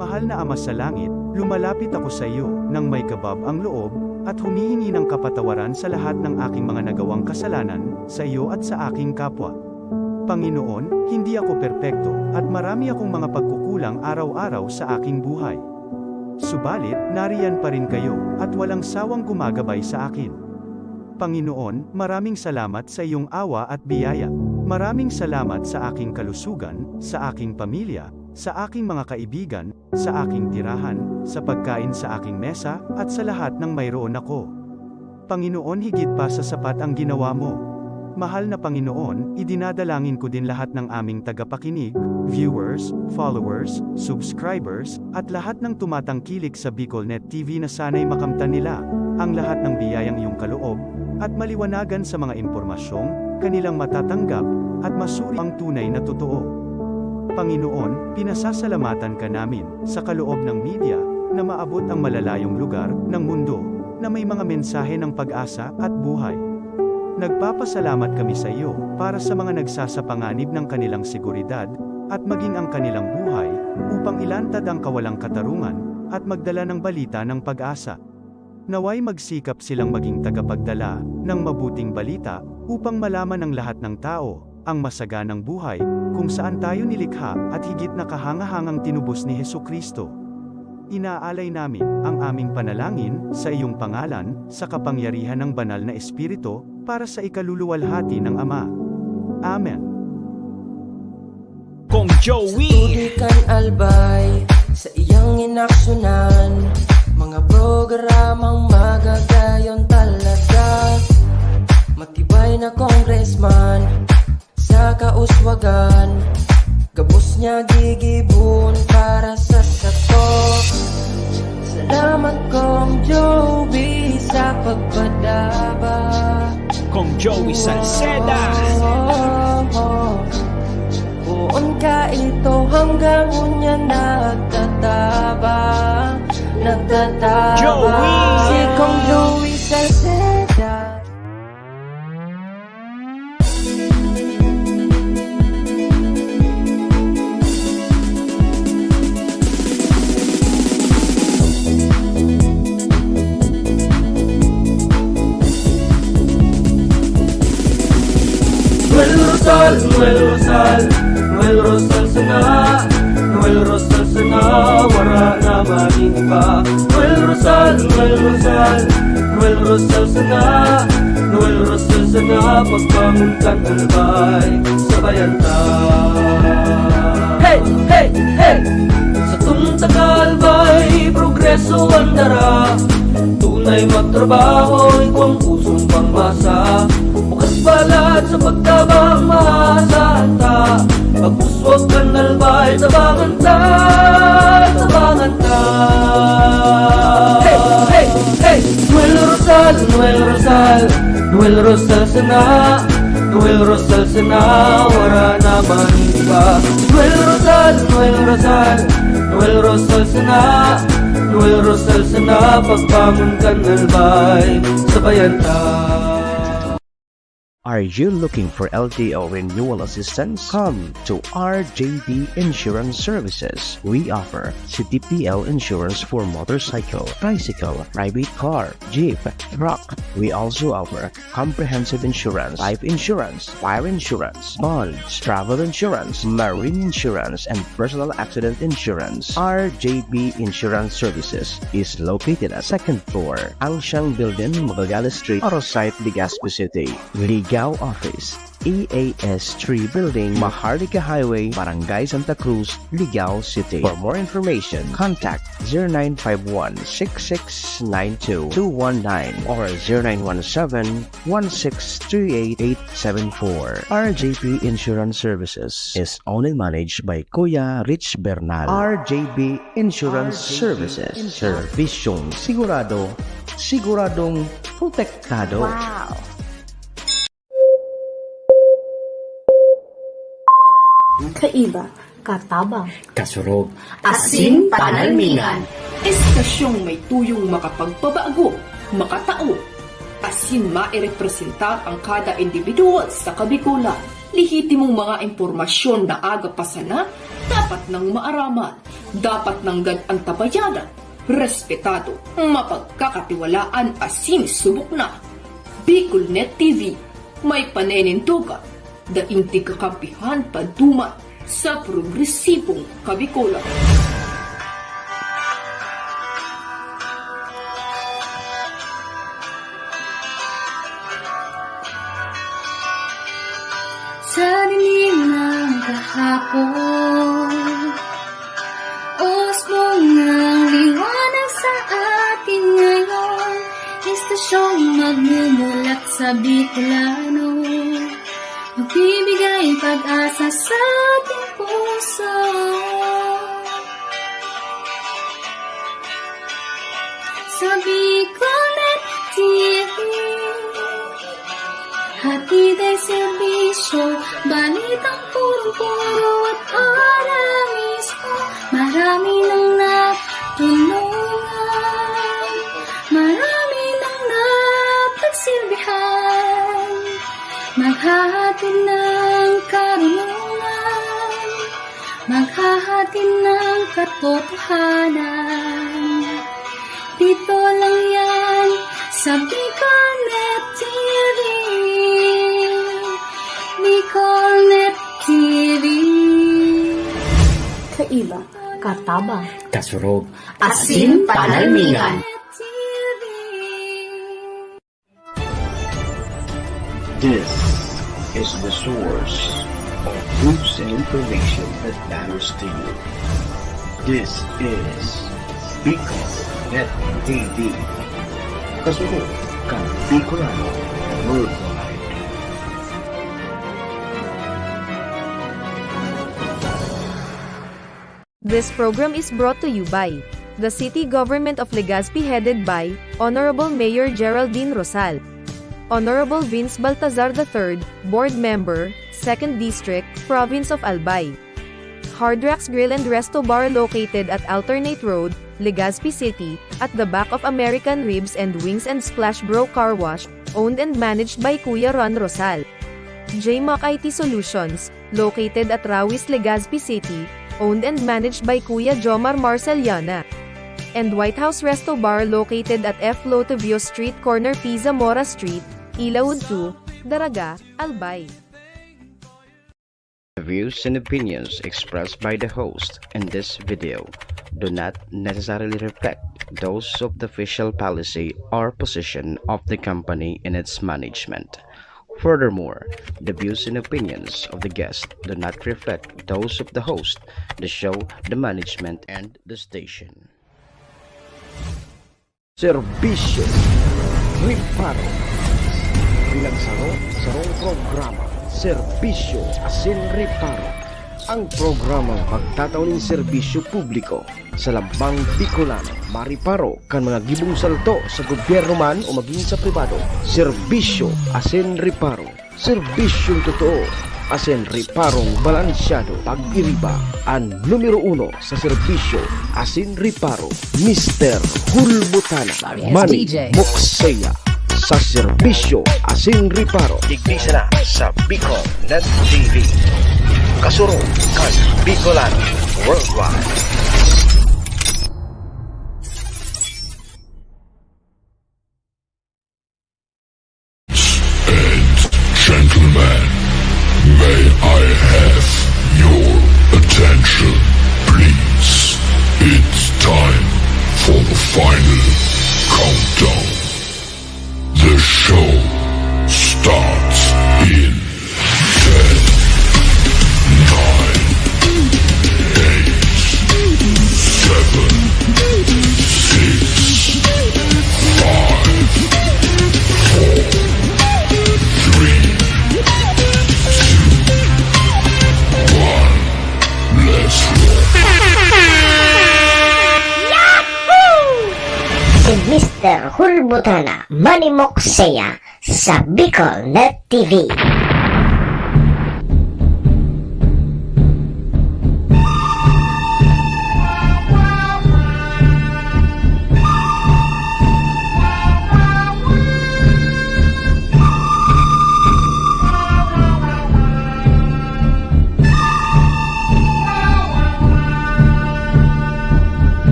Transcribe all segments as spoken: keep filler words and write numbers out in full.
Mahal na Ama sa Langit, lumalapit ako sa iyo nang may kabab ang loob at humihingi ng kapatawaran sa lahat ng aking mga nagawang kasalanan sa iyo at sa aking kapwa. Panginoon, hindi ako perpekto at marami akong mga pagkukulang araw-araw sa aking buhay. Subalit, nariyan pa rin kayo at walang sawang gumagabay sa akin. Panginoon, maraming salamat sa iyong awa at biyaya. Maraming salamat sa aking kalusugan, sa aking pamilya, sa aking mga kaibigan, sa aking tirahan, sa pagkain sa aking mesa, at sa lahat ng mayroon ako. Panginoon, higit pa sa sapat ang ginawa mo. Mahal na Panginoon, idinadalangin ko din lahat ng aming tagapakinig, viewers, followers, subscribers, at lahat ng tumatangkilik sa Bicol Net T V na sana'y makamtan nila ang lahat ng biyayang iyong kaloob at maliwanagan sa mga impormasyong kanilang matatanggap at masuri ang tunay na totoo. Panginoon, pinasasalamatan ka namin sa kaloob ng media na maabot ang malalayong lugar ng mundo na may mga mensahe ng pag-asa at buhay. Nagpapasalamat kami sa iyo para sa mga nagsasapanganib ng kanilang seguridad at maging ang kanilang buhay upang ilantad ang kawalang katarungan at magdala ng balita ng pag-asa. Naway magsikap silang maging tagapagdala ng mabuting balita upang malaman ng lahat ng tao ang masaganang buhay kung saan tayo nilikha at higit na kahangahangang tinubos ni Jesu-Cristo. Inaalay namin ang aming panalangin sa iyong pangalan, sa kapangyarihan ng Banal na Espiritu, para sa ikaluluwalhati ng Ama. Amen. Kong Joey. Sa tubig kan Albay, sa iyang inaksyonan, mga programang magagayon talaga. Matibay na congressman, sa kauswagan, gabos niya gigibon para sa sato. Salamat, Kong Joey, sa pagpadaba. Kong Joey Salceda. Poon ka ito hanggang unya nagtataba, nagtataba. Joey! Si Kong Joey Salceda. Noel Rosal, Noel Rosal, Noel Rosal sana, Noel Rosal sana, wara na maning iba. Noel Rosal, Noel Rosal, Noel Rosal sana, Noel Rosal sana, pagbangon kan Albay, sabayan ta. Hey, hey, hey! Sa tungtag Albay, progreso ang dara. Tunay magtrabaho, igwang pusong pangmasa. Bukas palad sa pagtabang mahasanta. Pag-uswag kan Albay, tabangan ta, tabangan ta. Hey, hey, hey! Noel Rosal, Noel Rosal, Noel Rosal sana, Noel Rosal sana, wara na man iba. Noel Rosal, Noel Rosal, Noel Rosal sana, Noel Rosal sana, pagbangon kan Albay, sabayan ta. Are you looking for L T O renewal assistance? Come to R J B Insurance Services. We offer C T P L insurance for motorcycle, tricycle, private car, jeep, truck. We also offer comprehensive insurance, life insurance, fire insurance, bonds, travel insurance, marine insurance, and personal accident insurance. R J B Insurance Services is located at second floor, Angsiang Building, Magallanes Street, Arosite, Legazpi City. Ligao Office, E A S three Building, Maharlika Highway, Barangay Santa Cruz, Ligao City. For more information, contact zero nine five one, six six nine two, two one nine or zero nine one seven, one six three eight, eight seven four. R J P Insurance Services is owned and managed by Kuya Rich Bernal. R J P Insurance Services. Servisyong sigurado, siguradong protektado. Wow! Kaiba, katabang, kasurog, asin panalmingan. Estasyong may tuyong makapagpabago, makatao, asin mairepresentar ang kada individual sa Kabikolan. Lehitimong mga impormasyon na aga pa sana, Dapat nang maaraman, dapat nanggad antabayanan, respetado, mapagkakatiwalaan asin subok na. BicolNet T V, may panenindogan, daing tigkakampihan paduman sa progresibong Kabicolan. Sa dilim ng kahapon, usbong ng liwanag sa atin ngayon, istasyong magmumulat sa Bicolano, magbibigay pag-asa sa ating puso. Sa BicolNet T V, hatid ay serbisyo, balitang purong-puro at ora mismo. Marami nang natulungan, marami nang napagsilbihan. Maghahatid ng karunungan, maghahatid ng katotohanan. Dito lang yan sa BicolNet T V. BicolNet T V. Kaiba, katabang, kasurog, asin panalmingan. This is the source of news and information that matters to you. This is BicolNet T V. Kasurog kan Bicolano worldwide. This program is brought to you by the City Government of Legazpi, headed by Honorable Mayor Geraldine Rosal, Honorable Vince Baltazar the third, Board Member, Second District, Province of Albay. Hard Rocks Grill and Resto Bar, located at Alternate Road, Legazpi City, at the back of American Ribs and Wings and Splash Bro Car Wash, owned and managed by Kuya Ron Rosal. J Mac I T Solutions, located at Rawis, Legazpi City, owned and managed by Kuya Jomar Marceliana. And White House Resto Bar, located at F Lotevio Street, corner P Zamora Street, Ilaud two, Daraga, Albay. The views and opinions expressed by the host in this video do not necessarily reflect those of the official policy or position of the company and its management. Furthermore, the views and opinions of the guest do not reflect those of the host, the show, the management, and the station. Serbisyo Reparo. Bilang saro, sarong programa, Serbisyo asin Reparo. Ang programang magtatao nin serbisyo publiko sa lambang Bicolano, mareparo kan mga gibong salto sa gobyerno man o magin sa pribado. Serbisyo asin Reparo. Serbisyong totoo asin reparong balansyado. Pag-iriba, an numero uno sa serbisyo asin reparo, Mister Hulbutana, Manny Mokseya, sa serbisyo asin reparo. Digdi sana sa Bicol Net T V. Kasurog kan Bicolano Worldwide. And gentlemen, may I have your attention, please? It's time for the final countdown. The show starts in ten, nine, eight, seven, six, five, four, three, two, one. Let's roll. Si Mister Hulbutana, Manny Mokseya, sa Bicol Net T V.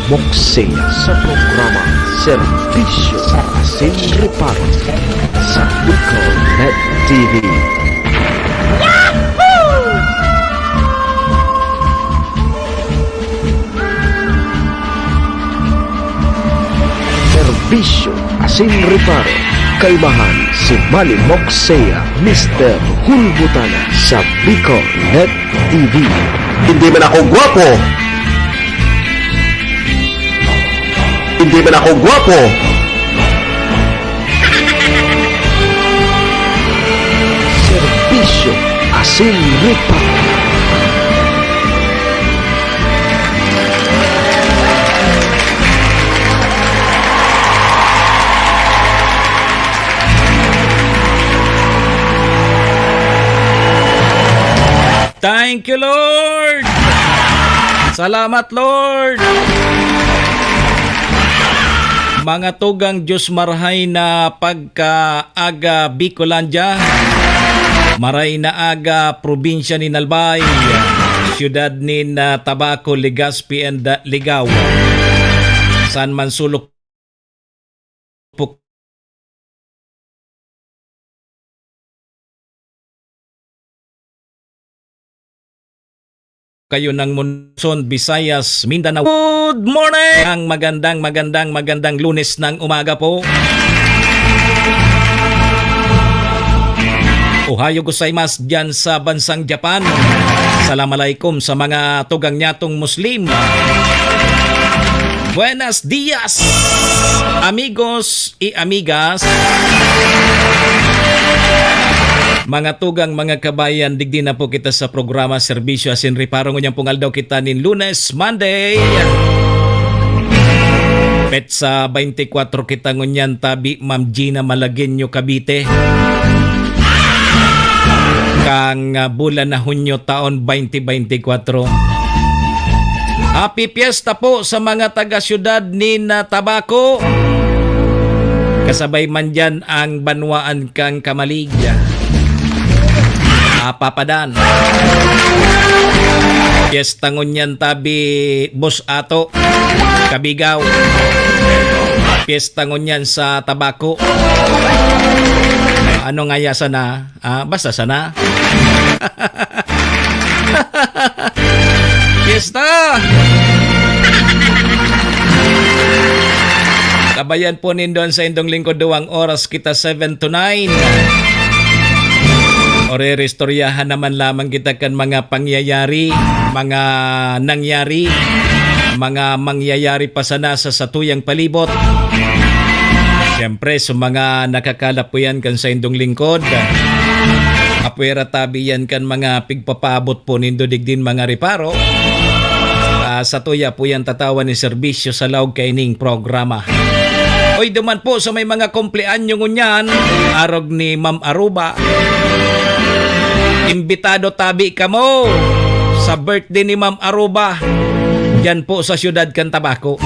Moksea sa programa Serbisyo Asin Reparo sa Bicol Net T V. Serbisyo Asin Reparo, kaimahan si Manny Moksea, Mister Hulbutana sa Bicol Net T V. Hindi man ako gwapo. Hindi man ako gwapo. Serbisyo Asin Reparo. Thank you, Lord! Salamat, Lord! Mga tugang, Diyos marhay na pagkaaga, Bicolandia. Maray na aga, probinsya nin Albay, siyudad nin, ah, Tabaco, Legazpi, and, ah, Ligao. Saan man sulok po kayo ng Monson, Visayas, Mindanao. Good morning! Ang magandang, magandang, magandang Lunes ng umaga po. Ohayo gozaimasu dyan sa bansang Japan. Salam alaikum sa mga tugang nyatong Muslim. Buenos dias, amigos y amigas. Mga tugang, mga kabayan, digdi na po kita sa programa Serbisyo Asin Reparo. Ngunyan pong aldaw kita nin Lunes, Monday. Petsa twenty-four kita ngunyan, tabi, Ma'am Gina Malagueño, Cavite. Kan, ah, bulan na Hunyo, taon twenty twenty-four. Happy Fiesta po sa mga taga-siyudad nin, ah, Tabaco. Kasabay man diyan ang banwaan kan Camalig. Ah, Papa Dan. Fiesta ngunyan tabi, Boss Ato, Cabigao. Fiesta ngunyan sa Tabaco. Ano nga ya sana? Ah, basta sana. Fiesta! Kabayan po nindo an saindong lingkod, duwang oras kita, seven to nine. Ori-, iristoryahan naman lamang kita kan mga pangyayari, mga nangyari, mga mangyayari pa sana sa satuyang palibot. Siyempre, sa mga nakakalap po yan kan saindong lingkod, apwera tabi yan kan mga pigpapaabot po nindo digdin mga reparo. Ah, satuya po yan tatawan ni serbisyo sa laog kaining programa. Oy, duman po sa may mga kumpleanyo ngunyan, arog ni Ma'am Aruba. Imbitado tabi kamo sa birthday ni Ma'am Aruba, diyan po sa siyudad kan Tabaco.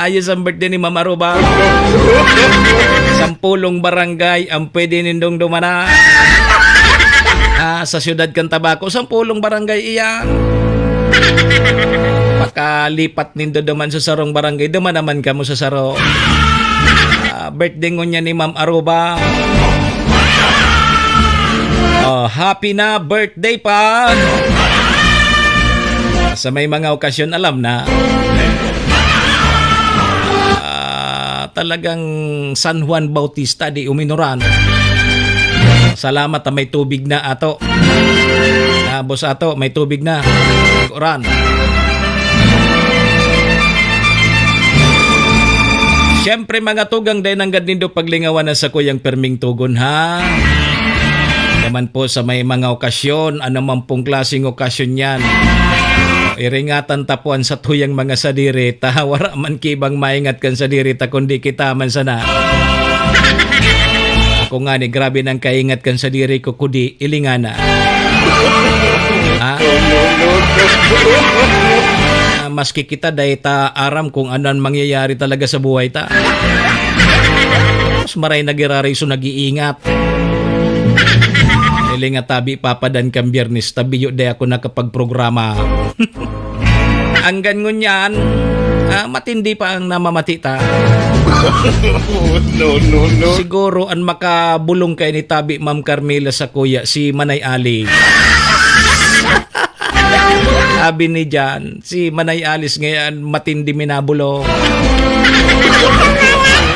Ayos ang birthday ni Ma'am Aruba. Sampulong barangay ang pwede nindong dumana. Ah, sa siyudad kan Tabaco, sampulong barangay iyan. Pakalipat nindo duman sa sarong barangay, duman naman kamo sa saro. Ah, birthday ngunyan ni Ma'am Aruba. Oh, happy na birthday pa. Sa may mga okasyon, alam na. Ah, talagang San Juan Bautista, di uminoran. Salamat na may tubig na ato. Ah, boss ato, may tubig na. Uran. Siyempre, mga tugang, dai nanggad nindo paglingawan ang sakuyang perming tugon, ha? Naman po sa may mga okasyon, ano man pong klaseng okasyon yan. Iringatan ta po an satuyang mga sadiri, ta wara man kibang maingat kan sadiri ta, kundi kita man sana. Ako ngani, grabe nang kaingat kan sadiri ko, kudi, ilingana. Ha? Ah, maski kita, dai ta aram kung ano ang mangyayari talaga sa buhay ta. Mas maray na giraray so nag-iingat. Linga tabi papadan kan Biyernes, tabiyo di ako nakapagprograma. Anggan ngunyan, ah, matindi pa ang namamati ta. No, no, no. Siguro ang makabulong kay ni tabi Ma'am Carmela sa kuya, si Manay Ali. Abi ni Jan, si Manay Alice ngayon, matindi minabulong.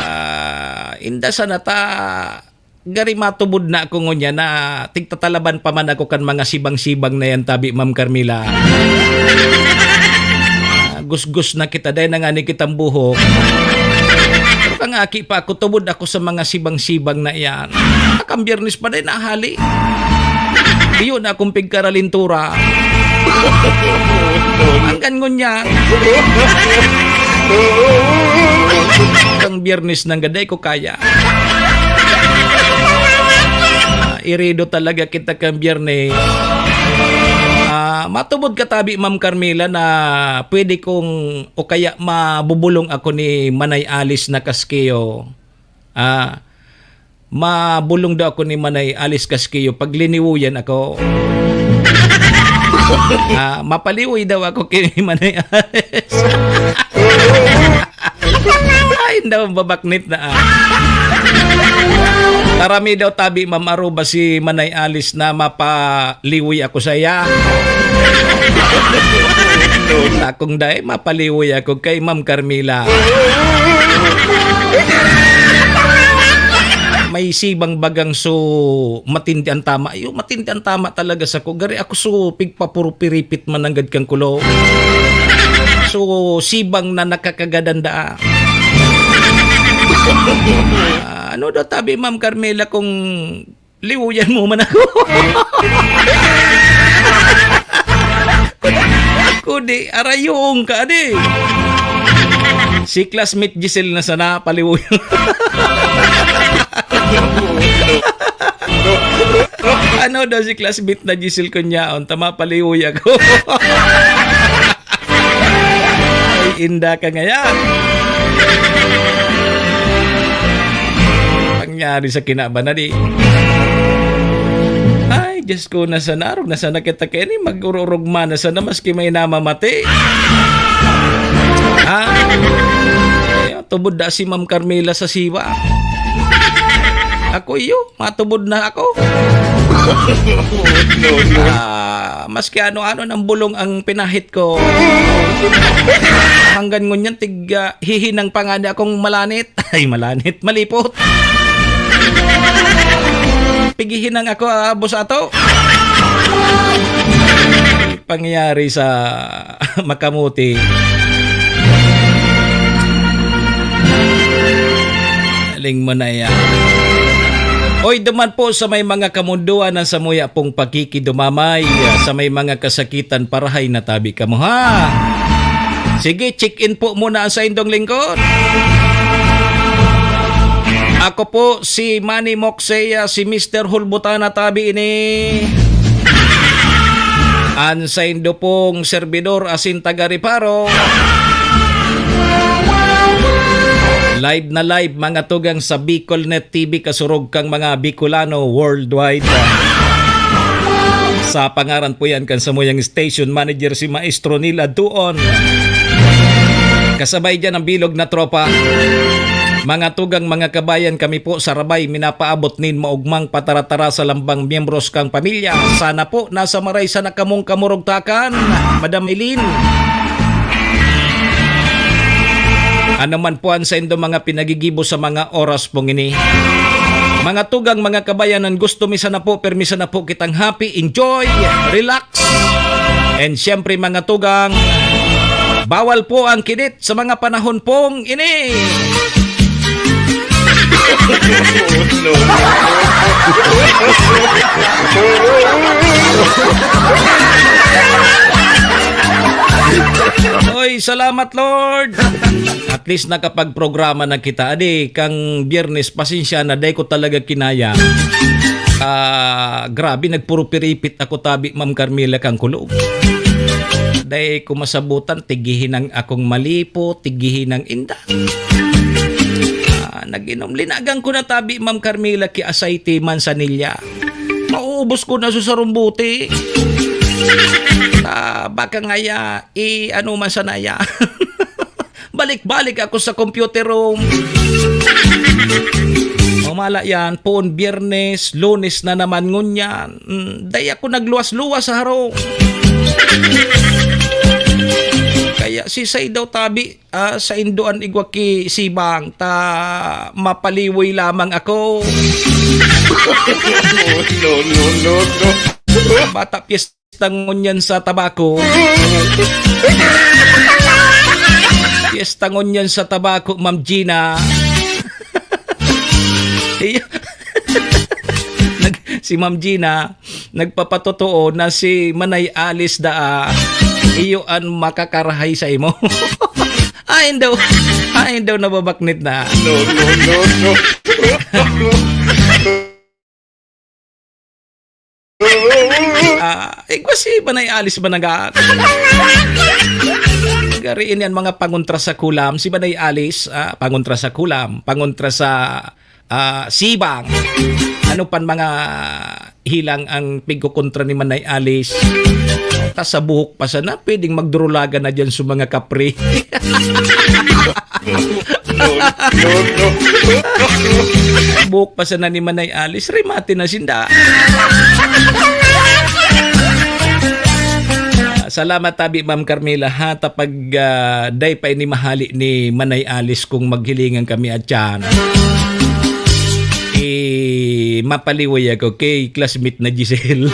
Ah, inda sana ta, gari matubod na ako ngunyan na tigtatalaban pa man ako kan mga sibang-sibang na yan, tabi, Ma'am Carmela. Ah, gusgus na kita, dahil na nga ni kitang buhok. Pero kang aki pa ako, tubod ako sa mga sibang-sibang na yan. Kang Biyernes pa din, nahali. Iyo na akong pigkaralintura. Anggan ngunyan. Kang Biyernes nang gaday ko kaya. Ah, irido talaga kita kang Biyernes. Ah, matubod ka tabi, Ma'am Carmela, na pwede kong o kaya mabubulong ako ni Manay Alice na Casqueo. Ah, mabulong daw ako ni Manay Alice Casqueo pag liniwoyan ako. Ah, mapaliwoy daw ako kay Manay Alice. Ay, daw babaknit na, ah. Tarami daw tabi, Ma'am Aruba, si Manay Alice na mapaliwoy ako sa iya. Takong dai, mapaliwoy ako kay Ma'am Carmela. May sibang bagang so matindi ang tama. Iyo, matindi ang tama talaga sa ko. Gari ako so pigpapurupiripit man nanggad kang kulo. So, sibang na nakakagadanda. Ah, ano daw tabi, Ma'am Carmela, kung liwoyan mo man ako? Kundi, arayong ka, adi. Si classmate Giselle na sana, paliwoy. Ano daw si classmate na Giselle Cunyaon? Tama, paliwoy ako. Ay, inda ka ngayon. Pangyari sa kinaban na di. Ay, Diyos ko, nasa narog, nasa nakita kayo ni, mag-ururugma na sana, maski may namamati. Ha? Ayun, tubod da si Ma'am Carmela sa siwa. Ako iyo, matubod na ako. Ah, maski ano-ano ng bulong ang pinahit ko. Hanggang ngunyan, tig, ah, hihinang pa nga niya akong malanit. Ay, malanit, malipot. Pigihinang ako, ah, boss ato. Pangyayari sa makamuti. Aling mo na yan. Oy, duman po sa may mga kamunduan ang samuya pong pakikidumamay, sa may mga kasakitan, parahay na tabi kamo, ha? Sige, check-in po muna ang saindong lingkod. Ako po si Manny Moxea, si Mister Hulbutana tabi ini. An saindo pong serbidor asin taga-reparo. Live na live, mga tugang, sa Bicolnet T V, kasurog kang mga Bicolano worldwide. Sa pangaran po yan kan samuyang station manager, si Maestro Neil Adtuon. Kasabay dyan ang bilog na tropa. Mga tugang, mga kabayan, kami po sa Rabay, minapaabot nin maugmang pataratara sa lambang miyembros kang pamilya. Sana po nasa maray sana kamong kamurugtakan, Madam Eileen. Ano man po ang saindo mga pinagigibo sa mga oras pong ini. Mga tugang, mga kabayan, ang gusto mi sana po, permi sana po kitang happy, enjoy, relax. And siyempre, mga tugang, bawal po ang kinit sa mga panahon pong ini. Oy, salamat, Lord. At least nakapagprograma na kita. Adi, kang Biyernes, pasensya na, dai ko talaga kinaya. Ah, grabe, nagpurupiripit ako tabi, Ma'am Carmela, kang kulog. Dai ko masabutan, tigihinang akong malipo, tigihinang inda. Ah, nag-inom. Linagan ko na tabi, Ma'am Carmela, ki asay ti mansanilya. Mao Ubos ko na sa sarong bote. Ah, baka ngaya, i-ano man sana ya. Balik-balik ako sa computer room. O mala yan, poon Biyernes, Lunes na naman ngunyan. Mm, dai ako nagluwas-luwas sa harong. Kaya si Say daw tabi, ah, sa induan igwa ki Sibang, ta mapaliwoy lamang ako. No, no, no, no. Bata piyesta ngunyan sa Tabaco. Piyesta ngunyan sa Tabaco, Ma'am Gina. Iyo. Nag-, si Ma'am Gina, nagpapatotoo na si Manay Alice daa, iyo an makakarahay sa imo. Ain daw, ain daw nababaknit na. No, no, no, no. Ah, igwa si Manay Alice ba naga-, gari ini an mga pangontra sa kulam. Si Manay Alice, ah, pangontra sa kulam, pangontra sa, ah, sibang. Ano pan mga hilang ang pigkokontra ni Manay Alice? Ta sa buhok pa sana, pwedeng magdurulagan na diyan sa mga kapre. No, no, no. Buhok pa sana ni Manay Alice, remate na sinda. Salamat tabi, Ma'am Carmela, ha, ta pag, ah, dai pa ini mahali ni Manay Alice kung maghilingan kami at tiyan. Eh, mapaliway ako kay classmate na Giselle.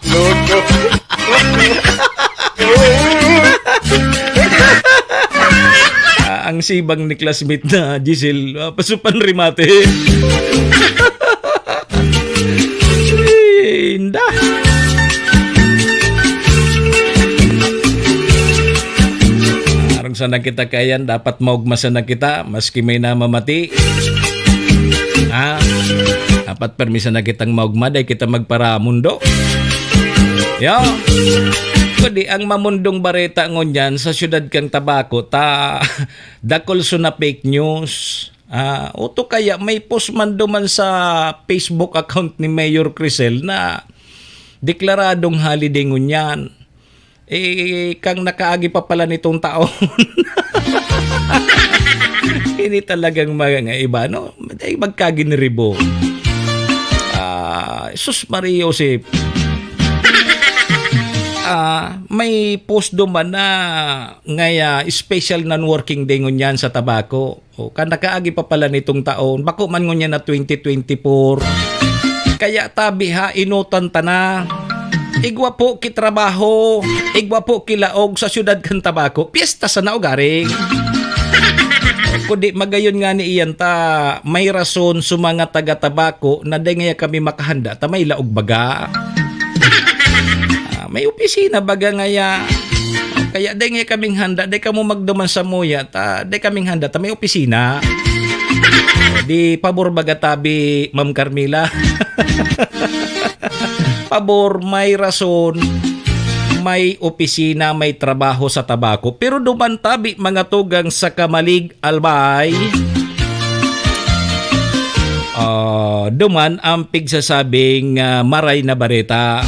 No, no. Ah, ang sibang ni classmate na Giselle, ah, pasupan remate. Ay, inda. Arong sana kita kayan, dapat maugma sana kita, maski may namamati. Ha? Dapat permi sana kitang maugma, dai kita magparamundo. Yo. Kundi ang mamundong bareta ngunyan sa siyudad kan Tabaco, ta dakul so na fake news. Ah, o to kaya may post man duman sa Facebook account ni Mayor Crisel na deklaradong holiday ngunyan. Eh, kang nakaagi pa pala nitong taon. Ini talagang mga nga iba, no? Ay, magkaginiribo. Ah, sus, Maria Josep. Ah, may post duman na ngaya special non-working day ngunyan sa Tabaco. O, kan nakaagi pa pala nitong taon, bako man ngunyan na twenty twenty-four. Kaya tabi ha, inutan ta na. Igwa po ki trabaho, igwa po ki laog sa siyudad kan Tabaco. Piyesta sana o garing. Kundi magayon nga ni iyan ta, may rason sa mga taga Tabaco na dai ngaya kami makahanda ta may laog baga. Ah, may opisina baga ngaya. Kaya dai ngaya kaming handa, dai kamo magduman sa muya ta, dai kaming handa ta may opisina. Di pabor baga tabi, Ma'am Carmela. Pabor, may rason, may opisina, may trabaho sa Tabaco. Pero duman tabi, mga tugang, sa Camalig, Albay. Ah, duman ang pigsasabing, ah, maray na bareta.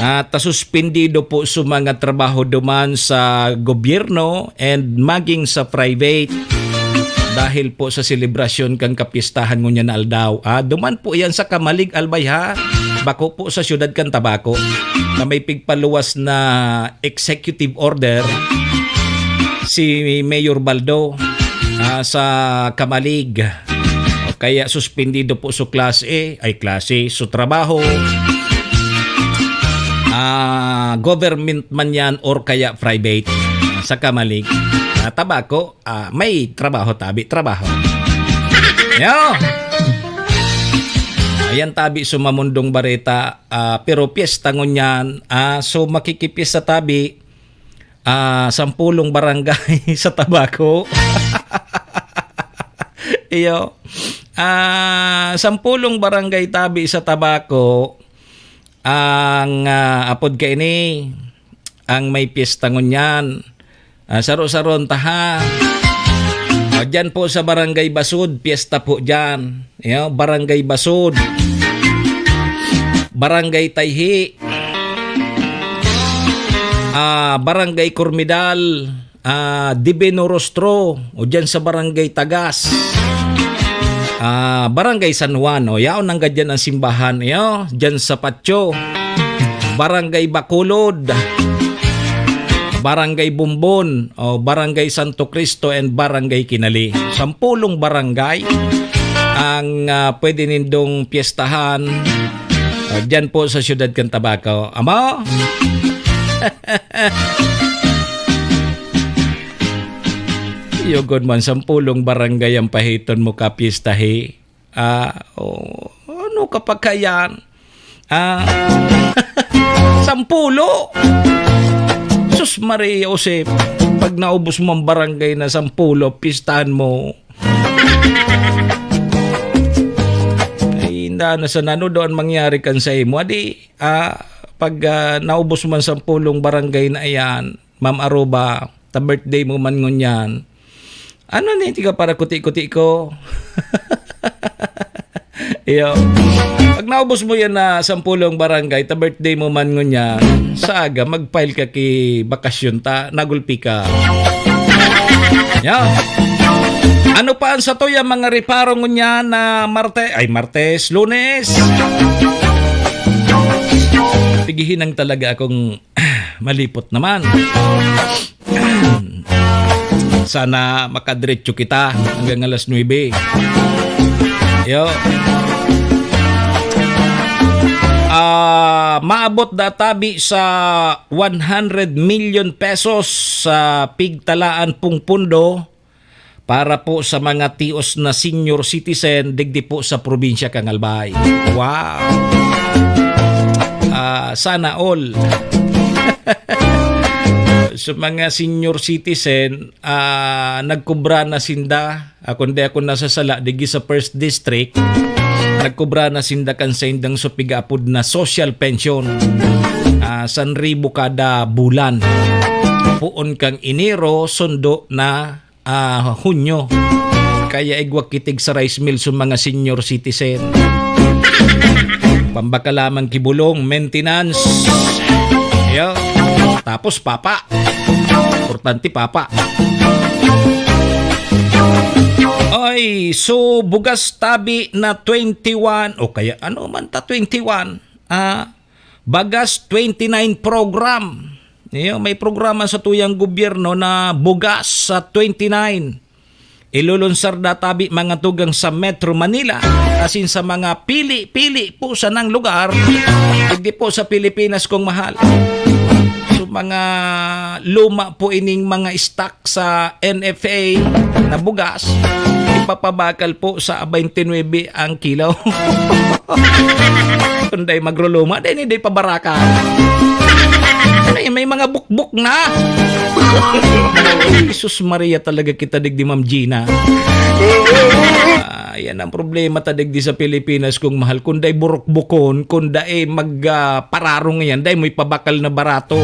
At, ah, suspendido po sa mga trabaho duman sa gobyerno and maging sa private dahil po sa selebrasyon kan kapistahan ngunyan na aldaw. Ah, duman po iyan sa Camalig, Albay, ha? Bako po sa siyudad kan Tabaco na may pigpaluwas na executive order si Mayor Baldo, ah, sa Camalig. O kaya suspendido po su klase, ay klase, su trabaho. Ah, government man yan or kaya private, ah, sa Camalig. Ah, Tabaco, ah, may trabaho tabi, trabaho. Yo! Ayan tabi su mamundong bareta, ah, pero piyesta ngunyan, ah, so makikipiyesta tabi, ah, sampulong barangay sa Tabaco. Iyo. Ah, sampulong barangay tabi sa Tabaco ang, ah, apod kaini, ang may piyesta ngunyan. Ah, saro-saron ta, ha? O, dyan po sa Barangay Basud, piyesta po dyan. Yo, Barangay Basud. Barangay Tayhi. Ah, Barangay Cormidal. Ah, Divino Rostro. O dyan sa Barangay Tagas. Ah, Barangay San Juan. O, yaon ang gadyan ang simbahan. Yo, dyan sa Patio. Barangay Bacolod. Barangay Bombon. O, Barangay Santo Cristo and Barangay Kinali. Sampulong barangay ang, ah, pwede nindong piyestahan, ah, dyan po sa siyudad kan Tabaco. Amo? Yugod man, sampulong barangay ang pahiton mo kapistahi. Ah, oh, ano ka pa kayan? Ah, sampulo. Sus Maria Josep, pag naubos mo ang barangay na sampulo, pistahan mo. Ay, hindi na sa nano doon mangyari kan sa imo. Adi, ah, pag, ah, naubos mo ang sampulong barangay na iyan, Ma'am Aruba, ta birthday mo man ngunyan. Ano ni, tiga para kuti-kuti ko? Iyo. Pag naubos mo yan na sampulong barangay, ta birthday mo man ngunyan, sa aga, mag-file ka ki bakasyon ta, nagulpi ka. Yan. Ano pa ang sato yung mga reparo ngunyan na Marte-, ay, Martes, Lunes? Pigihinang talaga akong malipot naman. Sana makadiretso kita hanggang alas nuebe. Yo. Ah, maabot na tabi sa one hundred million pesos sa pigtalaan pong pundo para po sa mga tios na senior citizen digdi po sa probinsya kan Albay. Wow! Ah, sana all. Sa mga senior citizen, ah, nagkubra na sinda, ah, kung di ako nasasala, digdi sa First District, nagkubra na sinda kan saindang supig apod na social pension, ah, san ribo kada bulan. Poon kang Enero, sundo na, ah, Hunyo. Kaya igwa ki tig sa rice mill sa mga senior citizen. Pambakal lamang ki bulong, maintenance. Yo. Tapos papa. Importante papa. Oy, so bugas tabi na twenty-one, o kaya ano man ta twenty-one, ah, Bagas twenty-nine program. Iyo, may programa sa tuyang gobyerno na bugas sa twenty-nine. Ilulunsar na tabi mga tugang sa Metro Manila, asin sa mga pili-pili po sanang lugar, digdi po sa Pilipinas kong mahal. So, mga luma po ining mga stock sa N F A na bugas, ipapabakal po sa twenty-nine ang kilo. Kung dai magruluma, dai ni dai pabarakan. Ay, may mga bukbok na. Jesus Maria talaga kita digdi, Ma'am Gina. Ah, yan ang problema ta digdi sa Pilipinas, kung mahal. Kung dai burukbukon, kung dai mag, ah, pararong yan, dai mo ipabakal na barato.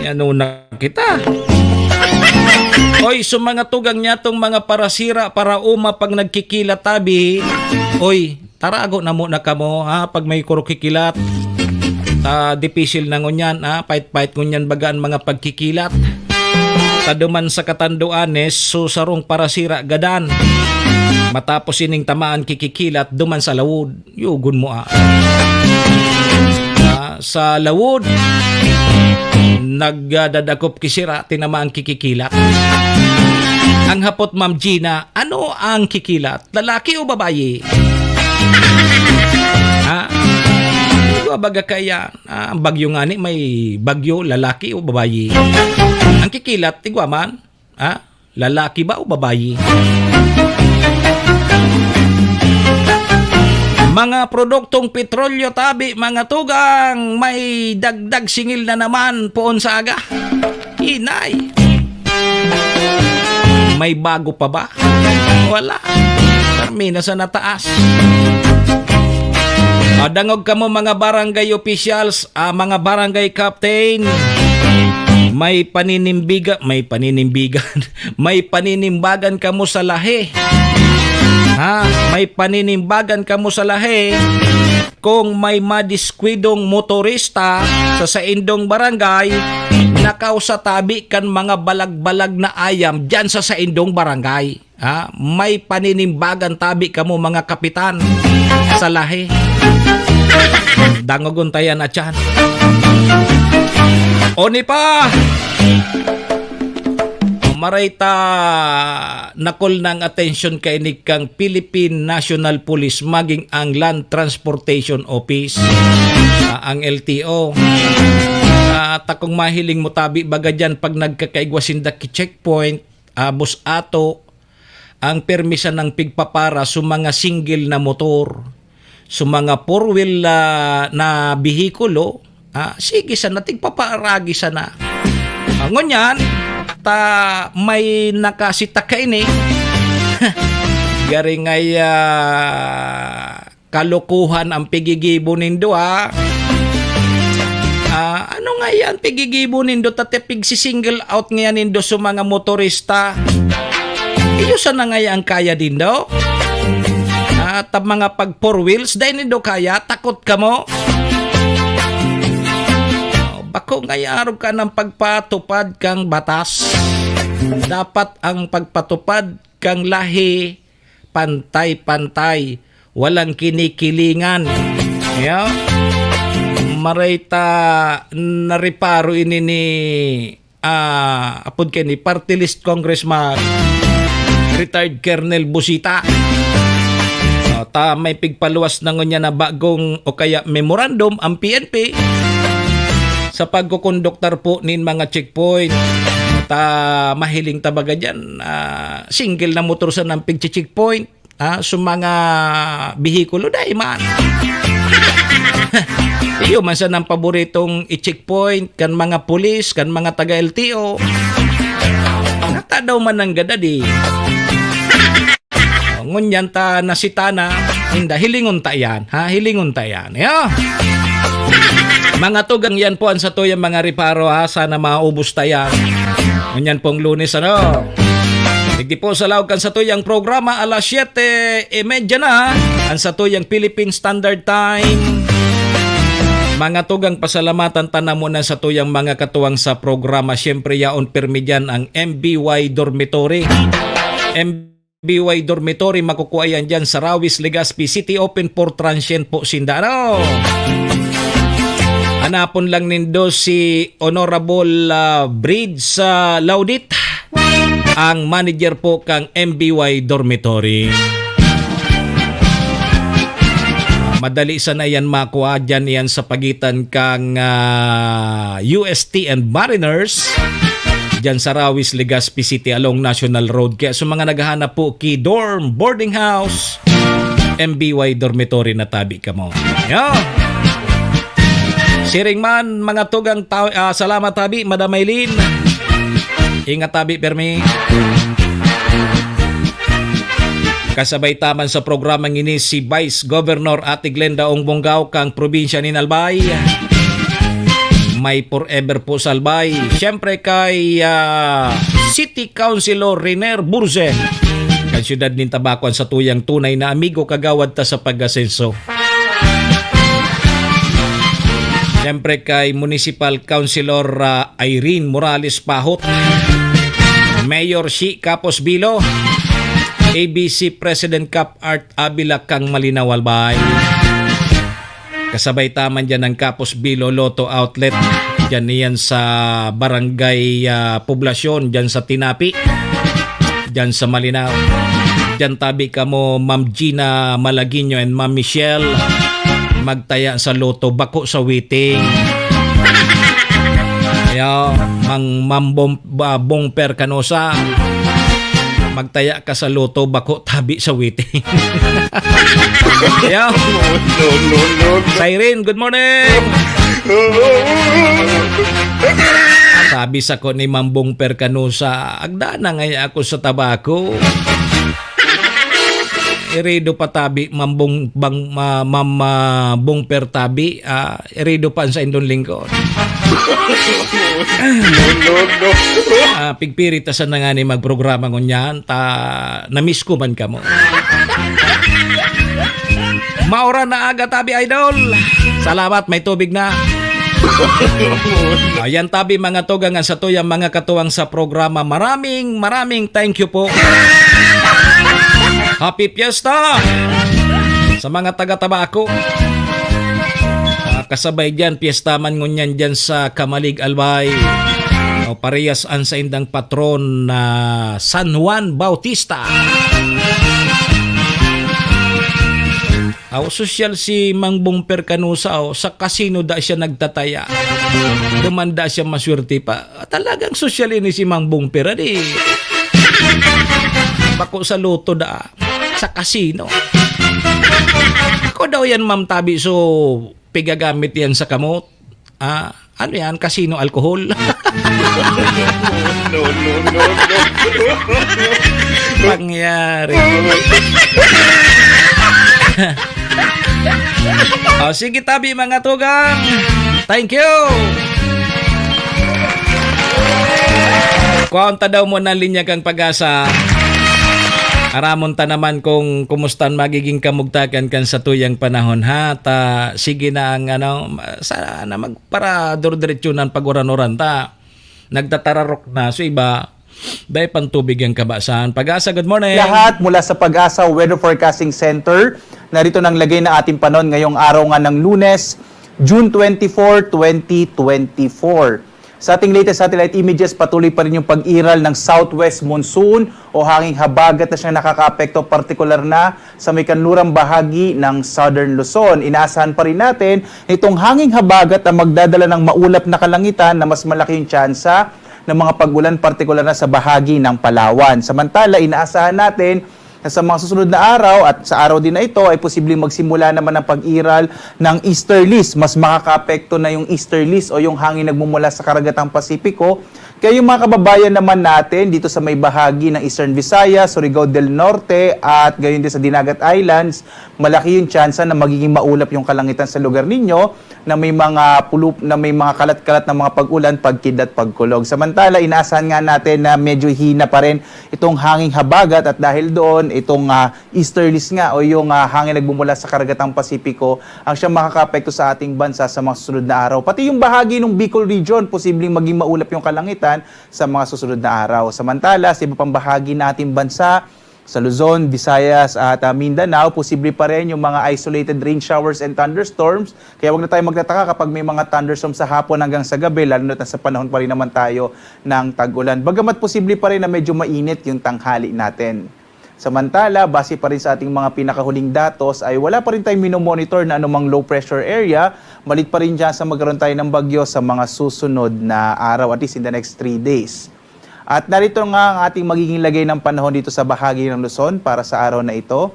Ay, ano na kita? Oy, so mga tugang niya tong mga parasira, parauma pag nagkikilat tabi. Oy, tarago na muna kamo, ha, pag may kurukikilat. Ta, dipisil na ngunyan, ha, pait-pait ngunyan baga an mga pagkikilat. Ta duman sa katanduanes, so sarong parasira gadan. Matapos ining tamaan kikikilat, duman sa lawod. Yugon mo, ah. Ah, sa lawod, nagdadakop ki sira, tinamaan kikikilat. Ang hapot, Ma'am Gina, ano ang kikilat? Lalaki o babayi? Ha? Igwa baga kaya, ah, ang bagyo ngani may bagyo, lalaki o babayi? Ang kikilat, igwa man? Ha? Lalaki ba o babayi? Mga produktong petrolyo tabi, mga tugang, may dagdag singil na naman poon sa aga. Inay! May bago pa ba? Wala. Karmi na sa nataas. Ah, dangog kamo, mga barangay officials, ah, mga barangay captain, May paninimbiga-, may paninimbigan. May paninimbagan kamo sa lahi. Ha? May paninimbagan kamo sa lahi. Kung may madiskwidong motorista sa saindong barangay, nakausa tabi kan mga balag-balag na ayam diyan sa saindong barangay. Ha? May paninimbagan tabi kamo, mga kapitan, sa lahi. Dangogon ta yan, atyan. Oni pa! Maray ta nakol na ang atensyon kaini kang Philippine National Police maging ang Land Transportation Office, ah, ang L T O. Ah, takong mahiling mo tabi baga diyan pag nagkakaigwa sinda ki checkpoint, abos ato, ang permi sanang pigpapara sa mga single na motor, sa mga four-wheel, ah, na behikulo, ah, sige sana, tigpaparagi sana. Ah, ngunyan, ta may nakasita kaini. Gari ngay, ah, kalokohan ang pigigibo nindo, ha? Ah, ano nga yan pigigibo nindo? Tate pigsi-single out nga yan nindo sa mga motorista. Iyo sana nga yan kaya nindo? Ah, ta mga pag four wheels, dai nindo kaya? Takot kamo? Oh, bako nga yan arog ka ng pagpatupad kang batas. Dapat ang pagpatupad kang lahi pantay-pantay, walang kinikilingan. Yeah? Maray ta nareparo ini ni, ah, apod kaini, party list congressman, retired Colonel Busita. Ah, ta may pigpaluwas na ngunyan na bagong o kaya memorandum ang P N P sa pagkukonduktar po nin mga checkpoint. Ta mahiling ta baga diyan, ah, single na motor sa nang pigche-checkpoint, ah, sa mga behikulo, dai man. Iyo man sa nang paboritong i-checkpoint kan mga pulis, kan mga taga L T O. Nata daw man ang gada di. O, ngunyan ta nasita na, hinda, hilingon ta yan, ha? Hilingon ta yan. Yo! Mga tugang, yan po ang satuyang mga reparo, ha? Sana maubos ta yan. Ngunyan pong Lunes, ano? Digdi po sa laog kan satuyang programa, alas siyete y media na, ang satuyang Philippine Standard Time. Mga tugang, pasalamatan ta na muna satuyang mga katuwang sa programa. Siyempre, yaon pirmi dyan ang M B Y Dormitory. M B Y Dormitory, makukuha yan dyan sa Rawis, Legazpi City. Open for transient po sinda. Ano? Hanapon lang nindo si Honorable, ah, Bridge, ah, Laudit, ang manager po kang M B Y Dormitory. Madali sana yan makuha dyan, yan sa pagitan kang, ah, U S T and Mariners. Diyan sa Rawis, Legazpi City, along National Road. Kaya sa mga naghahanap po ki dorm, boarding house, M B Y dormitory na tabi kamo. Yan. Siring man, mga tugang ta-, ah, salamat tabi, Madam Maylin. Ingat tabi, Permi. Kasabay ta man sa programang ini si Vice Governor Ate Glenda Ongbonggao kang probinsya nin Albay. May forever po sa Albay. Siyempre kay, ah, City Councilor Riner Burze. Kan siyudad nin Tabaco, ang satuyang tunay na amigo, kagawad ta sa pag-asenso. Siyempre kay Municipal Councilor, ah, Irene Morales Pahot, Mayor Shi Capos Bilo, A B C President Cap Art Avila kang Malinaw, Albay. Kasabay ta man dyan ang Capos Bilo Lotto Outlet. Dyan iyan sa Barangay, ah, Poblacion, dyan sa Tinapi, dyan sa Malinaw. Dyan tabi kamo, Ma'am Gina Malagueño and Ma'am Michelle. Magtaya sa Lotto, bako sa waiting. Ayo, Mang Mambong, ba, Bong Per Canosa. Magtaya ka sa Lotto, bako tabi sa waiting. Ayo. No, no, no, no. Siren, good morning. Sabi sako ni Mambong Per Canosa, "Agda na ngay ako sa Tabaco." Irido pa tabi, Mambong, bang, ma-, Mam-, ma-, Bong Per tabi, ah, irido pa ang saindong lingkod. No, no, no. Ah, pigpirit ta sana ngani magprograma ngunyan, ta na-miss ko man kamo. Maura na aga tabi, idol. Salamat, may tubig na. Ayan tabi, mga tugang, ang satuyang mga katuwang sa programa. Maraming, maraming thank you po. Happy Fiesta sa mga taga-Tabaco. Ah, kasabay diyan, piyesta man ngunyan diyan sa Camalig, Albay. O, parehas an saindang patron na San Juan Bautista. Aw, sosyal si Mang Bongper Canosa, oh, sa kasino da siya nagtataya. Duman da siya maswerte pa. Talagang sosyal ini si Mang Bongper, adi. Bako sa loto da, sa kasino. Ako daw yan, Ma'am Tabi, so pigagamit yan sa kamot. Ah, ano yan? Kasino alcohol? No, no, no, no. Pangyari. O, sige, tabi, mga tugang. Thank you. Kuhaon ta daw muna ang linya kan Pag-asa. Aramon ta naman kung kumusta an magiging kamugtakan kan satuyang panahon, ha? Ta, sige na ang, ano, sana magparaduro-diretso na an pag-uran-uran ta. Nagtatararok na. So, iba, dai pang tubig ang kabasan. Pag-asa, good morning. Lahat mula sa Pag-asa Weather Forecasting Center. Narito na ang lagay ng ating panahon ngayong araw nga ng Lunes, June twenty-four, twenty twenty-four. Sa ating latest satellite images, patuloy pa rin yung pag-iral ng southwest monsoon o hanging habagat na siyang nakakaapekto, partikular na sa may kanlurang bahagi ng Southern Luzon. Inaasahan pa rin natin itong hanging habagat na magdadala ng maulap na kalangitan na mas malaki yung tsansa ng mga pag-ulan, partikular na sa bahagi ng Palawan. Samantala, inaasahan natin na sa mga susunod na araw at sa araw din na ito ay posibleng magsimula naman ang pag-iral ng easterlies. Mas makakaapekto na yung easterlies o yung hangin nagmumula sa karagatang Pasipiko. Kaya yung mga kababayan naman natin dito sa may bahagi ng Eastern Visayas, Surigao del Norte at gayon din sa Dinagat Islands, malaki yung tsansa na magiging maulap yung kalangitan sa lugar ninyo na may mga pulup-, na may mga kalat-kalat na mga pag-ulan, pagkidlat, pagkulog. Samantala, inaasahan nga natin na medyo hina pa rin itong hanging habagat at dahil doon, itong, ah, easterlies nga o yung, ah, hangin nagmumula sa karagatang Pasipiko ang siyang makakaapekto sa ating bansa sa mga susunod na araw. Pati yung bahagi ng Bicol Region, posibleng maging maulap yung kalangitan sa mga susunod na araw. Samantala, sa iba pang bahagi ng ating bansa, sa Luzon, Visayas at, ah, Mindanao, posible pa rin yung mga isolated rain showers and thunderstorms. Kaya wag na tayo magtataka kapag may mga thunderstorms sa hapon hanggang sa gabi, lalo na sa panahon pa rin naman tayo ng tag-ulan. Bagamat posible pa rin na medyo mainit yung tanghali natin. Samantala, base pa rin sa ating mga pinakahuling datos, ay wala pa rin tayong minomonitor na anumang low pressure area. Malit pa rin dyan sa magkaroon tayo ng bagyo sa mga susunod na araw, at least in the next three days. At narito nga ang ating magiging lagay ng panahon dito sa bahagi ng Luzon para sa araw na ito.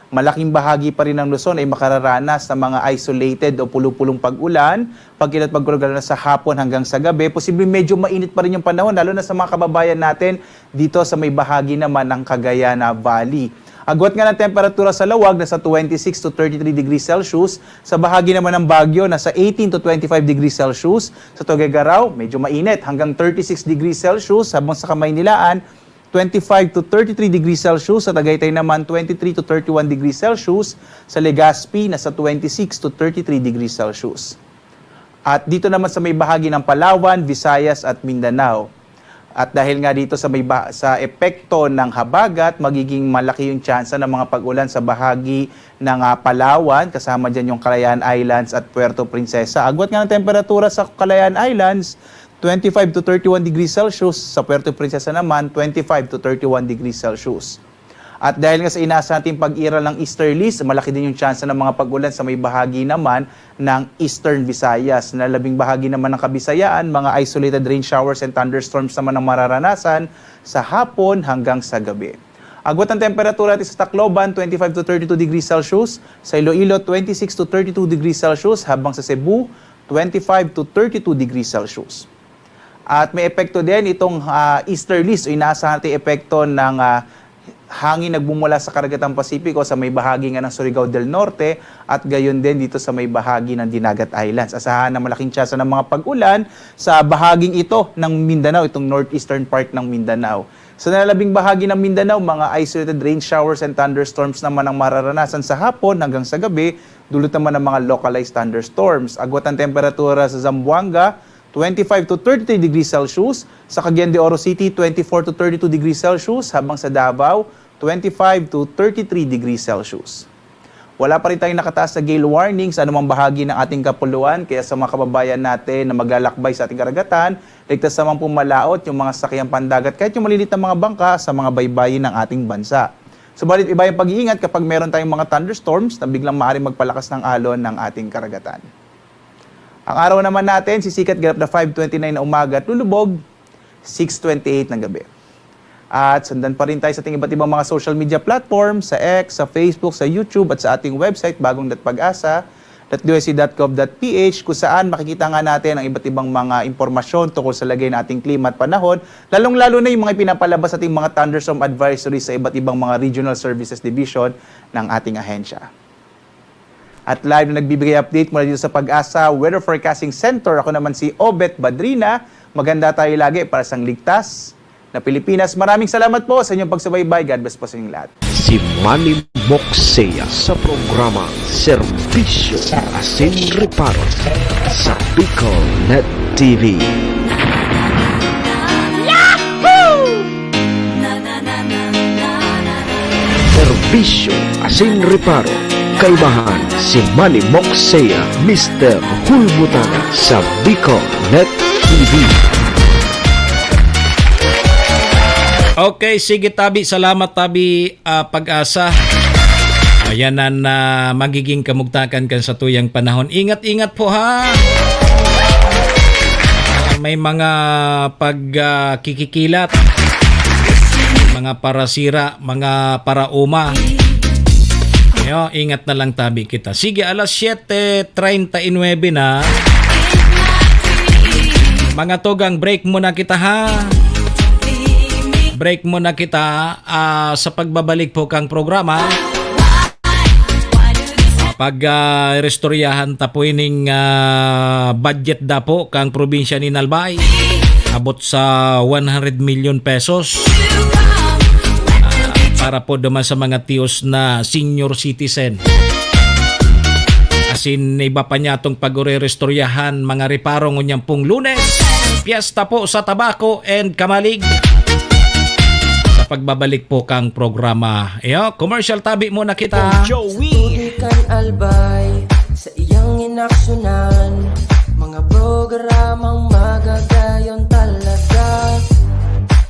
Malaking bahagi pa rin ng Luzon ay makararanas ng mga isolated o pulupulong pag-ulan, pagkilat pagkulog, lalo na sa hapon hanggang sa gabi. Posibleng medyo mainit pa rin yung panahon, lalo na sa mga kababayan natin dito sa may bahagi naman ng Cagayan na Valley. Agwat nga ng temperatura sa lawag, nasa twenty-six to thirty-three degrees Celsius. Sa bahagi naman ng Baguio, nasa eighteen to twenty-five degrees Celsius. Sa Tuguegarao, medyo mainit, hanggang thirty-six degrees Celsius, habang sa Kamaynilaan, twenty-five to thirty-three degrees Celsius. Sa Tagaytay naman, twenty-three to thirty-one degrees Celsius. Sa Legazpi, nasa twenty-six to thirty-three degrees Celsius. At dito naman sa may bahagi ng Palawan, Visayas at Mindanao. At dahil nga dito sa may ba-, sa epekto ng habagat, magiging malaki yung tsansa ng mga pag-ulan sa bahagi ng, ah, Palawan, kasama dyan yung Calayan Islands at Puerto Princesa. Agwat nga ng temperatura sa Calayan Islands, twenty-five to thirty-one degrees Celsius. Sa Puerto Princesa naman, twenty-five to thirty-one degrees Celsius. At dahil nga sa inaasahan nating pag-iral ng easterlies, malaki din yung tsansa ng mga pag-ulan sa may bahagi naman ng Eastern Visayas. Sa lalabing bahagi naman ng Kabisayaan, mga isolated rain showers and thunderstorms naman ang mararanasan sa hapon hanggang sa gabi. Agwat ng temperatura natin sa Tacloban, twenty-five to thirty-two degrees Celsius. Sa Iloilo, twenty-six to thirty-two degrees Celsius, habang sa Cebu, twenty-five to thirty-two degrees Celsius. At may epekto din itong, ah, easterlies o inaasahan natin epekto ng, ah, hangin nagmumula sa Karagatang Pasipiko sa may bahagi nga ng Surigao del Norte at gayon din dito sa may bahagi ng Dinagat Islands. Asahan ang malaking tsansa ng mga pag-ulan sa bahaging ito ng Mindanao, itong northeastern part ng Mindanao. Sa nalalabing bahagi ng Mindanao, mga isolated rain showers and thunderstorms naman ang mararanasan sa hapon hanggang sa gabi, dulot naman ng mga localized thunderstorms. Agwat ang temperatura sa Zamboanga, twenty-five to thirty-three degrees Celsius, sa Cagayan de Oro City, twenty-four to thirty-two degrees Celsius, habang sa Davao, twenty-five to thirty-three degrees Celsius. Wala pa rin tayong nakataas na gale warning sa anumang bahagi ng ating kapuluan, kaya sa mga kababayan natin na maglalakbay sa ating karagatan, ligtas namang pumalaot yung mga sasakyang pandagat kahit yung malilit na mga bangka sa mga baybayin ng ating bansa. Subalit iba yung pag-iingat kapag meron tayong mga thunderstorms na biglang maaaring magpalakas ng alon ng ating karagatan. Ang araw naman natin, sisikat ganap na five twenty-nine na umaga at lulubog six twenty-eight ng gabi. At sundan pa rin tayo sa ating iba't ibang mga social media platform, sa X, sa Facebook, sa YouTube, at sa ating website, bagong dot pag-asa dot D O S C dot gov dot P H, kung saan makikita nga natin ang iba't ibang mga impormasyon tungkol sa lagay ng ating klima at panahon, lalong-lalo na yung mga ipinapalabas sa ating mga thunderstorm advisory sa iba't ibang mga regional services division ng ating ahensya. At live na nagbibigay update mula dito sa Pag-asa Weather Forecasting Center, ako naman si Obet Badrina. Maganda tayo lagi para sa ligtas na Pilipinas. Maraming salamat po sa inyong pagsubaybay. God bless po sa inyong lahat. Si Manny Moksea sa programa Serbisyo Asin Reparo sa Bicol Net T V. Serbisyo asin reparo. Kaibahan si Manny Moksea, Mister Hulbutana sa Bicol Net T V. Okay, sige tabi. Salamat tabi, ah, Pag-asa. Ayan na, na magiging kamugtakan kan sa tuyang panahon. Ingat-ingat po ha. May mga pagkikikilat, mga parasira, mga parauma. Ayo, ingat na lang tabi kita. Sige, alas siyete treinta y nueve na. Mga tugang, break muna kita ha. Break muna kita, ah, sa pagbabalik po kang programa. Pag, ah, restoryahan ta po ining, ah, budget da po kang probinsya ni Albay. Abot sa one hundred million pesos. Ah, para po naman sa mga tiyos na senior citizen. Asin iba pa niya tong pag-urerestoryahan, mga reparo ngunyan pong Lunes. Piyesta po sa Tabaco and Kamalig. Sa pagbabalik po kang programa. Iyo, commercial tabi muna kita. Joey. Sa tubig kan Albay, sa iyang inaksyonan, mga programang magagayon talaga.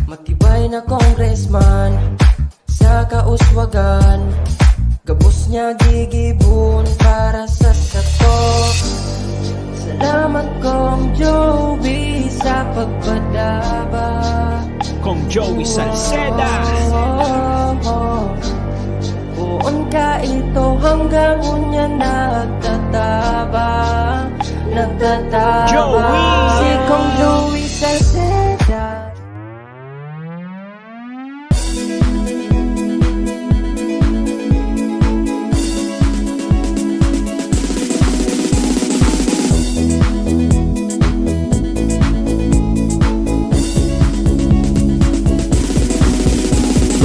Matibay na congressman, sa kauswagan, gabos niya gigibon para sa sato. Salamat, Kong Joey, sa pagpadaba. Kong Joey Salceda. Poon ka ito hanggang unya nagtatabang, nagtatabang. Joey! Si Kong Joey Salceda.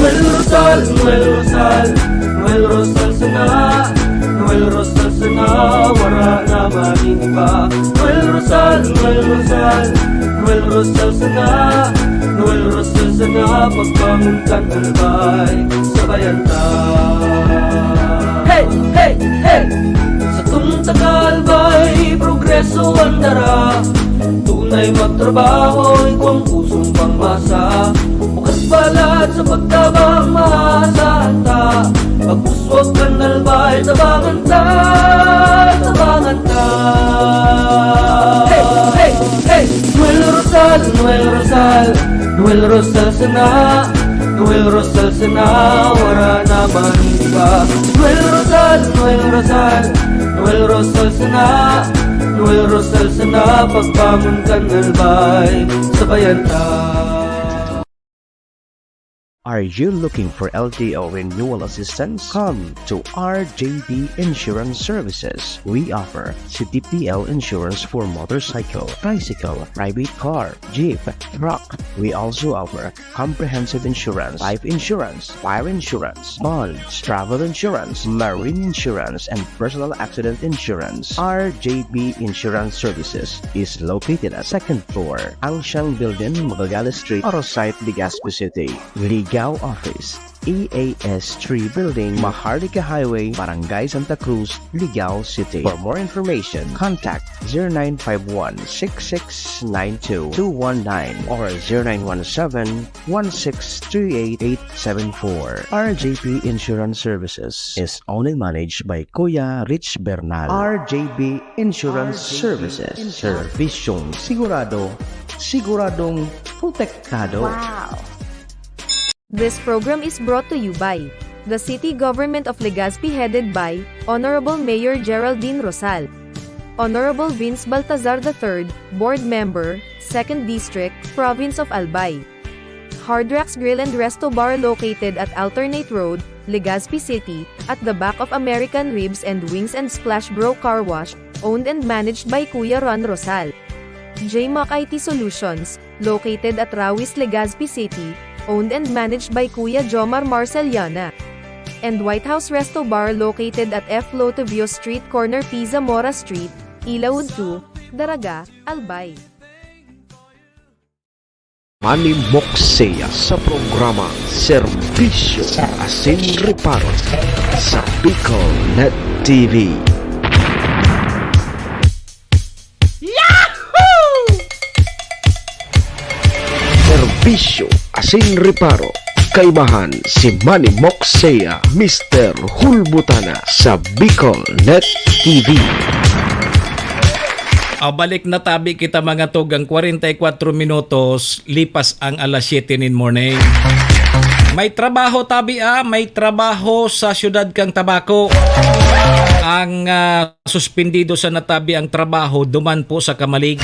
Noel Rosal, Noel Rosal, Noel Rosal sana, Noel Rosal sana, wara na maning iba. Noel Rosal, Noel Rosal, Noel Rosal sana, Noel Rosal sana, pagbangon kan Albay, sabayan ta. Hey, hey, hey! Sa tungtang Albay, progreso ang dara. Tunay magtrabaho, igwang pusong pangmasa. Bukas palad sa pagtabang, maasahan ta. Pagpuswag kan Albay, tabangan ta, tabangan ta. Hey, hey, hey! Noel Rosal, Noel Rosal, Noel Rosal sana, Noel Rosal sana, wara na maning iba. Noel Rosal, Noel Rosal, Noel Rosal sana, Noel Rosal sana, pagbangon kan Albay, sabayan ta. Are you looking for L T O renewal assistance? Come to R J B Insurance Services. We offer C T P L insurance for motorcycle, tricycle, private car, jeep, truck. We also offer comprehensive insurance, life insurance, fire insurance, bonds, travel insurance, marine insurance, and personal accident insurance. R J B Insurance Services is located at second floor, Angshang Building, Magallanes Street, Oro Site, Legazpi City. Ligao Office, E A S three Building, Maharlika Highway, Barangay Santa Cruz, Ligao City. For more information, contact zero nine five one, six six nine two, two one nine or zero nine one seven, one six three eight, eight seven four. R J P Insurance Services is owned and managed by Kuya Rich Bernal. R J B Insurance Services. Servisyong sigurado, siguradong protektado. Wow! This program is brought to you by the City Government of Legazpi, headed by Honorable Mayor Geraldine Rosal, Honorable Vince Baltazar the third, Board Member, Second District, Province of Albay. Hard Rocks Grill and Resto Bar, located at Alternate Road, Legazpi City, at the back of American Ribs and Wings and Splash Bro Car Wash, owned and managed by Kuya Ron Rosal. J Mac I T Solutions, located at Rawis, Legazpi City, owned and managed by Kuya Jomar Marceliana. And White House Resto Bar, located at F Lotovio Street, corner P Zamora Street, Ilaud two, Daraga, Albay. Manny Moxea sa programang Serbisyo Asin Reparo sa Bicol Net T V. Yahoo! Serbisyo Asin Reparo, kaibahan si Manny Moxea, Mister Hulbutana sa Bicol Net T V. Ah, balik na tabi kita, mga tugang, kwarenta y kwatro minutos lipas ang alas siyete nin morning. May trabaho tabi, ah, may trabaho sa siyudad kan Tabaco. Ang, ah, suspendido sana tabi ang trabaho duman po sa Camalig.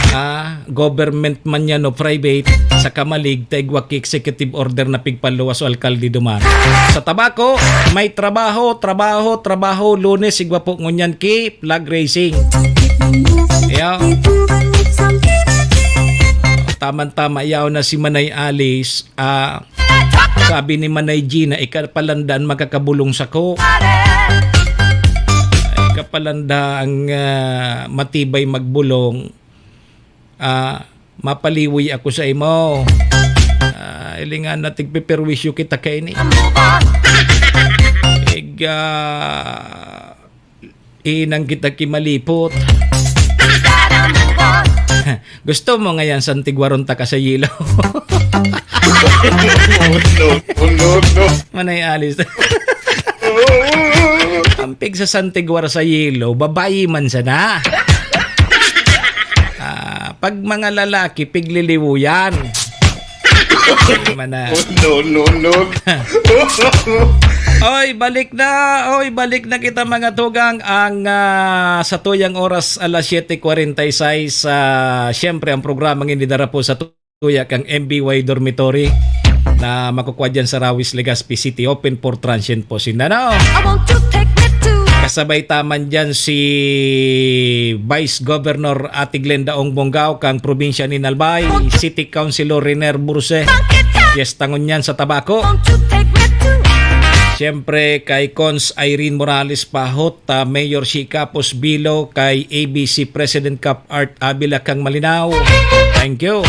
Ah, government man yan o private, sa Camalig, ta igwa ki executive order na pigpaluwas o alkalde duman. Sa Tabaco, may trabaho, trabaho, trabaho, Lunes, igwa po ngunyan ki flag raising. Iyo. Taman-tama, yaw na si Manay Alice, ah, sabi ni Manay Gina, "Ika pa lang daa an makakabulong sako. Ika pa lang daa an, ah, matibay magbulong. Ah, mapaliwoy ako sa imo. Ah, hilingan na tigpeperwisyo kita kaini. Ig, ah, iinang kita ki malipot." Gusto mo ngayan santigwaron taka sa yelo? No, no, no, no. Manay Alice. Ang pigsasantigwar sa yelo, babayi man sana. Ah, pag mga lalaki, pigliliwoyan. Mana. No, no, no. Oy, balik na. Oy, balik na kita, mga tugang. Ang, ah, sa tuyang oras, alas siyete kwarenta y seis, ah, siyempre, ang programang ini dara po sa tuya kang M B Y Dormitory na makukuha dyan sa Rawis, Legazpi City, open for transient po sinda, no? I want to take me to Kasabay taman dyan si Vice Governor Ate Glenda Ong Bongao kang probinsya nin Albay, City Councilor Riner Burse. Fiesta ngunyan sa Tabaco. Siyempre kay Cons Irene Morales Pahot, ah, Mayor Shi Capos Bilo, kay A B C President Cap Art Avila kang Malinao. Thank you.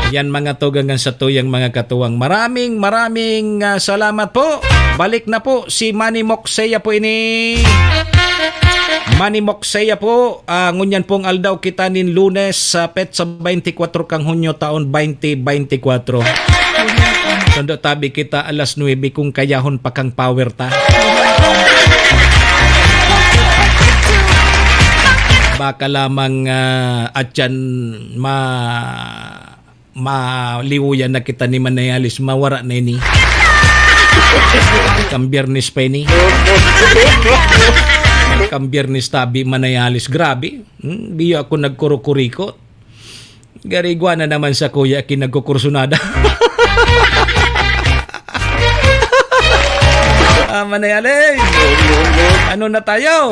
Yan, mga tugang, sa tuyang mga katuwang. Maraming, maraming, ah, salamat po. Balik na po si Manny Moxea po ini. Manny Moxea po, ah, ngunyan pong aldaw kita nin Lunes, sa petsa twenty-four kang Hunyo, taon twenty twenty-four. Sundo tabi kita alas nuebe kung kayahon pa kang power ta. Baka lamang, ah, atyan ma-, maliwoyan na kita ni Manay Alice, mawara na ini. Kang Biyernes pa ini. Kang Biyernes tabi, Manay Alice. Grabe. Hmm, biyo ako nagkurukurikot. Gari igwa na naman sa kuya ki nagkukursunada. Ah, Manay Alice. Ano na tayo?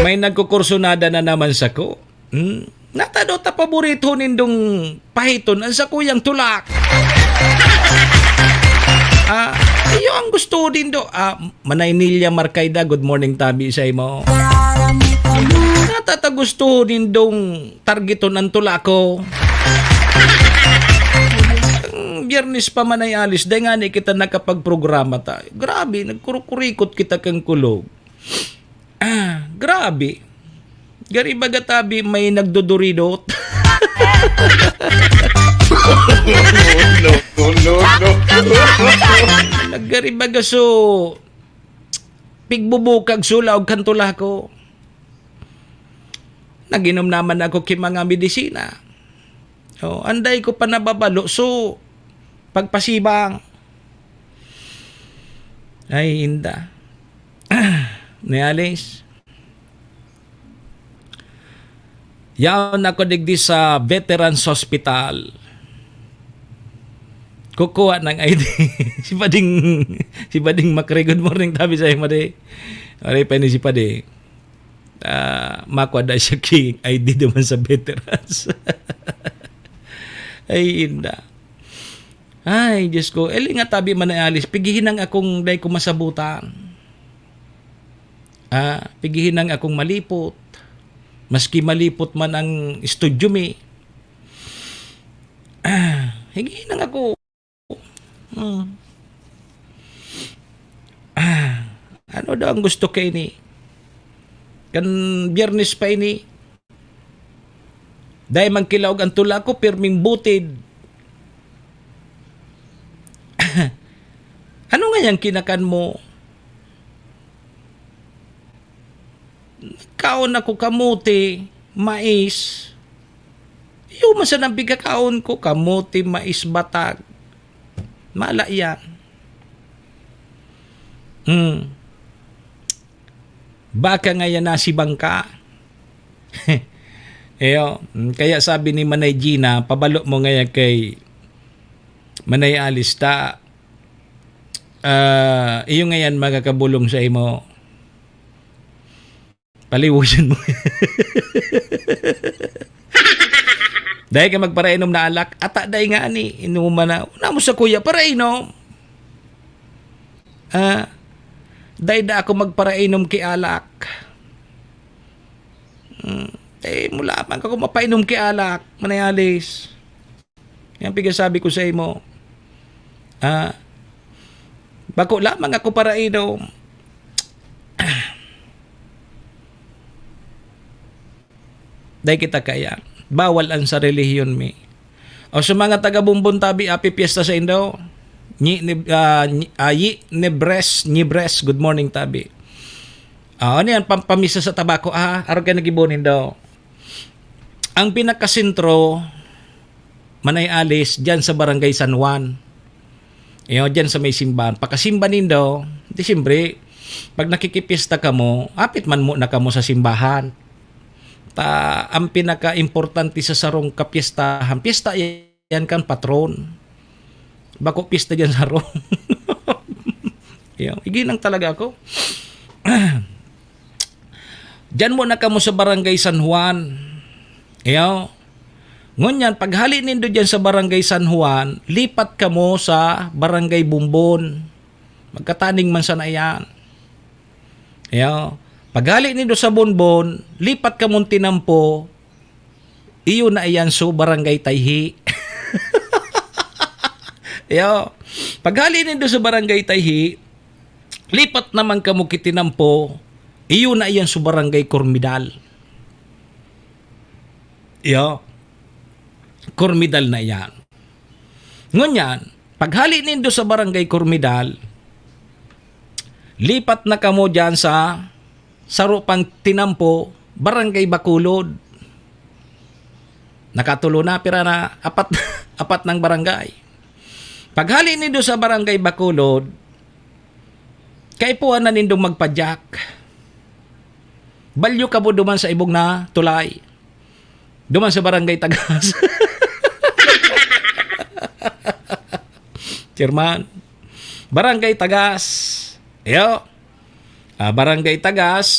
May nagkukursunada na naman sako. Hmm? Natado ta paborito nindong pahiton ang sakuyang tulak. Ah, iyo ang gusto nindo. Ah, Manay Nilia Marcayda, good morning tabi sa imo. Natata gusto nindong targeton ang tulak ko. Ang Biyernes pa, Manay Alice, dai ngani kita nakapagprograma tayo. Grabe, nagkurukurikot kita kang kulog. Ah, grabe. Gari baga tabi may nagduduridot. No, no, no, no. Naggari baga so, pigbubukag sulaog kan tulak ko. Nag-inom naman ako ki mga medisina. Oh, anday ko pa nababalo. So, pagpasibang. Ay, inda. Ni Alice. Yaon ako digdi sa Veterans Hospital. Kukuha ng I D. Si Bading, si Bading Makri, good morning, tabi sa imo, di. Ari pa ni si Padi. Ah, makwa da siya ki I D naman sa veterans. Ay, inda. Ay, Diyos ko. Eli nga tabi man na alis, pigihinang akong dai ko masabutan. Ah, pigihinang akong malipot. Maski malipot man ang studio mi. Ah, higihinang ako. Hmm. Ah, ano daw ang gusto ka ini? Kan Biyernes pa ini. Dai man kilaog ang tula ko, pirming butid. Ano nga yang kinakan mo? Kaon ako kamote, mais. Iyo man sanang pigkakaon ko, kamote, mais, batag. Mala yan. Hmm. Baka nga yan nasibang ka. Iyo, mm, kaya sabi ni Manay Gina, pabalo mo nga yan kay Manay Alice ta. Ah, iyo nga yan makakabulong sa imo. Paliwosan mo. Dai ka magparainom na alak, ata dai ngani, inuman na. Una mo sa kuya, parainom. Ah, dai da ako magparainom ki alak. Hmm, eh, mula man ako mapainom ki alak, Manay Alice. Yan pigasabi ko sa imo. Ah, bako lamang ako parainom. Dai kita kaya. Bawal an sa relihiyon mi. O sa mga taga Bumbon tabi, happy fiesta sa indo. Nyi, ni, ah, nyi, ah, Yi, Nibres, Nibres, good morning tabi. Ah, ano yan? Pampamisa sa tabako, ah? Araw kayo nagibo nindo. Ang pinakasentro, Manay Alice, dyan sa Barangay San Juan. Iyo, dyan sa may simbahan. Pakasimba nindo, di siyempre, pag nakikipista kamo, apit man muna kamo sa simbahan. Ta, ang pinaka-importante sa sarong kapistahan, pista yan kan patron. Bako pista dyan sa sarong. Iyo, iginang talaga ako. Diyan muna kamo sa Barangay San Juan. Iyo. Ngunyan, paghali nindo diyan sa Barangay San Juan, lipat kamo sa Barangay Bumbon. Magkataning man sana iyan. Iyo. Paghali nindo sa Bumbon, lipat kamo tinampo. Iyo na iyan so Barangay Tayhi. Iyo. Paghali nindo sa Barangay Tayhi, lipat naman kamo ki tinampo, iyo na iyan so Barangay Kormidal. Iyo. Kormidal na iyan. Ngunyan, paghali nindo sa Barangay Kormidal, lipat na kamo diyan sa saro pang tinampo, Barangay Bacolod. Nakatulo na, pira na, apat, apat ng barangay. Paghali nindo sa Barangay Bacolod, kaipuhan na nindong magpadyak. Balyo kamo duman sa ibong na tulay. Duman sa Barangay Tagas. Chairman. Barangay Tagas. Iyo. Ah, Barangay Tagas.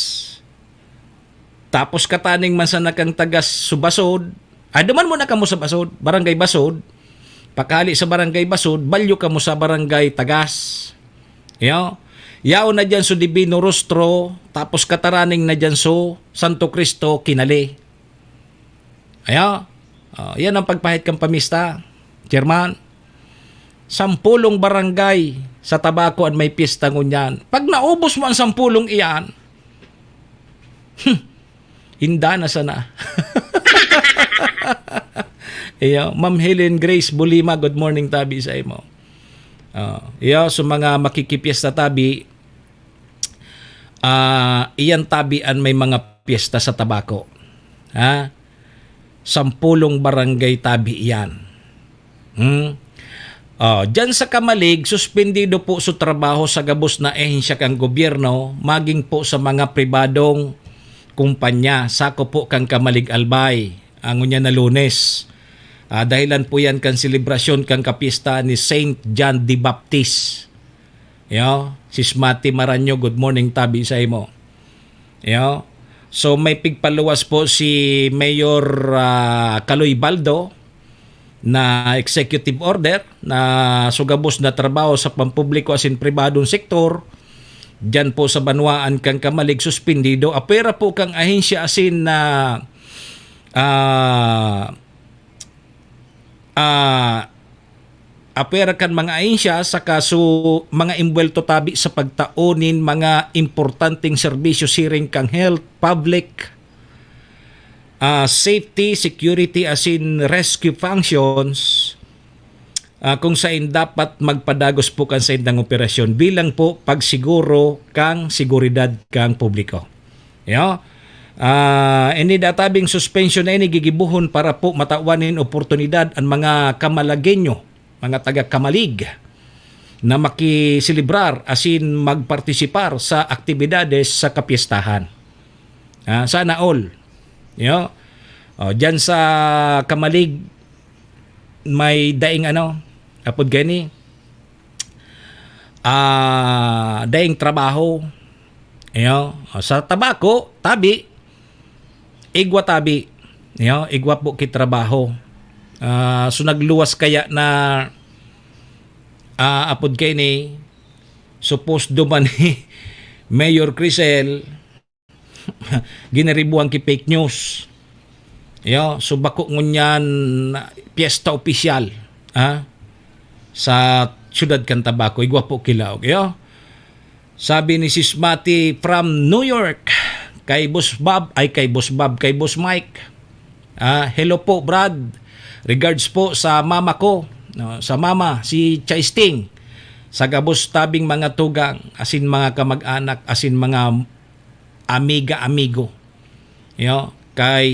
Tapos kataning man sana kang taga Subasod. Ay, duman muna kamo sa Basod, Barangay Basod. Pakali sa Barangay Basod, balyo kamo sa Barangay Tagas. Iyo. Yaon na dyan so Divino Rostro, tapos kataraning na dyan so Santo Cristo, Kinali. Ayo. Oh, yan ang pagpahit kan pamista, Chairman. Sampulong barangay sa Tabaco an may piyesta ngunyan. Pag naubos mo ang sampulong iyan, hmm, inda na sana. Iyo, Ma'am Helen Grace Bulima, good morning tabi sa imo. Oh, iyo, sa mga makikipyesta tabi, ah, iyan tabi an may mga piyesta sa Tabaco. Ha? Sampulong barangay tabi iyan. Hmm? Oh, dyan sa Kamalig, suspendido po sa trabaho sa gabos na ehensya kan gobyerno, maging po sa mga pribadong kumpanya, sako po kan Kamalig Albay. Ang unya na Lunes. Ah, dahilan po yan kan selebrasyon kan kapista ni Saint John the Baptist. Yo, Sis Mati Maranyo, good morning tabi sa imo. Yo. So may pigpaluwas po si Mayor, ah, Kaloy Baldo na executive order na sugabos na trabaho sa pampubliko asin pribadong sektor. Diyan po sa banwaan kang Kamalig, suspendido. Apwera po kang ahensya asin na, ah, ah, apwera kan mga ahensya saka su mga imbwelto tabi sa pagtao nin mga importanteng serbisyo siring kang health, public, ah, safety, security asin rescue functions, ah, kung sain dapat magpadagos po kan saindang operasyon bilang po pagsiguro kang seguridad kang publiko. Yo. Ah, ini databing suspensyon na ini gigibohon para po matawan nin oportunidad an mga Kamalagueño, mga taga Kamalig, na makiselebrar asin magpartisipar sa aktibidades sa kapyestahan. Ah, sana all. Yo. Oh, diyan sa Kamalig, may daing ano, apod gani, ah, daing trabaho. Iyo, sa Tabaco, tabi, igwa tabi. Iyo, igwa po ki trabaho. Ah, so nagluwas kaya na, ah, apod kaini, supposed duman ni Mayor Crisel, ginaribuan ki fake news. Iyo, so bako ngunyan piyesta opisyal, ha? Sa siyudad kan Tabaco, igwa po ki laog. Iyo. Sabi ni Sis Mati from New York, kay Boss Bob, ay kay Boss Bob, kay Boss Mike. Ah, hello po, Brad. Regards po sa mama ko, no, sa mama, si Chaisting. Sa gabos tabing mga tugang, asin mga kamag-anak, asin mga amiga-amigo. Yo, kay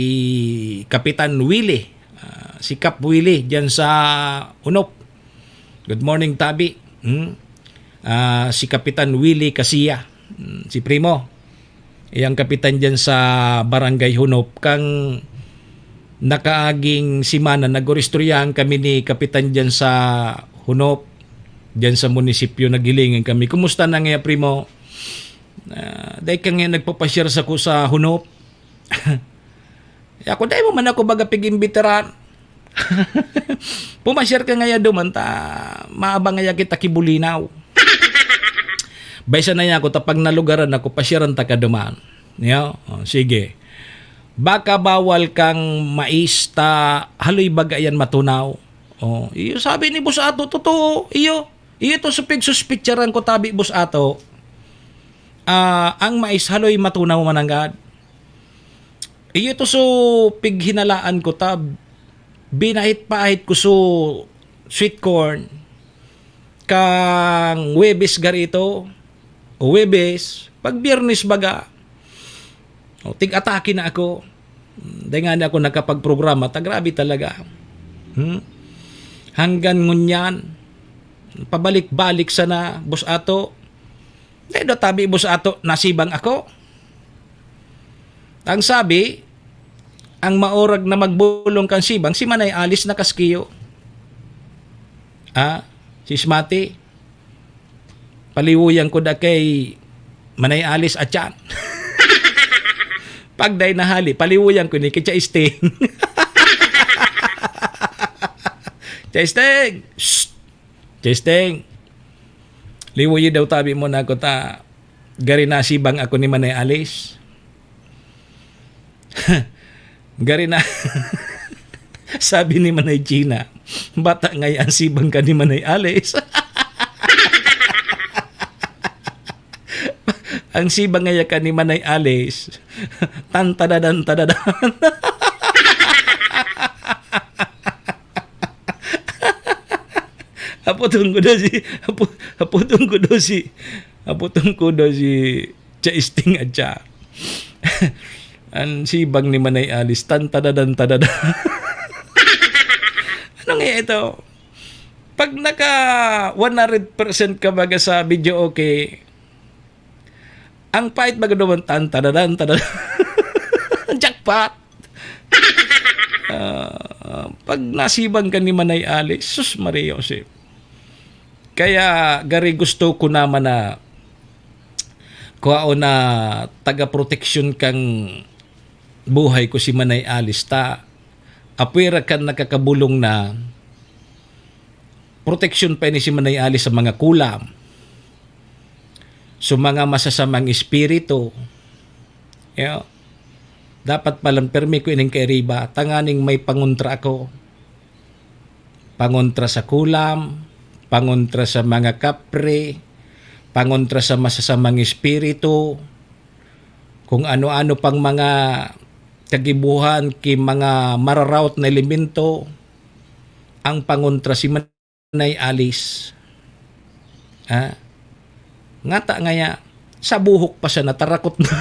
Kapitan Willie, ah, si Kap Willie diyan sa Hunop. Good morning, tabi. Hmm? Ah, si Kapitan Willie Casiya, hmm, si Primo. Iyang kapitan diyan sa Barangay Hunop. Kang nakaaging semana, nag-oristoryahan kami ni kapitan diyan sa Hunop, diyan sa munisipyo, naghilingan kami. "Kumusta na nga, Primo?" Ah, dai ka nga nagpapasyar sako sa Hunop. Ako, dai mo man ako baga pig-imbitaran. Pumasyar ka ngaya duman ta, maabang ngaya kita ki Bulinaw. Baysa na ako ta pag nalugaran ako, pasyaran ta ka duman. Yo? O, sige. Baka bawal kang mais ta haloy baga yan matunaw. O, iyo sabi ni Boss Ato, totoo, iyo. Iyo to sa pigsuspitsaran ko tabi, Boss Ato. Ah, ang mais haloy matunaw mananggad. Iyo to so pighinalaan ko tab. Binahit-pahit ko so sweet corn. Kang Huwebes gari ito. O Huwebes, pag Biyernes baga. O, tig-atake na ako. Dai ngani ako nakapagprograma. Ta grabe talaga. Hmm? Hanggan ngunyan, pabalik-balik sana, Boss Ato. Dai daw tabi, Boss Ato, nasibang ako. Ang sabi, ang maorag na magbolong kan sibang, si Manay Alice na kaskiyo. Ah, si Smati, paliwoyan ko da kay Manay Alice at yan. Pag dai nahali, paliwoyan ko ni kay Cha Sting. Cha Sting! Shh! Cha Sting! Liwoyi daw tabi mo na ako ta gari nasibang ako ni Manay Alice. Gari na, sabi ni Manay Gina, "Bata ngaya an sibang ka ni Manay Alice." Ang sibang ngaya ka ni Manay Alice, tan tadadan, tadadan. Apoton ko daw si, apo-, apoton ko daw si, apoton ko daw si Cha Sting at siya. Ang sibang ni Manay Alice, tan tadadan, tadadan. Ano nga ito? Pag naka one hundred percent ka baga sa video, okay. Ang pait baga naman, tan tadadan, tadadan. Jackpot! Ah, pag nasibang ka ni Manay Alice, sus, Maria Jose. Kaya, gari, gusto ko naman na kuhaon na taga-proteksyon kang buhay ko si Manay Alice ta. Apwera kan nakakabulong na, proteksyon pa ini si Manay Alice sa mga kulam, sa mga masasamang espiritu. Yeah. Dapat palan permi ko ining kairiba, tanganing may pangontra ako. Pangontra sa kulam, pangontra sa mga kapre, pangontra sa masasamang espiritu, kung ano-ano pang mga kagibuhan ki mga mararaot na elemento, ang pangontra si Manay Alice. Ha? Ngata ngaya, sa buhok pa siya natarakot na.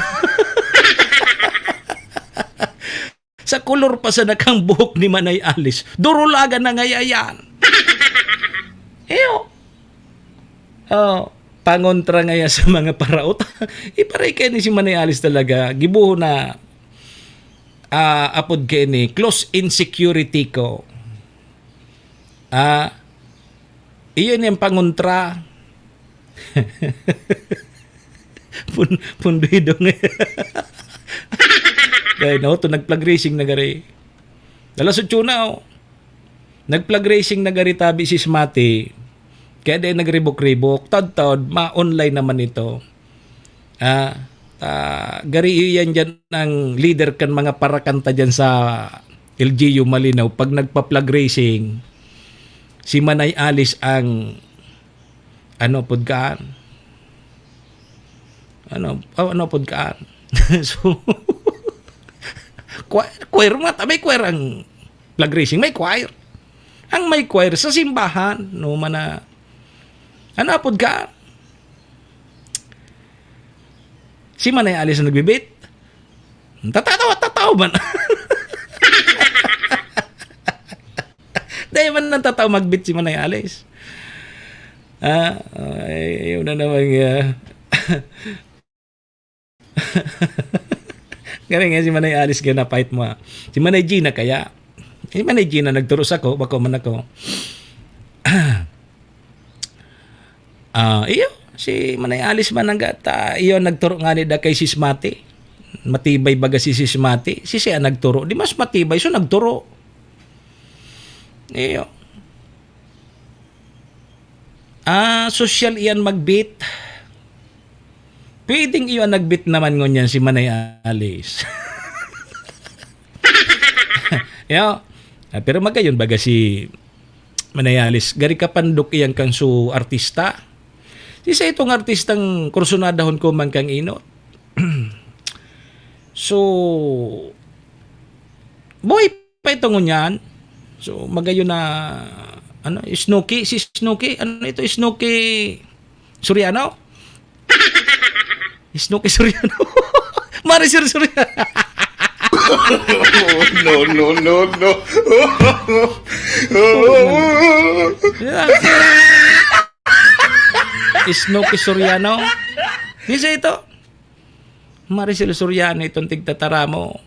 Sa kolor pa siya nakang buhok ni Manay Alice. Durulagan na ngaya yan. Iyo. Oh, pangontra ngaya sa mga paraot. Iparay kayo ni si Manay Alice talaga. Gibuho na, ah, apod kayo ni close insecurity ko. Ah, iyon yung pangontra. Pun-, punduido nga. Dahil na to, nag-flag racing na gari. Dala sa tuna, oh. Nag-flag racing na gari tabi si Smati. Kaya dahil nagribok-ribok, tad-tad, ma-online naman ito. Ah, ta-, gari iyan dyan ang leader kan mga parakanta dyan sa L G U Malinaw. Pag nagpa-flag racing, si Manay Alice ang, ano, pud kaan? Ano, oh, ano, pud kaan? So, choir, choir, mga tabay choir ang flag racing. May choir. Ang may choir sa simbahan, no, mana, ano, apod ka? Si Manay Alice ang nagbibit. Tatatawa, tatawa man. Dahil man nang tatawa magbit si Manay Alice. Ah, ay, yun na naman nga. Galing nga si Manay Alice, kaya napait mo, ah. Si Manay Gina kaya. Si Manay Gina nagturo sa ko, bako man ako. Ah, iyo, si Manay Alice man ang gata, iyo nagturo nga ni da kay Sis Mati. Matibay baga si Sis Mati. Si siya nagturo, di mas matibay, so nagturo. Iyo. Ah, sosyal iyan magbit. Pwedeng iyo ang nagbit naman ngunyan si Manay Alice. Yo. Ah, pero magayon baga si Manay Alice, gari kapandok iyan kan su artista. Si sa itong artistang kursunadahon ko man kang inot. So, buhay pa ito ngunyan. So, magayon na, ano, Snooki, si Snooki, ano ito, Snooki Soriano? Snooki Soriano. Maricel Soriano. No, no, no, no. Yeah. Snooki Soriano. Isa ito. Maricel Soriano itong tigtatara mo.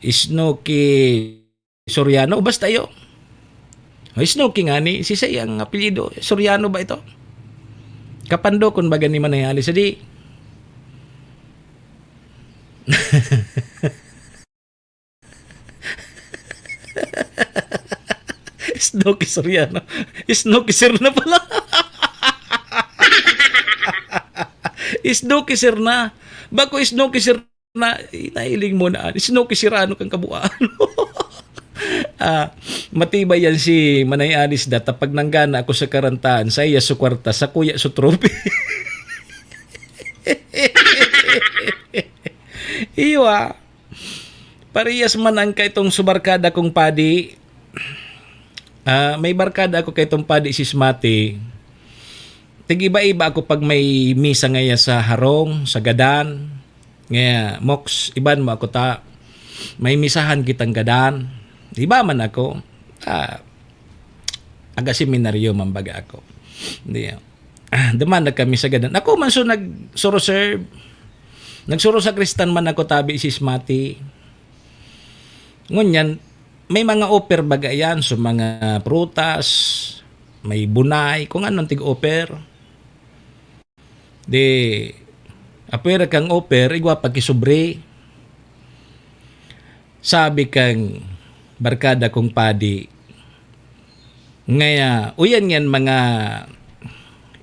Snooki Soriano, basta iyo. Snooki ngani, si siya ang apelyido. Soriano ba ito? Kapandokon baga ni Manay Alice, di? Snooki Soriano. Snooki Sir na pala. Snooki Sir na. Bako Snooki Sir na, nahiling mo na, Snooki Sirano kang kabuuan. Ah, matibay yan si Manay Alice da, ta pag nanggana ako sa karantaan, sa iya su kwarta, sa kuya su trophy. Iyo, ah. Parehas man ang kaitong su barkada kong padi. Ah, may barkada ako kaitong padi si Smati. Tig-iba-iba ako pag may misa ngaya sa harong, sa gadan. Ngaya, Moks, iban mo ako ta. May misahan kitang gadan. Iba man ako. Ah, aga seminaryo man baga ako. Hindi, ah. Ah, duman na kami sa gadan. Ako man so nagsuroserve. Nagsurosakristan man ako tabi si Smati. Ngunyan, may mga offer baga yan. So, mga prutas, may bunay, kung anong tig-offer. Di, apwera kang offer, igwa pagkisubri. Sabi kang barkada kong padi, ngaya, uyan yan mga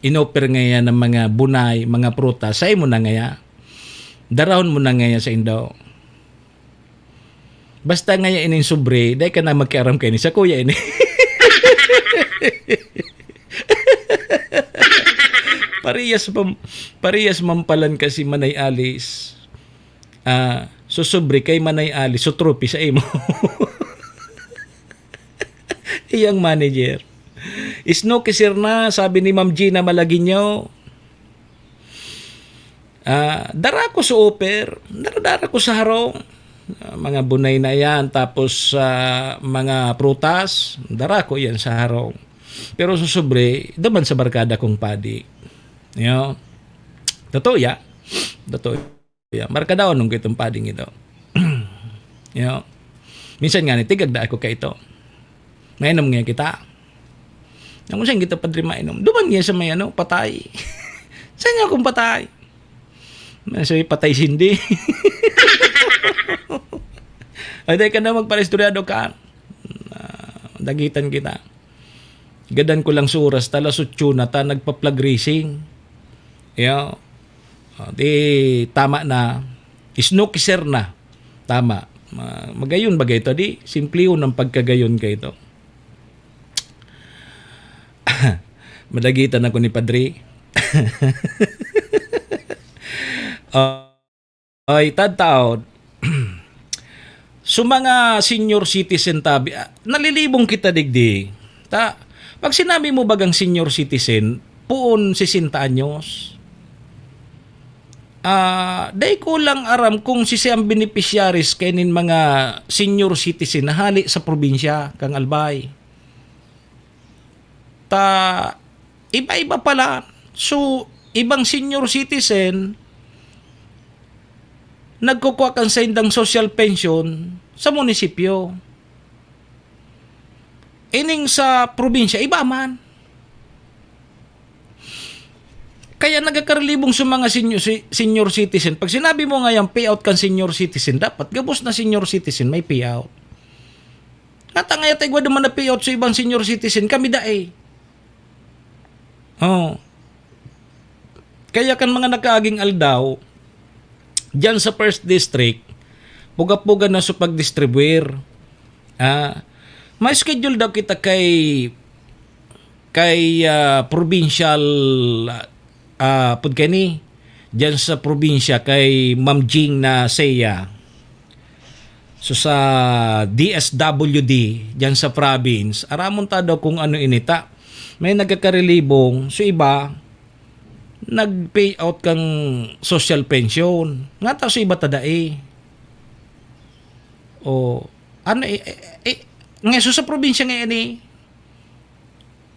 inoffer ngaya ng mga bunay, mga prutas, sa imo na ngaya. Darahon mo na ngaya sa indo. Basta ngaya ining sobre, dai ka na magkiaram kaini. Sa kuya ini. Parehas pam-, parehas mampalan kasi Manay Alice. Ah, so sobre kay Manay Alice, so trophy sa imo. Iyang manager. Snooki Sir na, sabi ni Ma'am Gina Malaguinho. Ah, dara ko sa offer, dara-dara ko sa harong. Ah, mga bunay na yan, tapos, ah, mga prutas, dara ko yan sa harong. Pero sa sobre, duman sa barkada kong padi. Yo. Totoo ya. Totoo ya. Barkadaon nung itong pading ito. Yo. Minsan nga, nitigag na ako kaito. Mainom nga kita. Ang usay kita, Padre, mainom. Duman niya sa may ano, patay. Sa inyo akong patay. May sabi, patay sindi. Ay, dahil ka na magparaistorya, Doc, ha? Ah, dagitan kita. Gadan ko lang sa oras, ta alas otso na, ta nagpa-flag raising. Yo. Ah, di, tama na. Snooki Sir na. Tama. Ma-, magayon ba ito? Di, simplihon ang pagkagayon ka ito. Madagitan ako ni Padre. Ah, ay, tadtaod. So, mga senior citizen tabi, ah, nalilibong kita digdi. Ta, pag sinabi mo bagang senior citizen, puon sesenta anyos. Ah, dai ko lang aram kung sisay ang beneficiaries kainin mga senior citizen na hali sa probinsya, kang Albay. Ta, iba-iba pala. So, ibang senior citizen, nagkukua kan saindang social pension sa munisipyo. Ining sa probinsya, iba man. Kaya nagkakaralibong sa mga senior, si-, senior citizen. Pag sinabi mo nga yung payout kan senior citizen, dapat gabos na senior citizen may payout. Nata nga yata igwa duman na payout sa ibang senior citizen, kami dai. Oh. Kaya kan mga nakaaging aldaw, diyan sa First District, puga-puga na sa pag-distribuir. Ah, may schedule daw kita kay, kay, ah, provincial, ah, pud kani, diyan sa probinsya kay Ma'am Jing na Seya. So, sa D S W D, diyan sa province, aramon ta daw kung ano inita. May nagkakarelibong, so iba, nag-pay out kang social pension. Nga ta, so iba ta dai. O, ano, eh, eh, eh, nga so sa probinsya nga ini,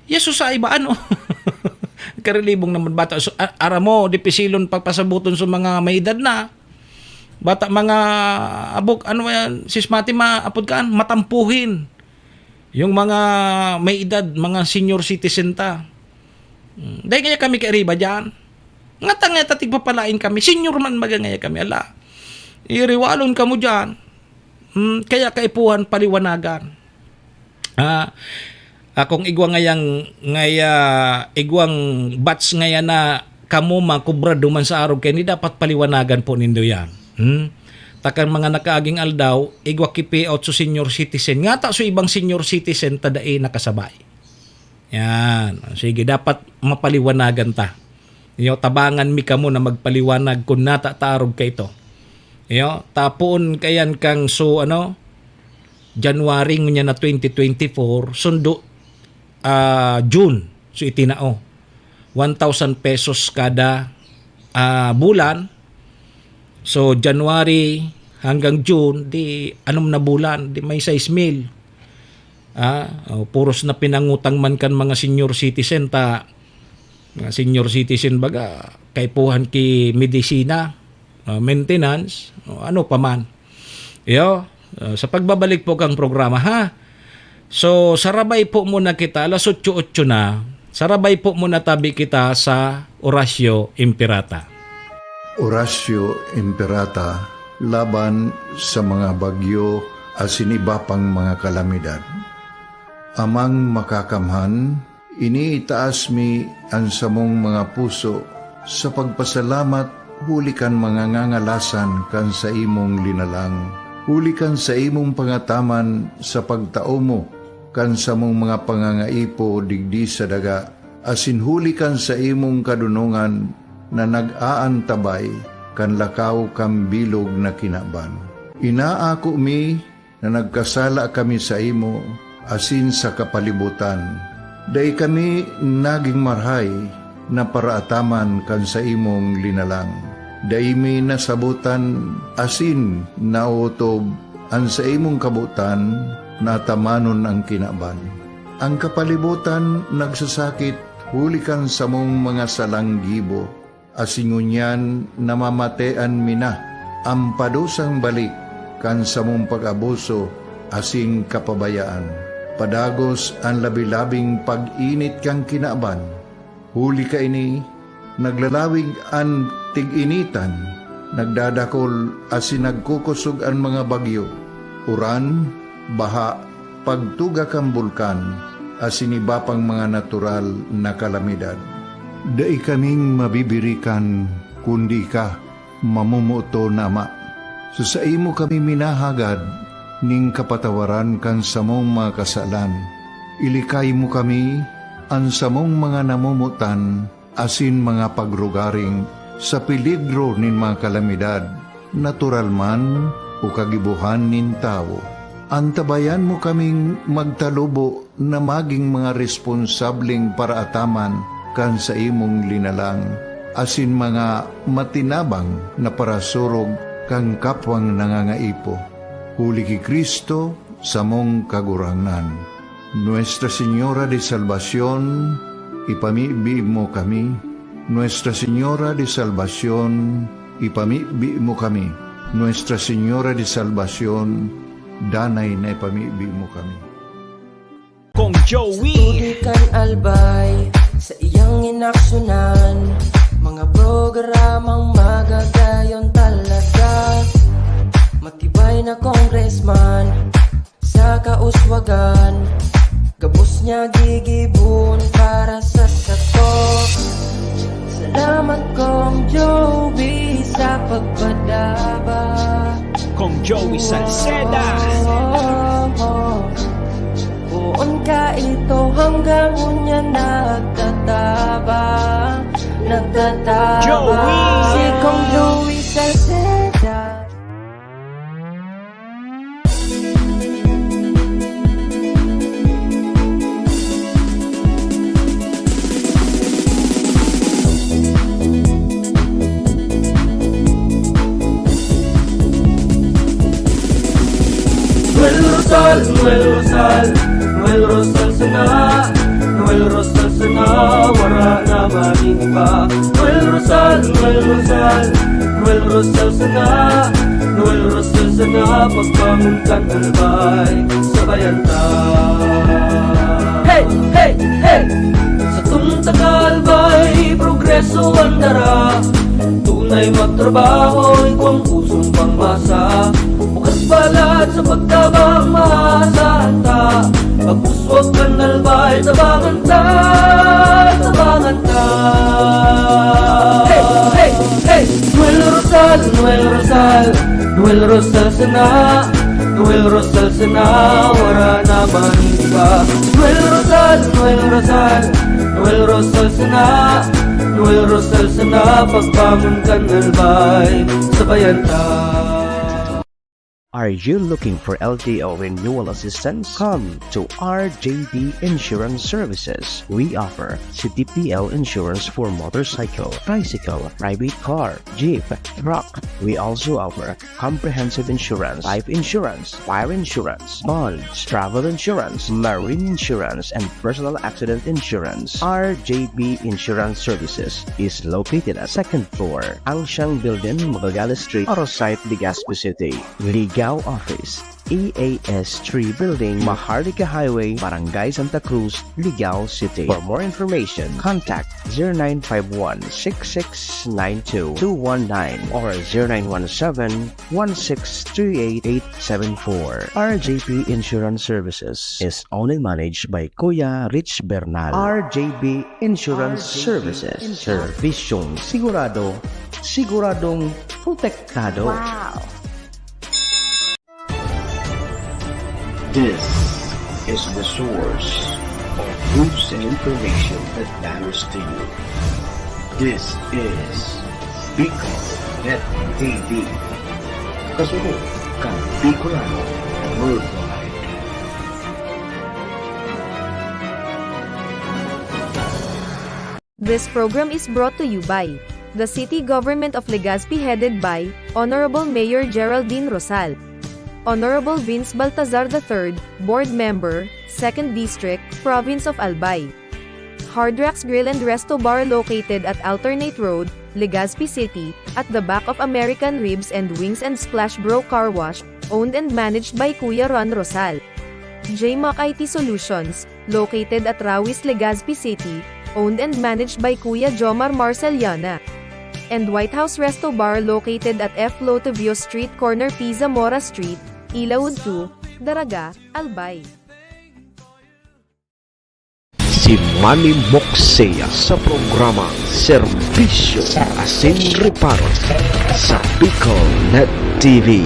Yesus sa iba, ano? Karelibong naman bata. So, a-, aram mo, dipisilon pagpasabuton sa mga may edad na. Bata, mga abog, ano yan, sismati, maapod ka, matampuhin. Yung mga may edad, mga senior citizen ta. Hmm, dai kaya kami kairiba diyan. Ngata nga ta tigpapalain kami, senior man baga ngaya kami, ala. Iriwalon kamo diyan. Hmm, kaya kaipuhan paliwanagan. Ah, akong igwa ngayang, ngaya, igwang batch ngaya na kamo makubra duman sa arog kaini, dapat paliwanagan po nindo yan. Hmm? Takan mga nakaaging aldaw, igwa ki payout sa senior citizen. Ngata sa ibang senior citizen, ta dai nakasabay. Yan. Sige, dapat mapaliwanagan ta. Iyo, tabangan mi kamo na magpaliwanag kun nata ta arog kaito. Iyo, tapoon kayan kang so, ano, January ngunyan na twenty twenty-four, sundo, ah, June, so itinao. One thousand pesos kada, ah, bulan. So, January hanggang June, di anom na bulan, di may sais mil. Ah, oh, puros na pinangutang man kan mga senior citizen ta, mga senior citizen baga, kaipuhan ki medisina, ah, maintenance, o ano pa man. Iyo, ah, sa pagbabalik po kang programa, ha? So, sarabay po muna kita, alas otso-otso na. Sarabay po muna tabi kita sa Oratio Imperata. Oratio Imperata laban sa mga bagyo asin iba pang mga kalamidad. Amang Makakamhan, iniitaas mi an samong mga puso sa pagpasalamat huli kan mga ngangalasan kan saimong linalang, huli kan saimong pangataman sa pagtao mo kan samong mga pangangaipo digdi sa daga, asin huli kan saimong kadonongan na nag-aantabay kan lakaw kan bilog na kinaban. Inaako mi na nagkasala kami saimo asin sa kapalibotan. Dai kami nagin marahay na paraataman kan saimong linalang. Dai mi nasabotan asin naotob an saimong kabotan na atamanon an kinaban. An kapalibotan nagsasakit huli kan samong mga salang gibo, asin ngunyan namamatean mi na an padusang balik kan samong pag-abuso asin kapabayaan. Padagos an labi-labing pag-init kan kinaban. Huli kaini, naglalawig an tig-initan, nagdadakol asin nagkukosog an mga bagyo, uran, baha, pagtuga kan bulkan, asin iba pang mga natural na kalamidad. Dai kaming mabibirikan, kundi ika, mamomoton na Ama. Sa saimo kami minahagad nin kapatawaran kan samong mga kasalan. Ilikay mo kami, an samong mga namomotan, asin mga pagrugaring sa peligro nin mga kalamidad, natural man o kagibohan nin tawo. Antabayan mo kaming magtalubo na magin mga responsableng paraataman kan saimong linalang, asin mga matinabang na parasurog kan kapwang nangangaipo. Huli ki Cristo, samong Kagurangnan. Nuestra Señora de Salvacion, ipamibi mo kami. Nuestra Señora de Salvacion, ipamibi mo kami. Nuestra Señora de Salvacion, danay na ipamibi mo kami. Kong Joey. Tubig kan Albay, sa iyang inaksyonan, mga programang magagayon talaga. Matibay na congressman, sa kauswagan, gabos niya gigibon para sa sato. Salamat, Kong Joey, sa pagpadaba. Kong Joey Salceda. Poon ka ito hanggang unya nagtatabang, nagtatabang. Joey. Si Kong Joey Salceda. Noel Rosal, Noel Rosal, Noel Rosal sana, Noel Rosal sana, wara na magin iba. Noel Rosal, Noel Rosal, Noel Rosal sana, Noel Rosal sana, pagbangon kan Albay, sabayan ta. Bandara, tunay magtrabaho, igwang pusong pangmasa. Bukas balat sa pagtabang, maasahan ta. Pagpuswag kan Albay, tabangan ta, tabangan ta. Hey, hey, hey! Noel Rosal, Noel Rosal, Noel Rosal sana, Noel Rosal sana, wara na man iba. Noel Rosal, Noel Rosal, Noel Rosal sana, Noel Rosal sana, pagbangon kan Albay, sabayan ta. Are you looking for L T O renewal assistance? Come to R J B Insurance Services. We offer C T P L insurance for motorcycle, tricycle, private car, jeep, truck. We also offer comprehensive insurance, life insurance, fire insurance, bonds, travel insurance, marine insurance, and personal accident insurance. R J B Insurance Services is located at second floor, Angsiang Building, Magallanes Street, Arosite, Legazpi City. Ligao Office, E A S three Building, Maharlika Highway, Barangay Santa Cruz, Ligao City. For more information, contact zero nine five one six six nine two two one nine or zero nine one seven one six three eight eight seven four. R J P Insurance Services is owned and managed by Kuya Rich Bernal. R J B Insurance Services. Serbisyong sigurado, siguradong protektado. Wow! This is the source of news and information that matters to you. This is Bicol Net T V. Kasunod kan Bicolano Worldwide. This program is brought to you by the City Government of Legazpi, headed by Honorable Mayor Geraldine Rosal, Honorable Vince Baltazar the third, Board Member, Second District, Province of Albay. Hard Rocks Grill and Resto Bar, located at Alternate Road, Legazpi City, at the back of American Ribs and Wings and Splash Bro Car Wash, owned and managed by Kuya Ron Rosal. J Mac I T Solutions, located at Rawis, Legazpi City, owned and managed by Kuya Jomar Marceliana. And White House Resto Bar, located at F Lotovio Street, corner P Zamora Street, Ilaud two, Daraga, Albay. Si Manny Moksea sa programang Serbisyo asin Reparo sa Bicol Net T V.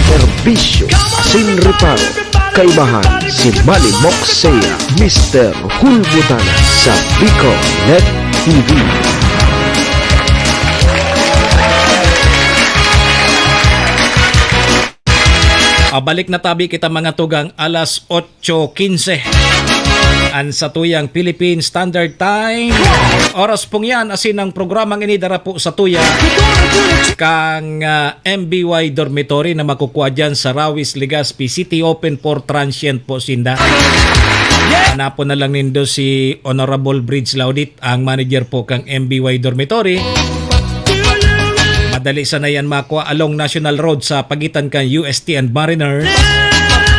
Serbisyo asin Reparo. Kaibahan si Manny Moksea, Mister Hulbutana sa Bicol Net T V. Ah, balik na tabi kita, mga tugang, alas otso quince. An satuyang Philippine Standard Time. Oras pong yan, asin ang programang ini dara po sa tuya kang, ah, M B Y Dormitory na makukuha dyan sa Rawis, Legazpi City, open for transient po sinda. Hanapon na lang nindo si Honorable Bridge Laudit, ang manager po kang M B Y Dormitory. Madali sana yan makuha along National Road sa pagitan kan U S T and Mariners.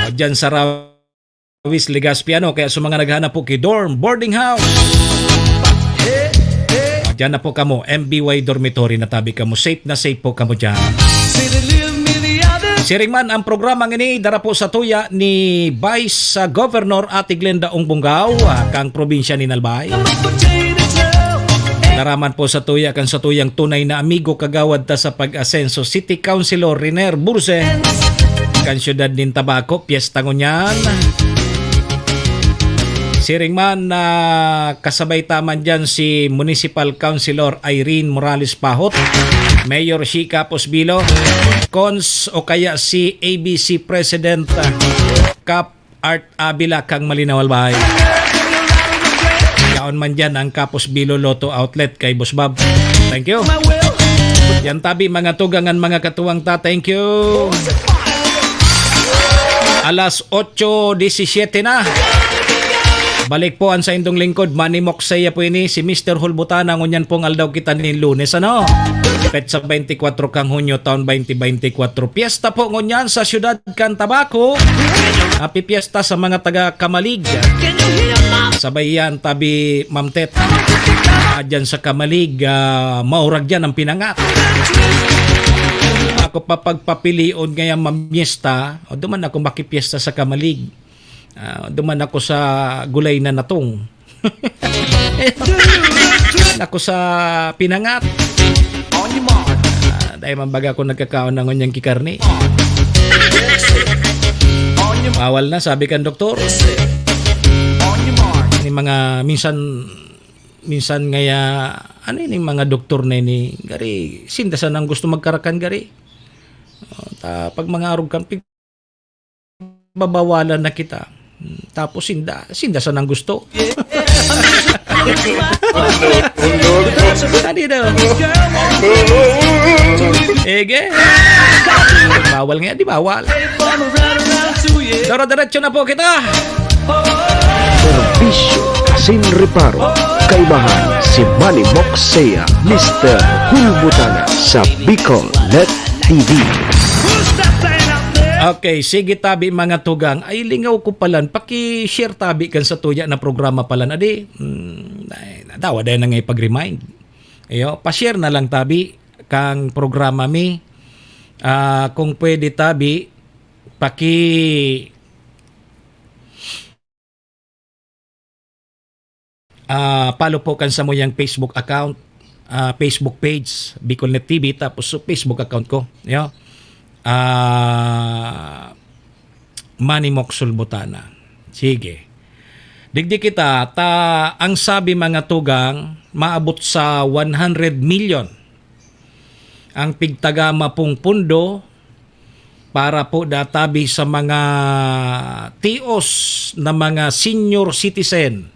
O, dyan sa Rawis, Legazpi, ano. Kaya sa mga naghanap po ki dorm, boarding house, o, dyan na po kamo, M B Y Dormitory na tabi kamo. Safe na safe po kamo dyan. Siring man ang programang ini, dara po sa tuya ni Vice, ah, Governor Ate Glenda Ong Bongao, ah, kang probinsya ni Albay. Dara man po sa tuya kan satuyang tunay na amigo, kagawad ta sa pag-asenso, City Councilor Riner Burse, kan siyudad nin Tabaco, pyesta ngunyan. Siring man, ah, kasabay ta man dyan si Municipal Councilor Irene Morales Pahot, Mayor Shi Capos Bilo, Cons o kaya si A B C President, ah, Cap Art Avila kang Malinaw, Albay. Yaon man dyan ang Capos Bilo Lotto Outlet kay Boss Bob. Thank you. Yan tabi, mga tugang an mga katuwang ta. Thank you. Alas otso disisiete na. Balik po an saindong lingkod, Manny Moksea po ini, si Mister Hulbutana, ngunyan pong aldaw kita nin Lunes, ano? Petsa twenty-four kan Hunyo, taon twenty twenty-four. Piyesta po ngunyan sa siyudad kan Tabaco. Happy Fiesta sa mga taga Camalig. Sabay yan, tabi Ma'am Tet. Ah, dyan sa Camalig, ah, maurag dyan ang pinangat. Ako pa pagpapilion ngayon mamyesta, o duman ako makipyesta sa Camalig. Ah, duman ako sa gulay na natong. Ako sa pinangat. Ah, dahil man baga ako nagkakaon ng unyang kikarni. Bawal na, sabi kan doktor. Ni mga minsan, minsan ngaya, ano yun, yung mga doktor na ini, gari, sinda sanang gusto magkarakan, gari. Oh, ta, pag mga arog kan, pigbabawalan na kita. Hmm, tapos sinda, sinda sanang gusto. Ano daw? Ege. Bawal nga, di bawal. Doro-diretso na po kita. Serbisyo asin reparo. Kaibahan si Manny Moxea, Mister Hulbutana sa Bicol Net T V. Okay, sige tabi mga tugang. Ay, lingaw ko palan. Paki-share tabi kan sa tuya na programa palan. Adi, hmm, ay, natawa dahil na nga ipag-remind. Ayo, pa-share na lang tabi kang programa mi. Ah, kung pwede tabi, paki, ah, follow po kan samuyang Facebook account, ah, Facebook page, Bicol Net T V, tapos sa Facebook account ko, yo. Ah, Manny Moxul Botana. Sige. Digdi kita, ta ang sabi mga tugang, maabot sa one hundred million ang pigtagama pong pundo para po databi sa mga tios na mga senior citizen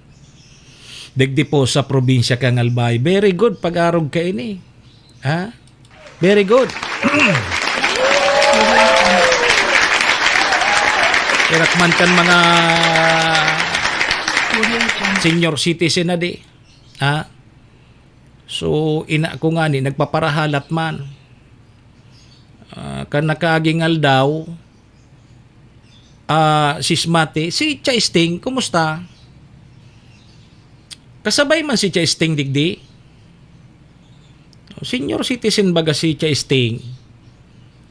digdi po sa probinsya kan Albay. Very good, pag-arog kaini. Ha? Very good. Irak man kan mga senior citizen na di. Ha? So, ina ko ngani, nagpaparahalat man. Ah, kan nakaaging aldaw, ah, si Smati, si Chai Sting, kumusta? Kasabay man si Chai Sting digdi? Senior citizen baga si Chai Sting.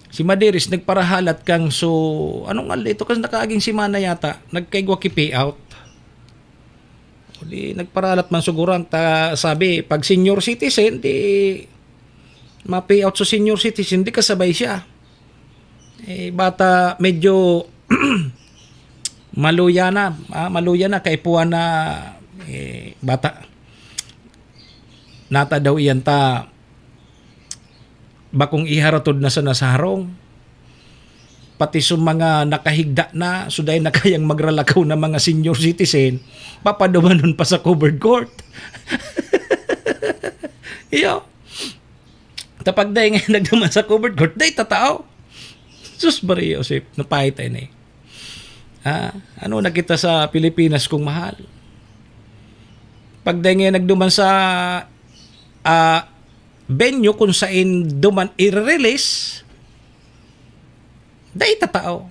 Si Madiris nagparahalat kang, so, anong aldaw ito? Kasi nakaaging semana yata, nagkaigwa ki payout. O di, nagparahalat man siguran ta, sabi, pag senior citizen, di ma-payout sa senior citizen, di kasabay siya. Eh, bata, medyo maluya na, ah, maluya na, kaipuhan na, eh, bata. Nata daw iyan ta, bakong iharatod na sana sa harong. Pati sa mga nakahigda na, so dahil na kayang magralakaw na mga senior citizen, papadumanon pa sa covered court. Iyo. Tapag dahil ngayon nagduman sa covered court, dahil tatao. Sus, Maria Josep, napahit tayo na eh. Ah, ano na kita sa Pilipinas kung mahal? Pag dahil ngayon nagduman sa, ah, venue kung saan duman i-release, dai tatao.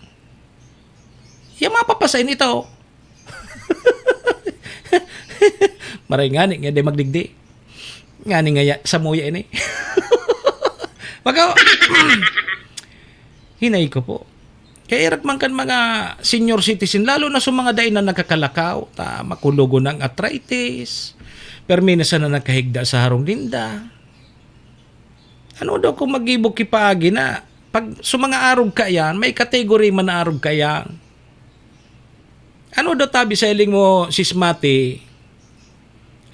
Iya mapapasain ito. Maray ngani nga di magdigdi. Ngani nga ya, samuya ini. Maka-, hinay ko po. Kaya irat man kan mga senior citizen, lalo na sa mga dai na nakakalakaw, ta makulogon ang arthritis, permi na sana nakahigda sa harong ninda. Ano daw kung mag-ibo ki paagi na, pag sa mga arog ka yan, may category man na arog ka yan. Ano daw tabi sa hiling mo, Sis Mati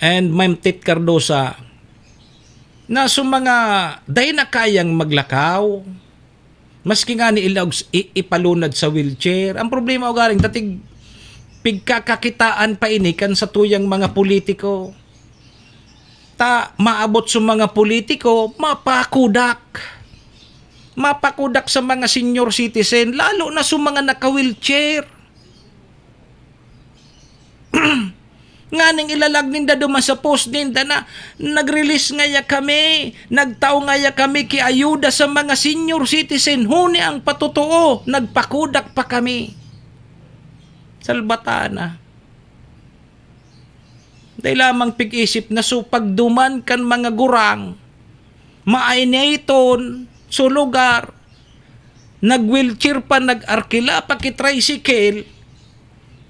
and Ma'am Tit Cardosa, na sa mga dai na kayang maglakaw, maski nga ni ilaog s-, i-, ipalunad sa wheelchair. Ang problema, ugaring tatig pigkakakitaan pa ini kan sa tuyang mga politiko. Ta maabot sa mga politiko, mapakudak. Mapakudak sa mga senior citizen, lalo na sa mga naka-wheelchair. Nganing ilalag ninda duman sa post ninda na, "Nag-release ngaya kami, nagtao ngaya kami ki ayuda sa mga senior citizen, huni ang patotoo, nagpakudak pa kami." Salbatana. Dai lamang pig-isip na so pagduman kan mga gurang, mainiton so lugar, nag-wheelchair pa, nag-arkila pa ki tricycle,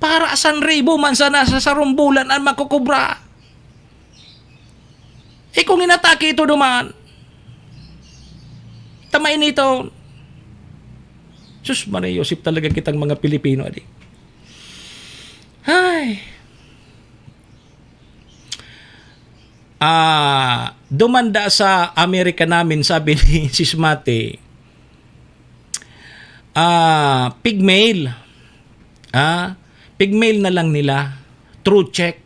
para san ribo man sana sa sarong bulan an makukubra. Eh, kung inatake ito duman, ta mainiton. Sus, Maria Josep, talaga kitang mga Pilipino, adi. Ay. Ah, dumanda sa Amerika namin, sabi ni Sis Mate, ah, pigmail. Ah, pigmail na lang nila. Through check.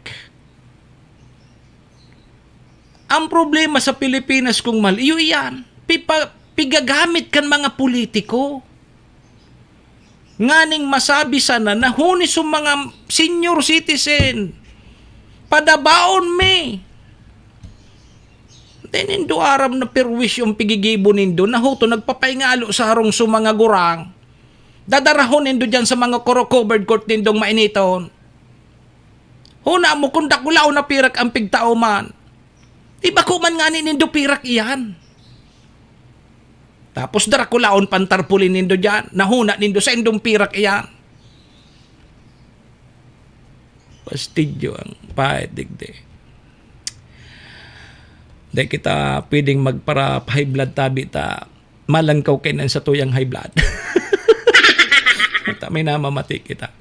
Ang problema sa Pilipinas, kung mal-, iyo iyan, pipa-, pigagamit kan mga politiko. Nganing masabi sana na huni sa mga senior citizen, padabaon mi. Di nindo aram na perwisyo ang pigigibo nindo, na huto nagpapaingalo sa harong sa mga gurang. Dadarahon nindo diyan sa mga koro-, covered court nindong mainiton. Huna mo kung dakulaon na pirak ang pigtao man. Di bako man ngani nindo pirak iyan. Tapos dakulaon pang tarpaulin nindo diyan, nahuna nindo saindong pirak iyan. Pastidyo ang pait digdi. Di kita pwedeng magpara-high blood tabi ta malangkaw kainan sa tuyang high blood. Ta may namamati kita.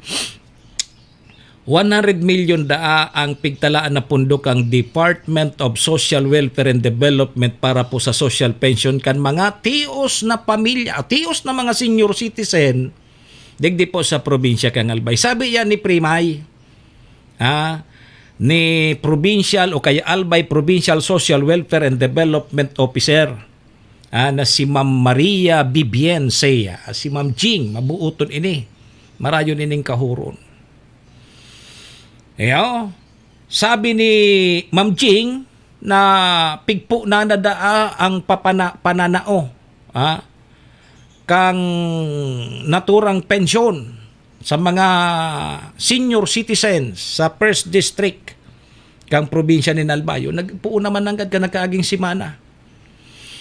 One hundred milyon daa ang pigtalaan na pondo kan Department of Social Welfare and Development para po sa social pension kan mga tios na pamilya, tios na mga senior citizen, digdi po sa probinsya kan Albay. Sabi yan ni Primay, ha, ni Provincial o kaya Albay Provincial Social Welfare and Development Officer, ah, na si Ma'am Maria Bibiencia, si Ma'am Jing, mabuoton ini. Marayon ining kahuron. Iyo, sabi ni Ma'am Jing na pigpo na nadaa ang papana-, pananao, ah, kang naturang pensyon sa mga senior citizens sa First District kang probinsya nin Albay. Nagpuon naman nanggad kan nakaaging semana.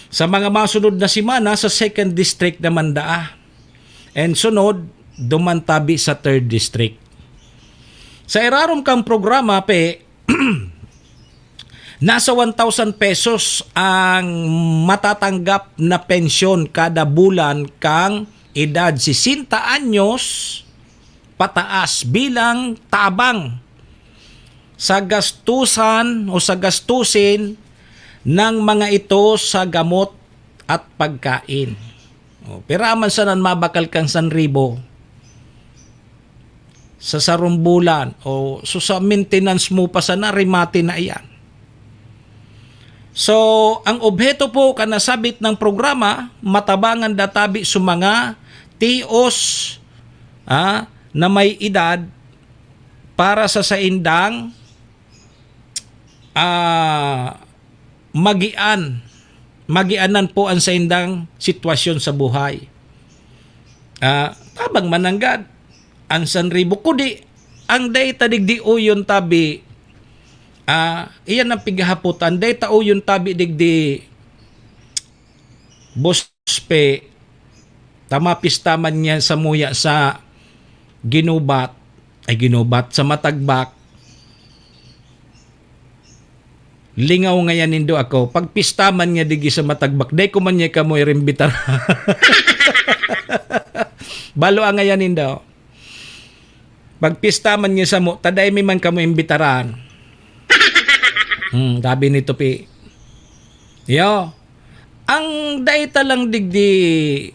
Sa mga masunod na semana, sa Second District naman daa. And sunod, duman tabi sa Third District. Sa irarom kang programa, pe, nasa one thousand pesos ang matatanggap na pensyon kada bulan kang edad sesenta anyos pataas bilang tabang sa gastusan o sa gastusin ng mga ito sa gamot at pagkain. O, pira man sana an mabakal kang san ribo sa sarong bulan, o so sa maintenance mo pa sana, remate na iyan. So, ang obheto po kan nasabit na programa, matabangan da tabi sa mga tios, ah, na may edad para sa saindang, ah, magian, magianan po ang saindang sitwasyon sa buhay. Ah, tabang man nanggad ang san ribo, kundi ang data digdi uyon tabi, ah, iyan ang pighahapotan, data uyon tabi digdi, Boss Pe, ta mapista man niya samuya sa Ginubat, ay, Ginubat, sa Matagbak. Lingaw ngayan nindo ako. Pagpista man niya digi sa Matagbak, dai ko man niya kamo irimbitar. Balo ang ngayan nindo. Pagpista man niya samo, ta dai mi man kamo imbitaran. Hmm, sabi ni Tupi. Yo, ang dai ta lang digdi,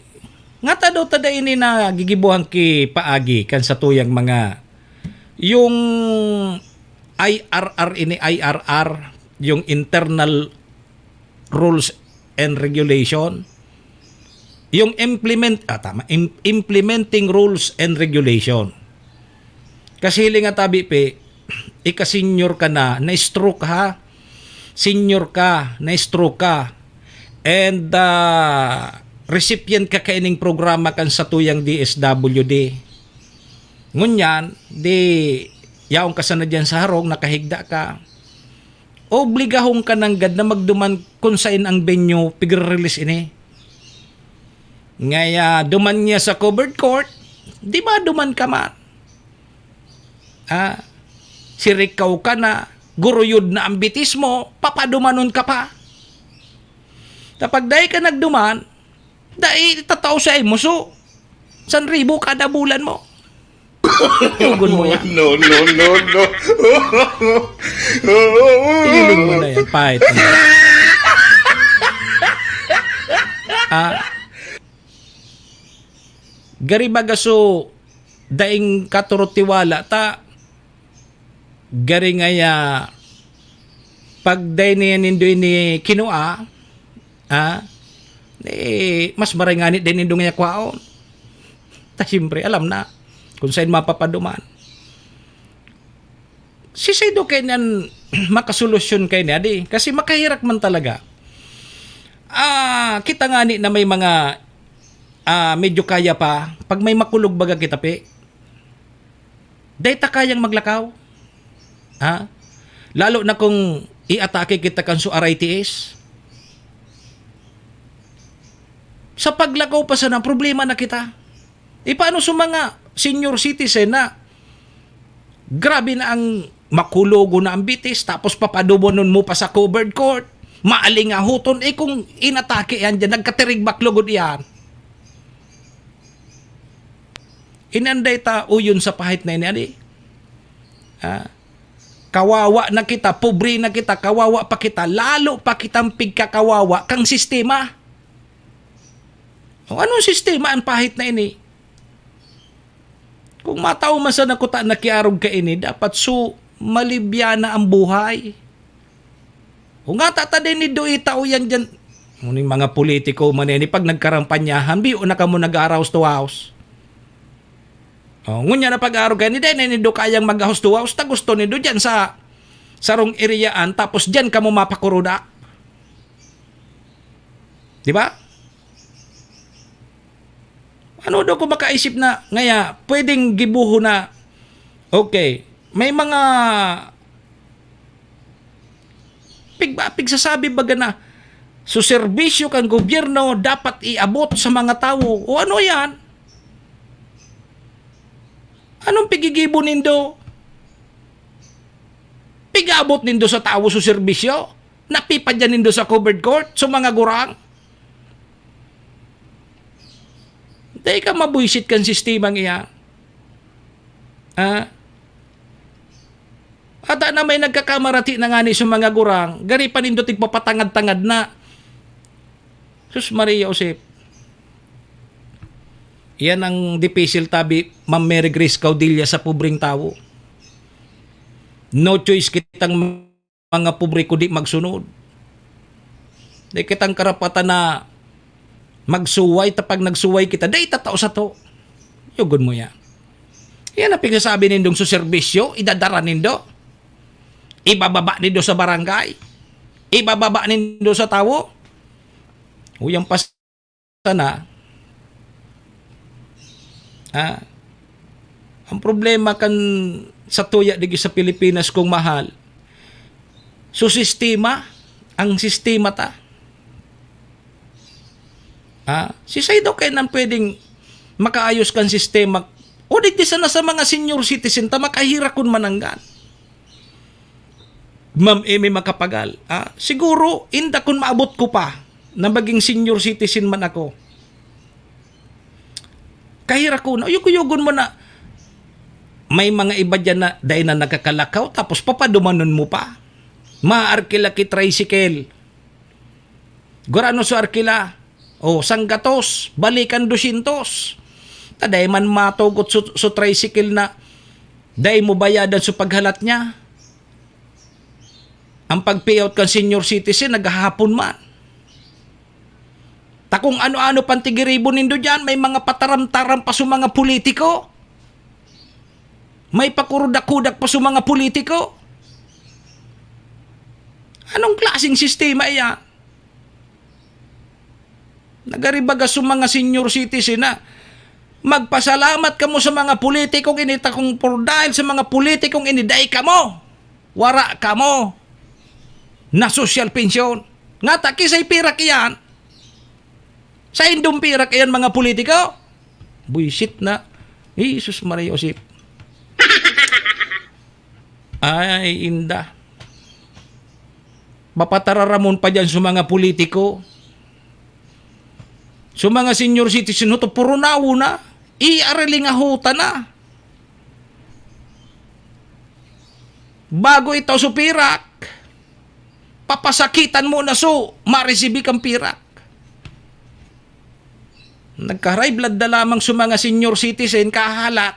ngata daw ta dai ini nagigibuhang ki paagi kan satuyang mga, yung I R R ini, I R R, yung internal rules and regulation. Yung implement, ah, tama, im-, implementing rules and regulation. Kasi hiling nga tabi, pe, ika-senior ka na, na-stroke ha, senior ka, na-stroke ka, and, ah, recipient ka kaining programa kan satuyang D S W D. Ngunyan, di yaon ka sana diyan sa harong, nakahigda ka. Obligahon ka nanggad na magduman kun sain ang venue pigre-release ini. Ngaya duman niya sa covered court, di ba duman ka man? Ah, sirikaw ka na, guruyod na ang bitis mo, papadumanon ka pa. Kapag dai ka nagduman, dai itatao sa imo, so, san ribo kada bulan mo. Tugon mo yan. No, no, no, no. Ililing mo na yan, pahit mo na yan. Ah, gari baga so, daing katurot tiwala ta, gari ngaya, pag dai niya nindo ini kinua, ah, eh, mas maray ngani dai nindo ngaya kwaon. Ta siyempre, alam na kung saan mapapaduman. Si Sido kaya niyan makasolusyon kaya niya, di? Kasi makahirak man talaga. Ah, kita ngani na may mga, ah, medyo kaya pa. Pag may makulog baga kita, pe, dai ta kayang maglakaw. Ha? Lalo na kung iatake kita kan so arthritis. Sa paglakaw pa sana, problema na kita. E paano sa mga senior citizen na grabe na ang makulogo na ang bitis, tapos papadubonon mo pa sa covered court, maalingahoton, eh kung inatake yan dyan, nagkatirigbak lugod iyan. Inanday ta uyon sa pahit na ini, adi? Ha? Kawawa na kita, pobre na kita, kawawa pa kita, lalo pa kitang pigkakawawa kang sistema. O anong sistema ang pahit na ini? Kung matao man sana kuta nakiarog ka ini, dapat su malibyana ang buhay. Kung nga tata din ni Doita o yan dyan, muning mga politiko man ini, pag nagkarampanyahan, biyo na kamo nag-aaraos to house. O, ngunya na pag-aarog kayo, ni Dene, ni Do kayang mag-house to house, ta gusto ni Do dyan sa sarong eriyaan, tapos dyan kamo mapakuruda. Di ba? Ano daw kung makaisip na, ngaya, pwedeng gibuho na, okay, may mga pig-, pigsasabi baga na, so serbisyo kan gobyerno dapat iabot sa mga tawo. O ano yan? Anong pigigibo nindo? Pig-abot nindo sa tawo so serbisyo? Napipadyan nindo sa covered court, sa mga gurang? Dai ka mabuisit kan sistemang iyan. Ah? Ata na may nagkakamarati na ngani sa mga gurang, gari pa nindo tigpapatangad-tangad na. Sus Maria Josep. Iyan ang dipisil tabi, Ma'am Mary Grace Caudilla, sa pobreng tawo. No choice kitang mga pobre kundi magsunod. Di kitang karapatan na magsuway, ta pag nagsuway kita, dai tatao sato. Yugon mo yan. Yan ang pigsasabi nindong suserbisyo, idadara nindo. Ibababa nindo sa barangay. Ibababa nindo sa tawo. Uyang pas sana, ah, ang problema kan sa tuya digi sa Pilipinas, kung mahal, so sistema, ang sistema ta. Ah, si Saido kaya nang pwedeng makaayos kan sistema, o digdi sana sa mga senior citizen ta makahirakon mananggan. Ma'am Amy Macapagal, ah, siguro, inda kun maabot ko pa na maging senior citizen man ako, kahirakon na, uyog-uyogon mo na, may mga iba diyan na dai na nagkakalakaw, tapos papadumanon mo pa. Maarkila ki tricycle. Gurano sa arkila? O, sanggatos, balikan dosyentos. Ta dai man matugot su, su tricycle na dai mo bayadan su paghalat niya. Ang pag-payout kan senior citizen, naghahapon man. Ta kung ano-ano pang tigiribo nindo diyan, may mga pataram-taram pa sa mga politiko. May pakurudak-kudak pa sa mga politiko. Anong klaseng sistema iyan? Nagaribaga sa mga senior citizen na, "Magpasalamat kamo sa mga politikong ini, takong por dahil sa mga politikong ini, dai kamo. Wara kamo na social pension." Ngata, kisay pirak iyan? Sa indong pirak iyan, mga politiko? Buisit na. Jesus Maria Josep. Ay, inda. Papatararamon pa diyan sa mga politiko. Sa mga senior citizen, huto, purunawo na. Iaralingahuta na. Bago ito supirak, papasakitan mo na so, maresibi kang pirak. Nagka-high blood na lamang sa mga senior citizen, kahalat.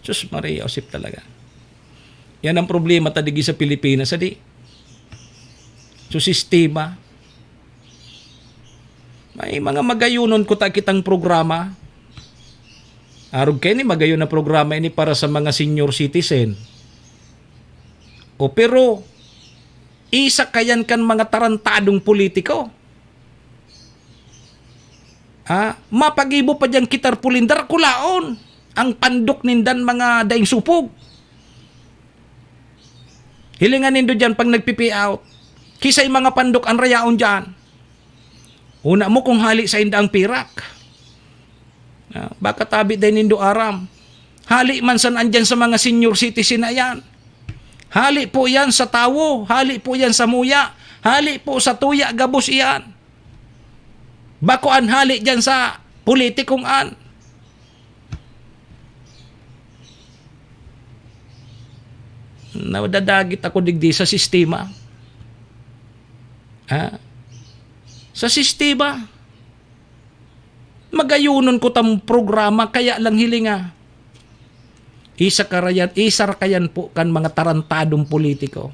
Sus, Maria Josep talaga. Yan ang problema ta digi sa Pilipinas, adi. So, sistema. May mga magayonon ko ta kitang programa. Arog kaini, magayon na programa ini para sa mga senior citizen. O, pero, isa kayan kan mga tarantadong politiko. Ha? Mapagibo pa diyang kitarpulin, Draculaon ang pandok nindan, mga daing supog. Hilingan nindo diyan pag nagpipi-out. Kisay mga pandok an rayaon diyan. Una mo kung hali sainda ang pirak. Ah, baka tabi dai nindo aram. Hali man sana diyan sa mga senior citizen na yan. Hali po yan sa tawo, hali po yan sa muya, hali po sa tuya, gabos iyan. Bako an hali diyan sa politikong an. Nadadagit ako digdi sa sistema. Ha? Sa sistema. Magayonon ko tang programa, kaya lang hilinga. Isa karayan, isa ra kayan po kan mga tarantadong politiko.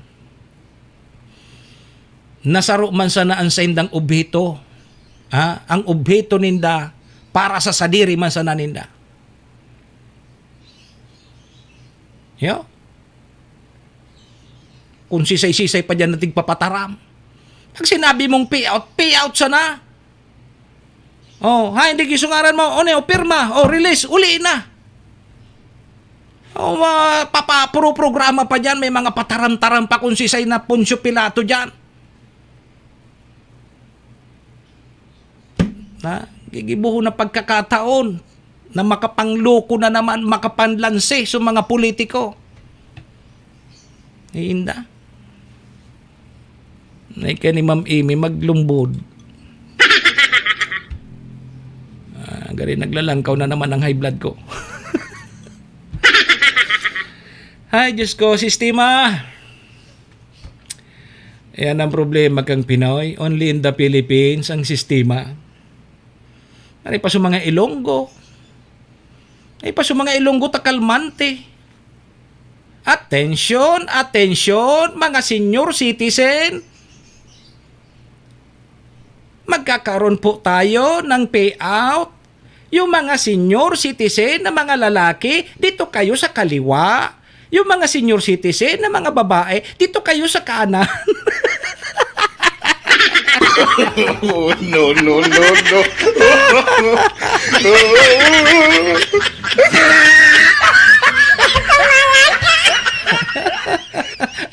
Nasaro man sana ang saindang obheto. Ha? Ang obheto ninda para sa sadiri man sana ninda. Yo? Kung sisay-sisay pa diyan na tigpapataram. Pag sinabi mong pay out, pay out sana. Oh, ha, hindi gisungaran mo. O, ne, o, pirma. O, release. Uli na. O, ma-, papa-, puro programa pa diyan. May mga pataram-taram pa kung sisay na Poncio Pilato diyan. Na, gigibohon na pagkakataon na makapangloko na naman, makapanlanse sa mga politiko. Iinda. Nay ka ni Ma'am Amy maglumbod. Ah, gari naglalangkaw na naman ang high blood ko. Ay, Diyos ko, sistema. Yan ang problema kang Pinoy. Only in the Philippines ang sistema. Ano pa sa mga Ilonggo? Ay pa sa mga Ilonggo ta kalmante. Atensyon, atensyon, mga senior citizen. Magkakaroon po tayo ng payout. Yung mga senior citizen na mga lalaki, dito kayo sa kaliwa. Yung mga senior citizen na mga babae, dito kayo sa kanan. Oh, no, no, no, no.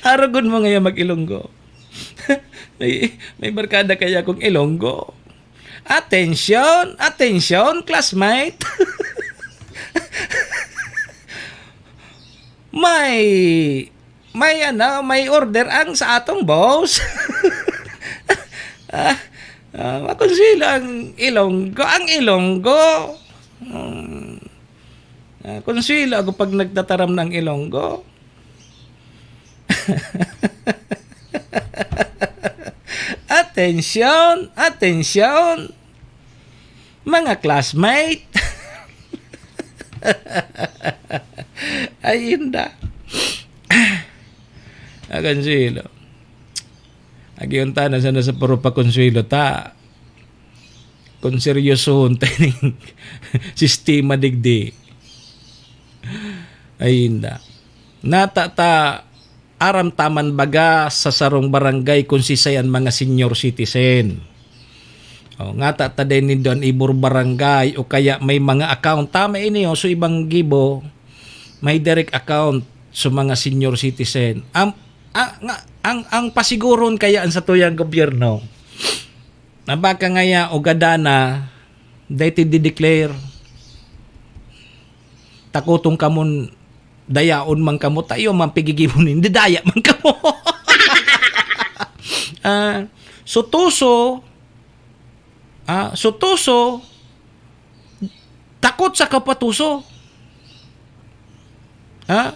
Arogon mo ngayon mag-Ilonggo. May, may barkada kaya akong Ilonggo. Atensyon, atensyon, classmate. May, may ano, may order ang sa atong boss. Ah, ah, makonsilo ang Ilonggo, ang Ilonggo. Hmm. Ah, konsilo ako pag nagtataram ng Ilonggo. Atensyon, atensyon. Mga classmate. Ay, inda. Akonsilo. Agion ta na sana sa puro pakonswelo ta. Kung seryosohon ta ning sistema digdi. Ay, inda. Nata ta aram ta man baga sa sarong barangay kung sisay an mga senior citizen. O, ngata ta din nindo an ibor barangay o kaya may mga account. Tama ini, o, so ibang gibo, may direct account sa mga senior citizen. Ang, ang, nga, ang, ang pasiguron kaya an satuyang gobyerno, na baka ngaya o gadana, dai ti di-declare. Takoton kamon, dayaon man kamo, tayo man pigigibo nin, didaya man kamo. Ah, sutuso, ah, sutuso, takot sa kapatuso. Ha?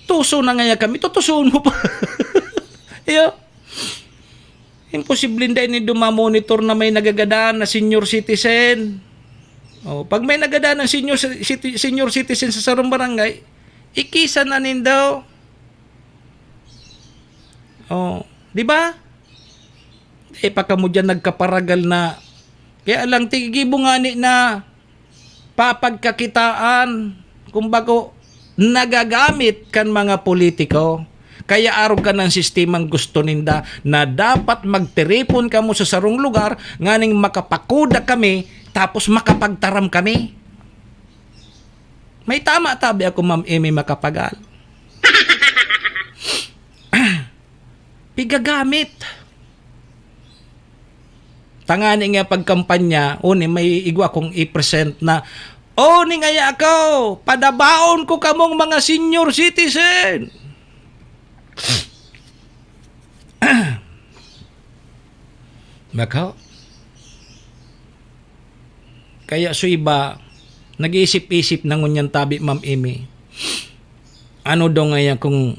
Tuso na ngaya kami, tutusoon mo pa. Iyo. Imposible dai nindo ma-monitor na may nagagadaan na senior citizen. O, pag may nagadan na senior ci-, citi-, senior citizen sa sarong barangay, ikisan na nindo. O, di ba? Di pa kamo diyan nagkaparagal na. Kaya lang, ti gibo ngani na papagkakitaan, kumbaga, nagagamit kan mga politiko. Kaya arog kan sistemang gusto ninda na dapat magtiripon kamo sa sarong lugar nganing makapakuda kami tapos makapagtaram kami. May tama tabi ako, Ma'am Amy Macapagal. Pigagamit. Tangani nga pagkampanya, o ni may igwa kong i-present na, "O, ni ngaya ako, padabaon ko kamong mga senior citizen." Nako. Kaya so iba, nag-iisip-isip na ngunyan tabi, Ma'am Amy. Ano daw ngaya kung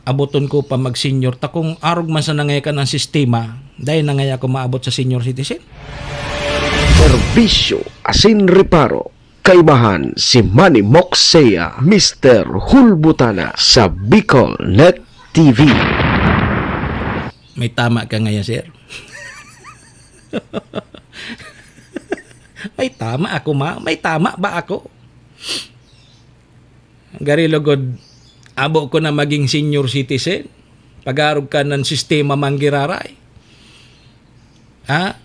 aboton ko pa mag-senior? Ta kung arog man sana ngaya kan ang sistema, dai na ngaya ako maabot sa senior citizen. Serbisyo asin reparo. Kaibahan si Manny Moksea, Mister Hulbutana sa Bicol Net T V. May tama ka ngaya, sir? May tama ako, ma? May tama ba ako? Gari lugod, abo ko na maging senior citizen. Pag-arog ka ng sistema manggiraray. Ha?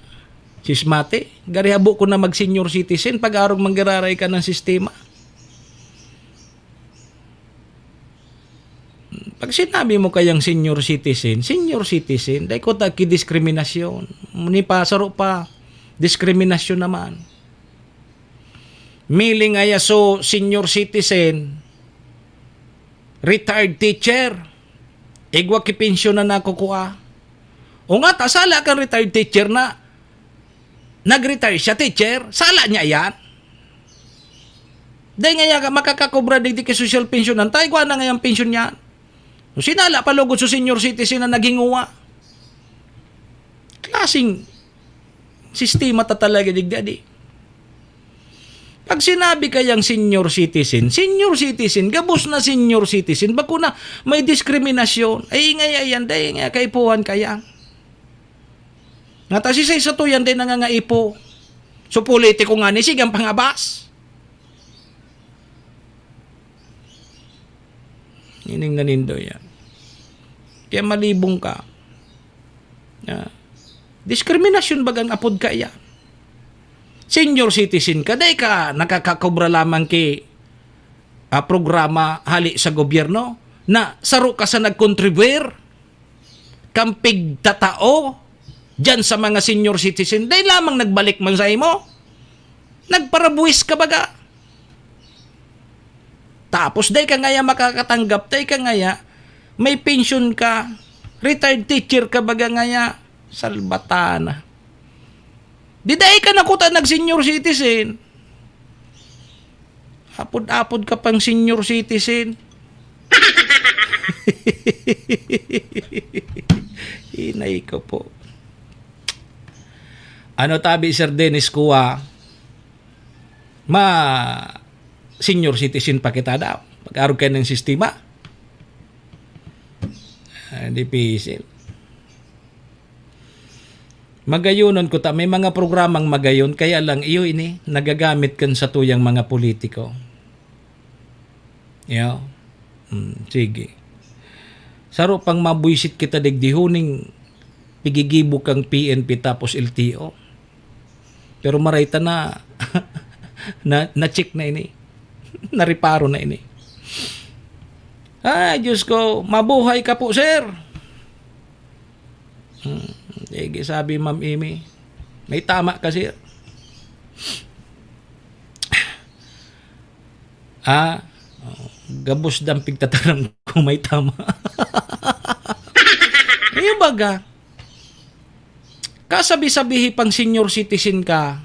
Sismate? Gari abo ko na mag-senior citizen. Pag-arog manggiraray ka ng sistema. Pag sinabi mo kayang senior citizen, senior citizen, dai ko ta ki diskriminasyon. Ni pa, saro pa, diskriminasyon naman. Miling aya so senior citizen, retired teacher, igwa ki pensyon na nakukua. O nga, ta sala kan retired teacher na nag-retire siya, teacher, sala niya yan. Dai ngaya ka makakakobra digdi ki social pension, ta igwa na ngayang pensyon niyan. O sinala pa lugod so senior citizen na naghinguwa. Klaseng sistema ta talaga digdi, adi. Pag sinabi kayang senior citizen, senior citizen, gabos na senior citizen, bako na may diskriminasyon. Ay, ingay, ayan, dai nga kaipuhan kaya. Nga ta si sa tuyan, dai nangangaipo. So, politiko nga ni, sigang pangabas. Ining nanindo yan. Kaya malibong ka. Ah, diskriminasyon bagang apod ka iyan. Senior citizen ka, dai ka nakakakobra lamang ki, ah, programa hali sa gobyerno na saro ka sa nagkontribwir kan pigtatao diyan sa mga senior citizen. Dai lamang nagbalik man sa imo. Nagparabuwis ka baga. Tapos dai ka ngaya makakatanggap, dai ka ngaya, may pensyon ka, retired teacher ka baga ngaya, salbatana. Di dai ka na kuta nag-senior citizen. Apod-apod ka pang senior citizen. Inay ko po. Ano tabi, Sir Dennis Kua? Ma-senior citizen pa kita daw. Pag-arog kayo ng sistema. Ah, dipisil. Magayonon ko ta, may mga programang magayon, kaya lang iyo ini, nagagamit kan satuyang mga politiko. Iyo. Hmm, sige. Saro pang mabwisit kita digdi huning pigigibo kang P N P tapos L T O. Pero maray ta na, na, na-check na ini. Nareparo na ini. Ay, Diyos ko, mabuhay ka po, sir. Hmm, sige, sabi Ma'am Amy, "May tama ka, sir." Ah, oh, gabos dang pigtataram ko may tama. Iyo baga, kasabi-sabihi pang senior citizen ka,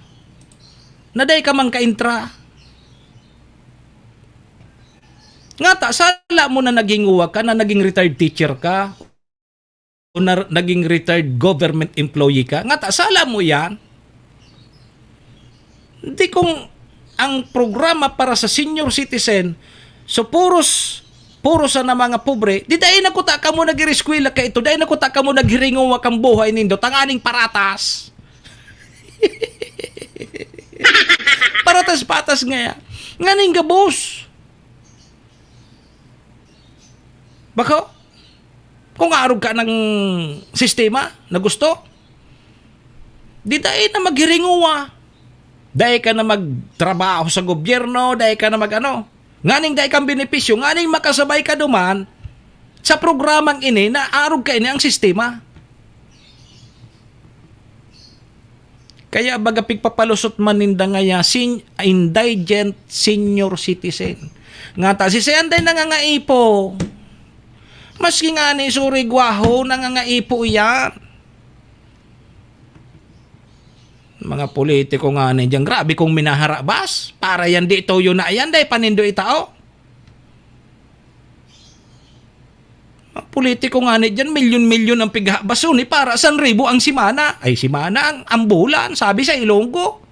na dai ka man kaintra. Ngata, sala mo na naghinguwa ka, na naging retired teacher ka, o na, naging retired government employee ka, ngata, sala mo yan. Di kung ang programa para sa senior citizen, so puros, puros na mga pobre, di dai na kuta kamo nag-iriskwela ka ito, dai na kuta kamo naghiringuwa kang buhay nindo, tanganing paratas. Paratas-patas ngaya. Nganing gabos. Bako? Kung arog ka ng sistema na gusto, di dai na maghiringuwa. Dai ka na magtrabaho sa gobyerno, dai ka na mag-ano. Nganing dai kang benepisyo, nganing makasabay ka duman sa programang ini na arog ka ini ang sistema. Kaya baga pigpapalusot man ninda ngaya sin-, indigent senior citizen. Ngata si Senday nangangaipo. Maski nga ni Suri Guaho, nangangaipo iyan. Mga politiko nga ni diyan, grabe kong minaharabas. Para yan di toyo na yan, dai panindo itao. Mga politiko nga ni diyan, milyon-milyon ang pighabason, eh, para san ribo ang semana. Ay, semana, ang, ang bulan, sabi sa Ilonggo.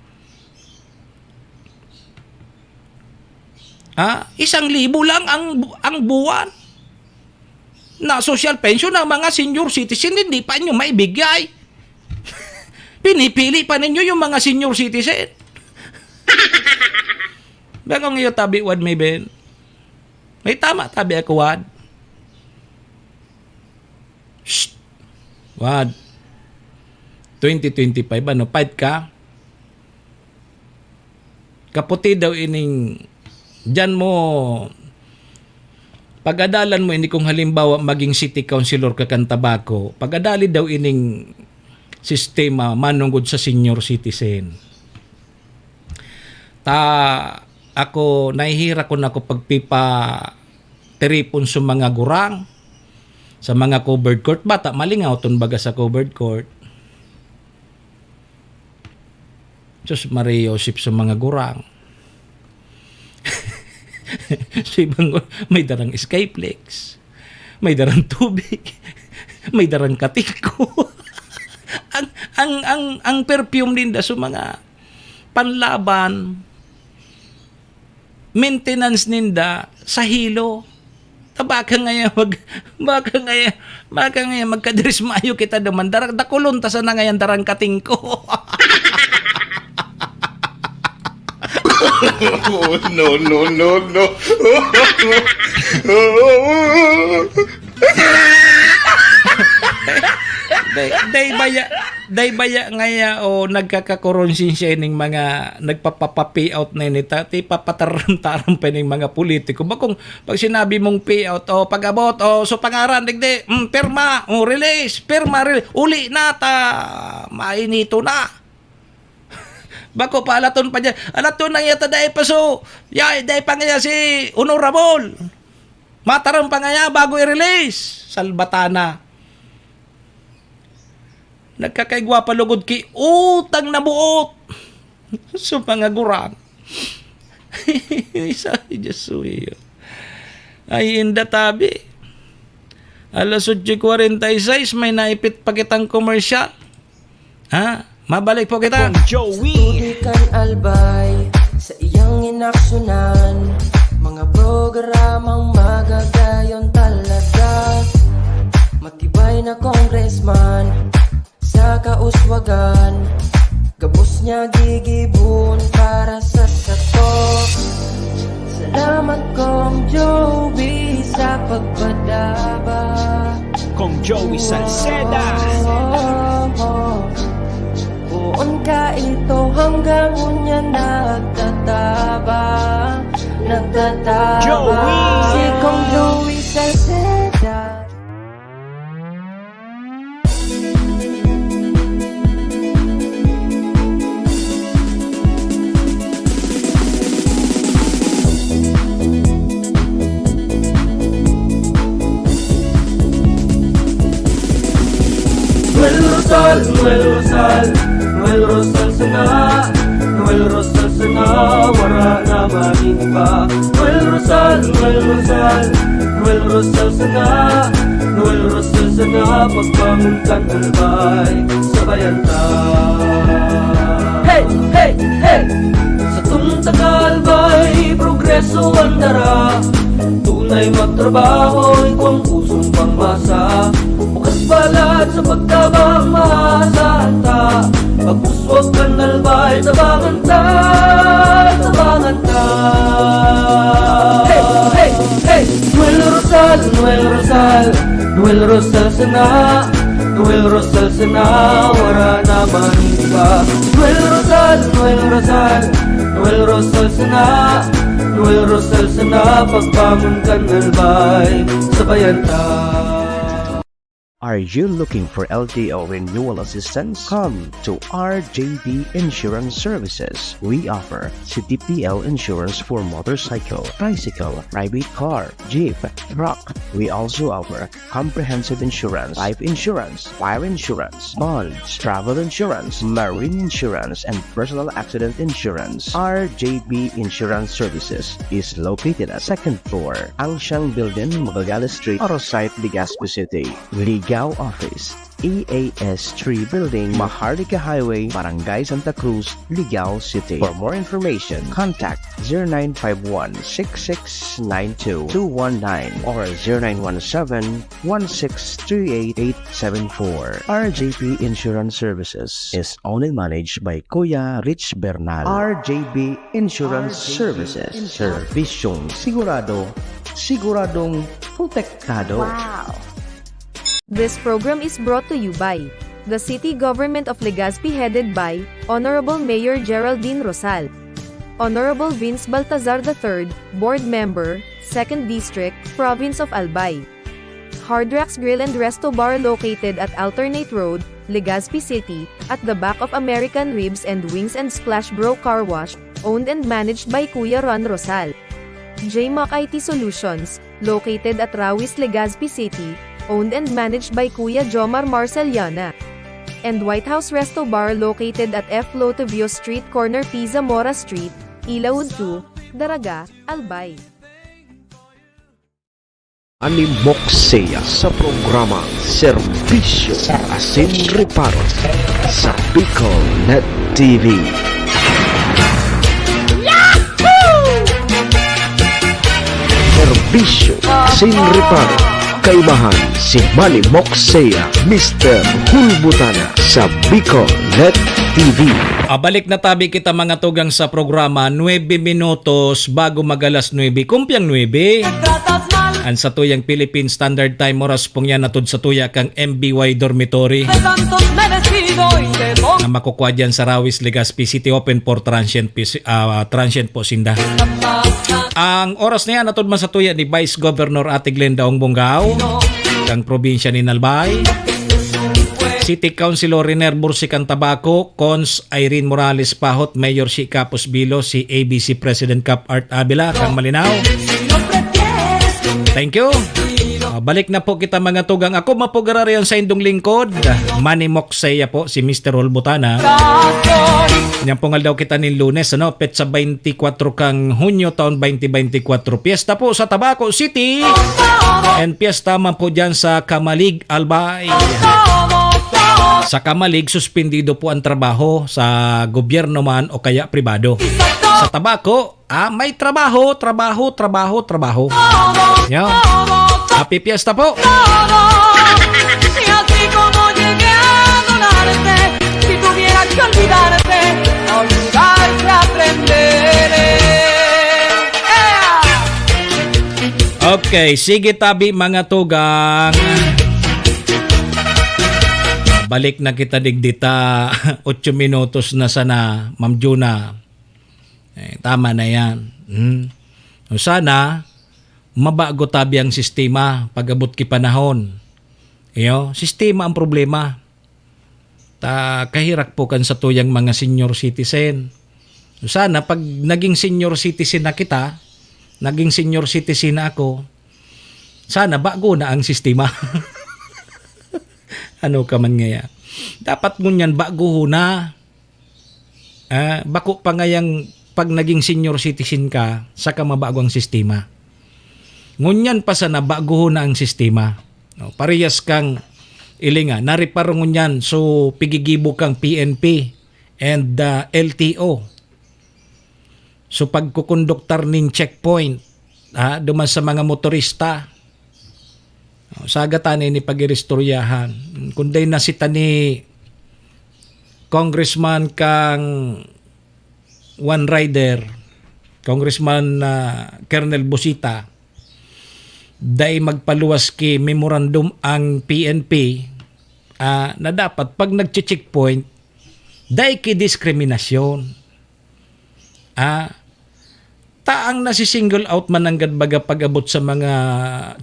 Ha? Isang libo lang ang, ang buwan. Na social pension ng mga senior citizen, hindi pa nyo maibigay. Pinipili pa ninyo yung mga senior citizen. Bakong iyo tabi, Wad, may ben? May tama tabi ako, Wad. Shh! Wad. Twenty twenty-five, ano, fight ka? Kaputi daw ining, diyan mo, pag-adalan mo ini kung halimbawa maging city councilor ka kan Tabaco, pag-adali daw ining sistema manungod sa senior citizen. Ta, ako, nahihirak ko na ako pagpipatiripon sa mga gurang, sa mga covered court. Bata, malingaw ton baga sa covered court. Sus, Maria Joseph sa mga gurang. Sa ibang gu-, may darang Skyflex, may darang tubig, may darang katingko. Ang, ang, ang, ang perfume ninda sa mga panlaban, maintenance ninda sa hilo. Ta baka ngaya mag-, baka ngaya, baka ngaya magkadrismayo kita duman. Dara-, dakulon ta sana ngayan darang katingko. Oh, no, no, no, no. Day, day baya, day baya ngaya o nagkakakuronsensya ining mga nagpapapa-payout na ini, ta, ti papataram-taram pa ining mga politiko. Ba kung pag sinabi mong payout, o pag-abot, o so pangaran, digdi, mm, pirma, o release, pirma, release, uli na ta, mainito na. Bako pa, alaton pa dyan. Alaton na yata, dai pa so, ya, dai pa ngaya si Honorable. Mataram pa ngaya bago i-release. Salbatana. Nagkakaigwa pa lugod ki utang na buot. So, mga gurang. Isa, Diyos ko, iyo. Ay, inda tabi. Alas otso kwarenta y seis, may naipit pa kitang komersyal. Ha? Mabalik po kita. Joey. Tubig kan Albay sa iyang inaksyonan. Mga programang magagayon talaga. Matibay na congressman. Kakauswagan, gabos niya gigibon para sa sato. Salamat, Kong Joey, sa pagpadaba. Kong Joey Salceda. Oh, oh, oh. Poon ka ito hanggang unya nagtatabang, nagtatabang. Joey! Si Kong Joey Salceda. Noel Rosal, Noel Rosal, Noel Rosal sana, Noel Rosal sana, wara na man iba. Noel Rosal, Noel Rosal, Noel Rosal sana, Noel Rosal sana, pagbangon kan Albay, sabayan ta. Hey, hey, hey! Satong taga-Albay, progreso an dara. Tunay magtrabaho, igwang pusong pangmasa. Bukas palad sa pagtabang, maasahan ta. Pag-uswag kan Albay, tabangan ta, tabangan ta. Hey, hey, hey! Noel Rosal, Noel Rosal, Noel Rosal sana, Noel Rosal sana, wara na man iba. Noel Rosal, Noel Rosal, Noel Rosal sana, Noel Rosal sana, pagbangon kan Albay, sabayan ta. Are you looking for L T O renewal assistance? Come to R J B Insurance Services. We offer C T P L insurance for motorcycle, tricycle, private car, jeep, truck. We also offer comprehensive insurance, life insurance, fire insurance, bonds, travel insurance, marine insurance, and personal accident insurance. R J B Insurance Services is located at second floor, Angshang Building, Magallanes Street, Arosite, Legazpi City. Ligao Office, E A S three Building, Maharlika Highway, Barangay Santa Cruz, Ligao City. For more information, contact zero nine five one, six six nine two, two one nine or zero nine one seven, one six three eight, eight seven four. R J P Insurance Services is owned and managed by Kuya Rich Bernal. R J B Insurance Services. Serbisyong sigurado, siguradong protektado. Wow! This program is brought to you by the City Government of Legazpi, headed by Honorable Mayor Geraldine Rosal, Honorable Vince Baltazar the third, Board Member, Second District, Province of Albay. Hard Rocks Grill and Resto Bar, located at Alternate Road, Legazpi City, at the back of American Ribs and Wings and Splash Bro Car Wash, owned and managed by Kuya Ron Rosal. J Mac I T Solutions, located at Rawis, Legazpi City, owned and managed by Kuya Jomar Marceliana. And White House Resto Bar, located at F Lotivio Street, corner P Zamora Street, Ilaud two, Daraga, Albay. Manny Moxea sa programa Serbisyo Asin Reparo sa Bicol Net T V. Serbisyo Asin Reparo. Kaibahan si Manny Moxea, Mister Hulbutana sa Bicol Net T V. Ah, balik na tabi kita, mga tugang, sa programa, nuebe minutos bago mag-alas nuebe. Kumpiang nuebe. An satuyang Philippine Standard Time, oras pong yan, atod sa tuya kang M B Y Dormitory. Na makukuha dyan sa Rawis, Legazpi City, open for transient, pis-, ah, transient po sinda. Ang oras na yan, atod man sa tuya ni Vice Governor Ate Glenda Ong Bongao, kang probinsya ni Albay. City Councilor Riner Bursican Tabaco, Cons Irene Morales Pahot, Mayor si Capos Bilo, si A B C President Cap Art Avila, kang Malinao. Thank you. Ah, balik na po kita, mga tugang. Ako, mapugarari ang saindong lingkod, Manny Moxea po, si Mister Hulbutana. Yan pong aldaw kita nin Lunes, ano? Petsa twenty-four kang Hunyo taon twenty twenty-four. Piyesta po sa Tabaco City. And piyesta man po dyan sa Camalig, Albay. Sa Camalig, suspendido po ang trabaho sa gobyerno man o kaya pribado. Sa Tabaco, ah, may trabaho, trabaho, trabaho, trabaho. Yan. Happy Fiesta po! Y así como llegué a adorar, Si tuviera que olvidarte, a olvidarte aprender. Sige tabi, mga tugang. Balik na kita digdita. Otso minutos na sana, Ma'am Juna. Eh, tama na yan. Hmm. O sana, mabago tabi ang sistema pag-abot ki panahon. Iyo, sistema ang problema. Ta kahirak po kan satuyang mga senior citizen. Sana pag naging senior citizen na kita, naging senior citizen na ako, sana bago na ang sistema. Ano ka man ngaya? Dapat ngunyan bago na. Ah, bako pa ngayang pag naging senior citizen ka, saka mabago ang sistema. Ngunyan pa sana baguhon na ang sistema. No, parehas kang ilinga, nariparo ngunyan, so pigigibo kang P N P and uh, L T O. So pagkukonduktar nin checkpoint, ha, duman sa mga motorista, sagatan ini pag-iristoryahan. Kung day nasita ni Congressman kang One Rider, Congressman uh, Colonel Busita, dai magpaluwas ki memorandum ang P N P uh, na dapat pag nagche-checkpoint, dai ki diskriminasyon. Ah, taang nasi-single out man nanggad baga pag-abot sa mga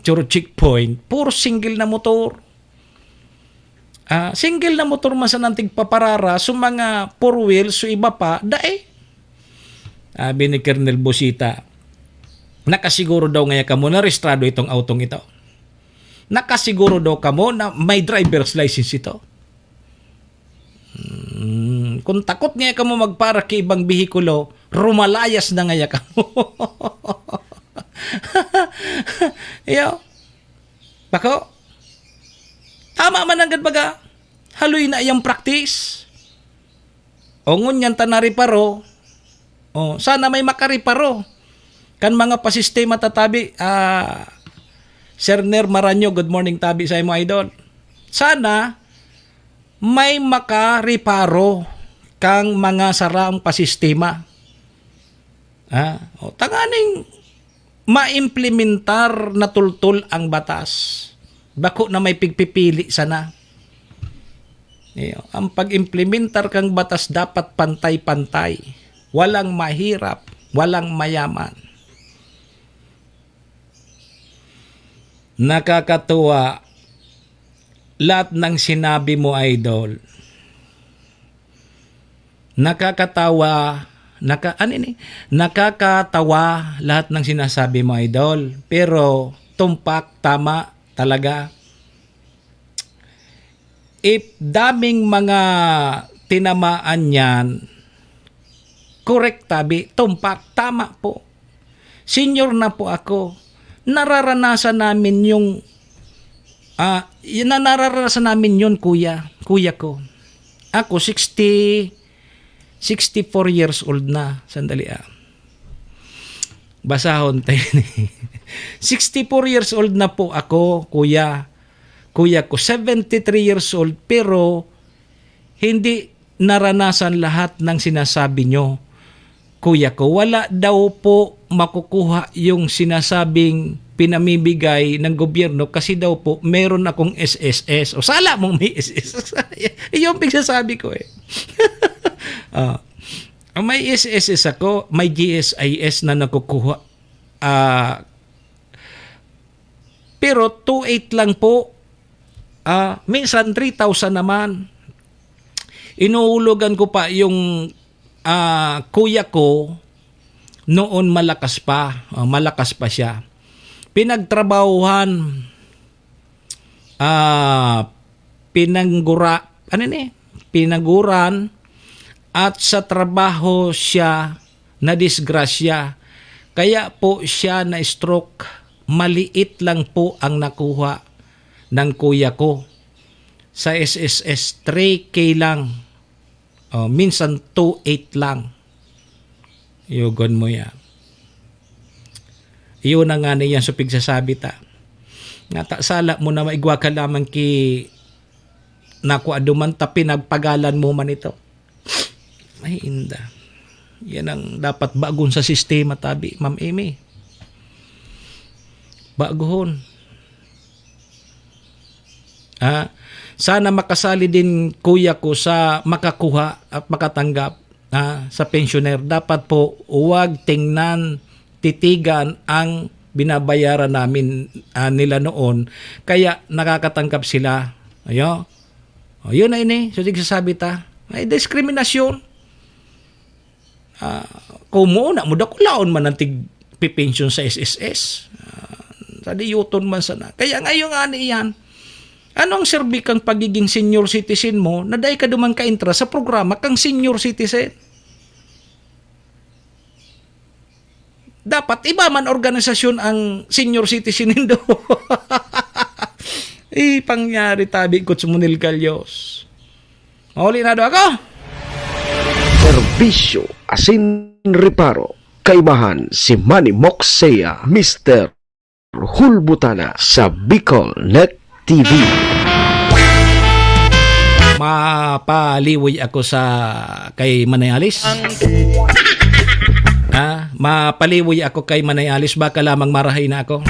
churro checkpoint, puro single na motor. Ah, single na motor man sa nantig paparara, so mga four wheels, so iba pa, dai. Sabi ni Colonel Busita, nakasiguro daw ngaya kamo na rehistrado itong autong ito. Nakasiguro daw kamo na may driver's license ito. Hmm, kung takot ngaya kamo magpara ki ibang behikulo, rumalayas na ngaya kamo. Iyo. Bako? Tama man nanggad baga. Haloy na iyang practice. O ngunyan ta nariparo. O, sana may makariparo. Kan mga pasistema tatabi, ah, Sir Ner Maranyo, good morning tabi sa imo, idol. Sana may makariparo kang mga sarang pasistema. Ah, o, tanganing maimplementar na tultol ang batas. Bako na may pigpipili sana. Iyo, ang pag-implementar kang batas dapat pantay-pantay. Walang mahirap, walang mayaman. Nakakatuwa lahat ng sinabi mo, idol. Nakakatawa, naka, ano ini? Nakakatawa lahat ng sinasabi mo, idol. Pero tumpak, tama talaga. If daming mga tinamaan niyan, correct tabi, tumpak, tama po. Senior na po ako. Nararanasan namin yung, ah, y- na nararanasan namin yun, kuya, kuya ko. Ako, sixty, sixty-four years old na. Sandali, ah. Basahon tayo ni. Sixty-four years old na po ako, kuya. Kuya ko, seventy-three years old, pero hindi naranasan lahat ng sinasabi nyo. Kuya ko, wala daw po makukuha yung sinasabing pinamimigay ng gobyerno kasi daw po meron akong S S S. O sala mong may S S S. Yung pigsasabi ko eh. Ah, may S S S ako, may G S I S na nakukuha. Ah, pero two eight lang po. Ah, minsan three thousand naman. Inuulogan ko pa yung, ah, kuya ko, noon malakas pa, ah, malakas pa siya. Pinagtrabahuhan, ah, pinanggura-, ano ni? Pinaguran at sa trabaho siya nadisgrasya. Kaya po siya na-stroke. Maliit lang po ang nakuha ng kuya ko. Sa S S S, three K lang. O, minsan two eight lang. Yugon mo yan. Iyon na nga niya sa pigsasabi ta. Nga ta, sala mo na maigwa ka lamang ki nakua duman ta pinagpagalan mo man ito. Ay, inda. Yan ang dapat bagon sa sistema, tabi, Ma'am Amy. Baguhon. Ah, sana makasali din, kuya ko, sa makakuha at makatanggap, ah, sa pensioner. Dapat po, huwag tingnan, titigan ang binabayaran namin, ah, nila noon. Kaya nakakatanggap sila. Ayo. O, yun na ini. So, di sasabi ta, may diskriminasyon. Ah, kung muna mo, dakulaon man ang tigpipensyon sa S S S. Ah, sa diyuton man sana. Kaya ngayon nga niyan, ano ang serbi kang pagiging senior citizen mo na dai ka duman kaintra sa programa kang senior citizen? Dapat iba man organisasyon ang senior citizen nindo. Eh, pangyari tabi, Coach Monel Galios. Mauli na do ako. Serbisyo asin reparo. Kaibahan si Manny Moxea, Mister Hulbutana sa Bicol Net T V. Mapaliwoy ako sa kay Manay Alice. Ha? Mapaliwoy ako kay Manay Alice, baka lamang marahay na ako.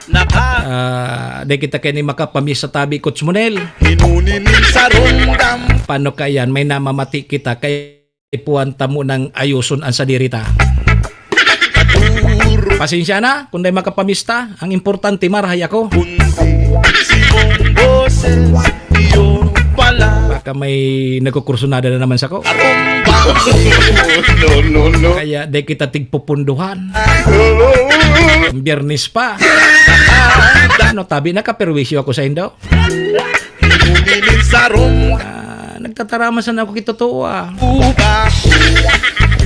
Naka- Ah, di kita kini makapamisa tabi, Coach Monel. Hinuni nin sarong dam- Paano ka yan? May namamati kita kay ipuan ta munang ayoson an sadiri ta. Pasensya na kung dai makapamista. Ang importante, marahay ako. Kundi simong boses, iyo pala. Baka may nagkukursunada na naman sa ko. Arumbang. No, no, no. Kaya di kita tigpupunduhan. Biyernes pa. Ano, tabi, nakaperwisyo ako sa indo? Hinuni nin sarong Ah, nagtataraman sana ako kitotoo, ah. Uba.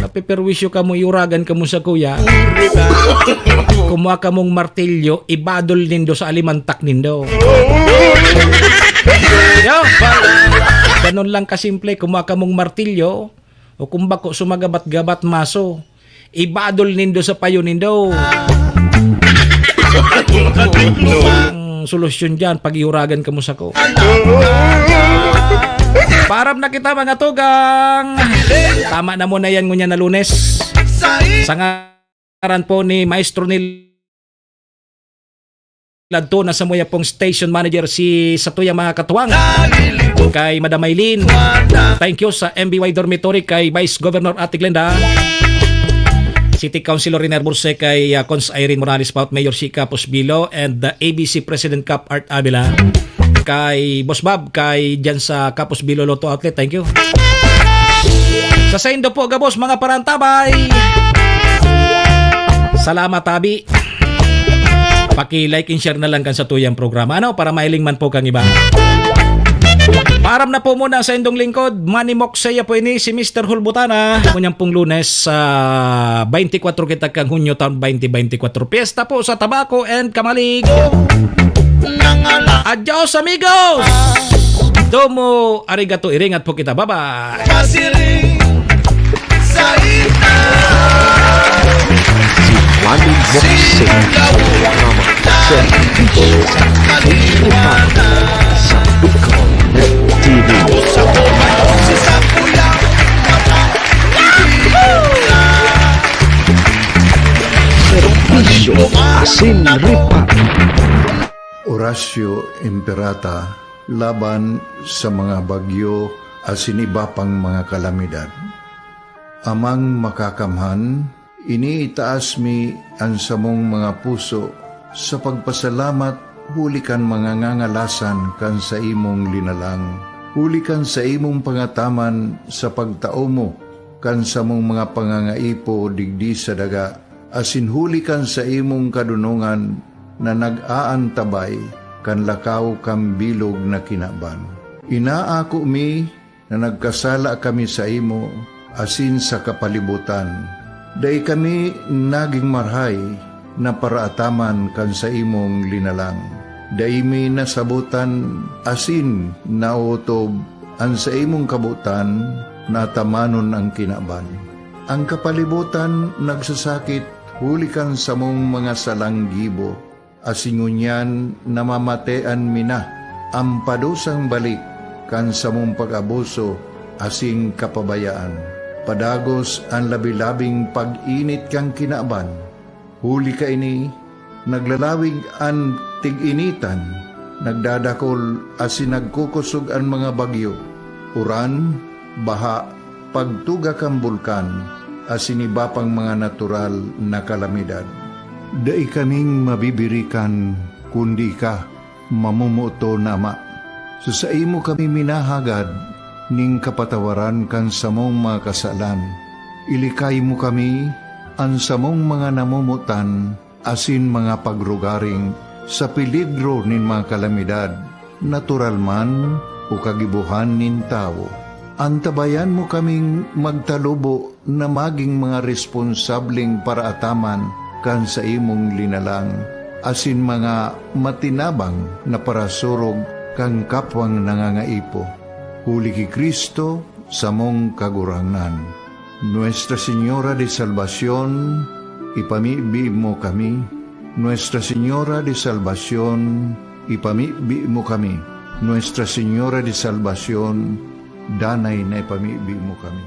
Napeperwisyo kamo, iuragan kamo sa kuya. Uruga. Kumuha kamong martilyo, ibadol nindo sa alimantak nindo. Yo! Ganun lang kasimple, kumuha kamong martilyo, o kung bako, sumagabat-gabat, maso. Ibadol nindo sa payo nindo. Ang solusyon diyan, pag-iuragan kamo sako. Paaram na kita, mga tugang. Tama na muna yan ngunyan na Lunes. Sa ngaran po ni Maestro Nil Ladto na sa muya pong station manager si satuyang mga katuwang kay Madam Maylin. Thank you sa M B Y Dormitory kay Vice Governor Ate Glenda. City Councilor Riner Burse kay, ah, Cons Irene Morales Paut, Mayor Chica Pusbilo, and the A B C President Cap Art Avila. Kay Boss Bob, kay dyan sa Kapos Bilo Lotto Outlet. Thank you. Sa saindo po, gabos, mga parantabay. Salamat, tabi. Paki-like and share na lang kan sa tuyang programa, ano, para mailing man po kang iba. Paaram na po muna sa indong lingkod. Manny Moxea po ini, si Mister Hulbutana. Ngunyan pong Lunes, sa twenty-four kita kang Hunyo taon twenty twenty-four. Piyesta po sa Tabaco and Kamalig. Adios, amigos! Domo arigato, iringat po kita. Bye-bye! Pasiring sa ita. Si Juan Boxing, programa serbisyo sa Pilipinas sa Bicol Net T V. Sa buhay o si Sapuya. Serbisyo asin reparo. Oratio Imperata laban sa mga bagyo asin iba pang mga kalamidad. Amang Makakamhan, iniitaas mi an samong mga puso sa pagpasalamat huli kan mga ngangalasan kan saimong linalang, huli kan saimong pangataman sa pagtao mo kan samong mga pangangaipo digdi sa daga, asin huli kan saimong kadonongan na nag-aantabay kan lakaw kan bilog na kinaban. Inaako mi na nagkasala kami saimo asin sa kapalibotan. Dai kami nagin marahay na paraataman kan saimong linalang. Dai mi nasabotan asin naotob an saimong kabotan na atamanon an kinaban. An kapalibotan nagsasakit huli kan samong mga salang gibo, asin ngunyan namamatean mi na an padusang balik kan samong pag-abuso asin kapabayaan. Padagos an labi-labing pag-init kan kinaban. Huli kaini, naglalawig an tig-initan, nagdadakol asin nagkukosog an mga bagyo, uran, baha, pagtuga kan bulkan, asin iba pang mga natural na kalamidad. Dai kaming mabibirikan, kundi ika, mamomoton na Ama. Sa saimo kami minahagad ning kapatawaran kan samong mga kasalan. Ilikay mo kami, an samong mga namomotan, asin mga pagrugaring sa peligro nin mga kalamidad, natural man o kagibohan nin tawo. Antabayan mo kaming magtalubo na magin mga responsableng paraataman kan saimong linalang, asin mga matinabang na parasurog kan kapwang nangangaipo. Huli ki Cristo, samong Kagurangnan. Nuestra Señora de Salvacion, ipamibi mo kami. Nuestra Señora de Salvacion, ipamibi mo kami. Nuestra Señora de Salvacion, danay na ipamibi mo kami.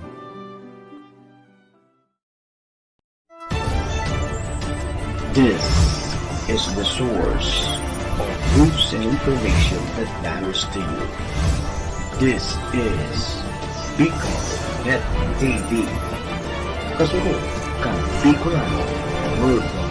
This is the source of news and information that matters to you. This is Bicol Net T V. Kasunod kan Bicolano Worldwide.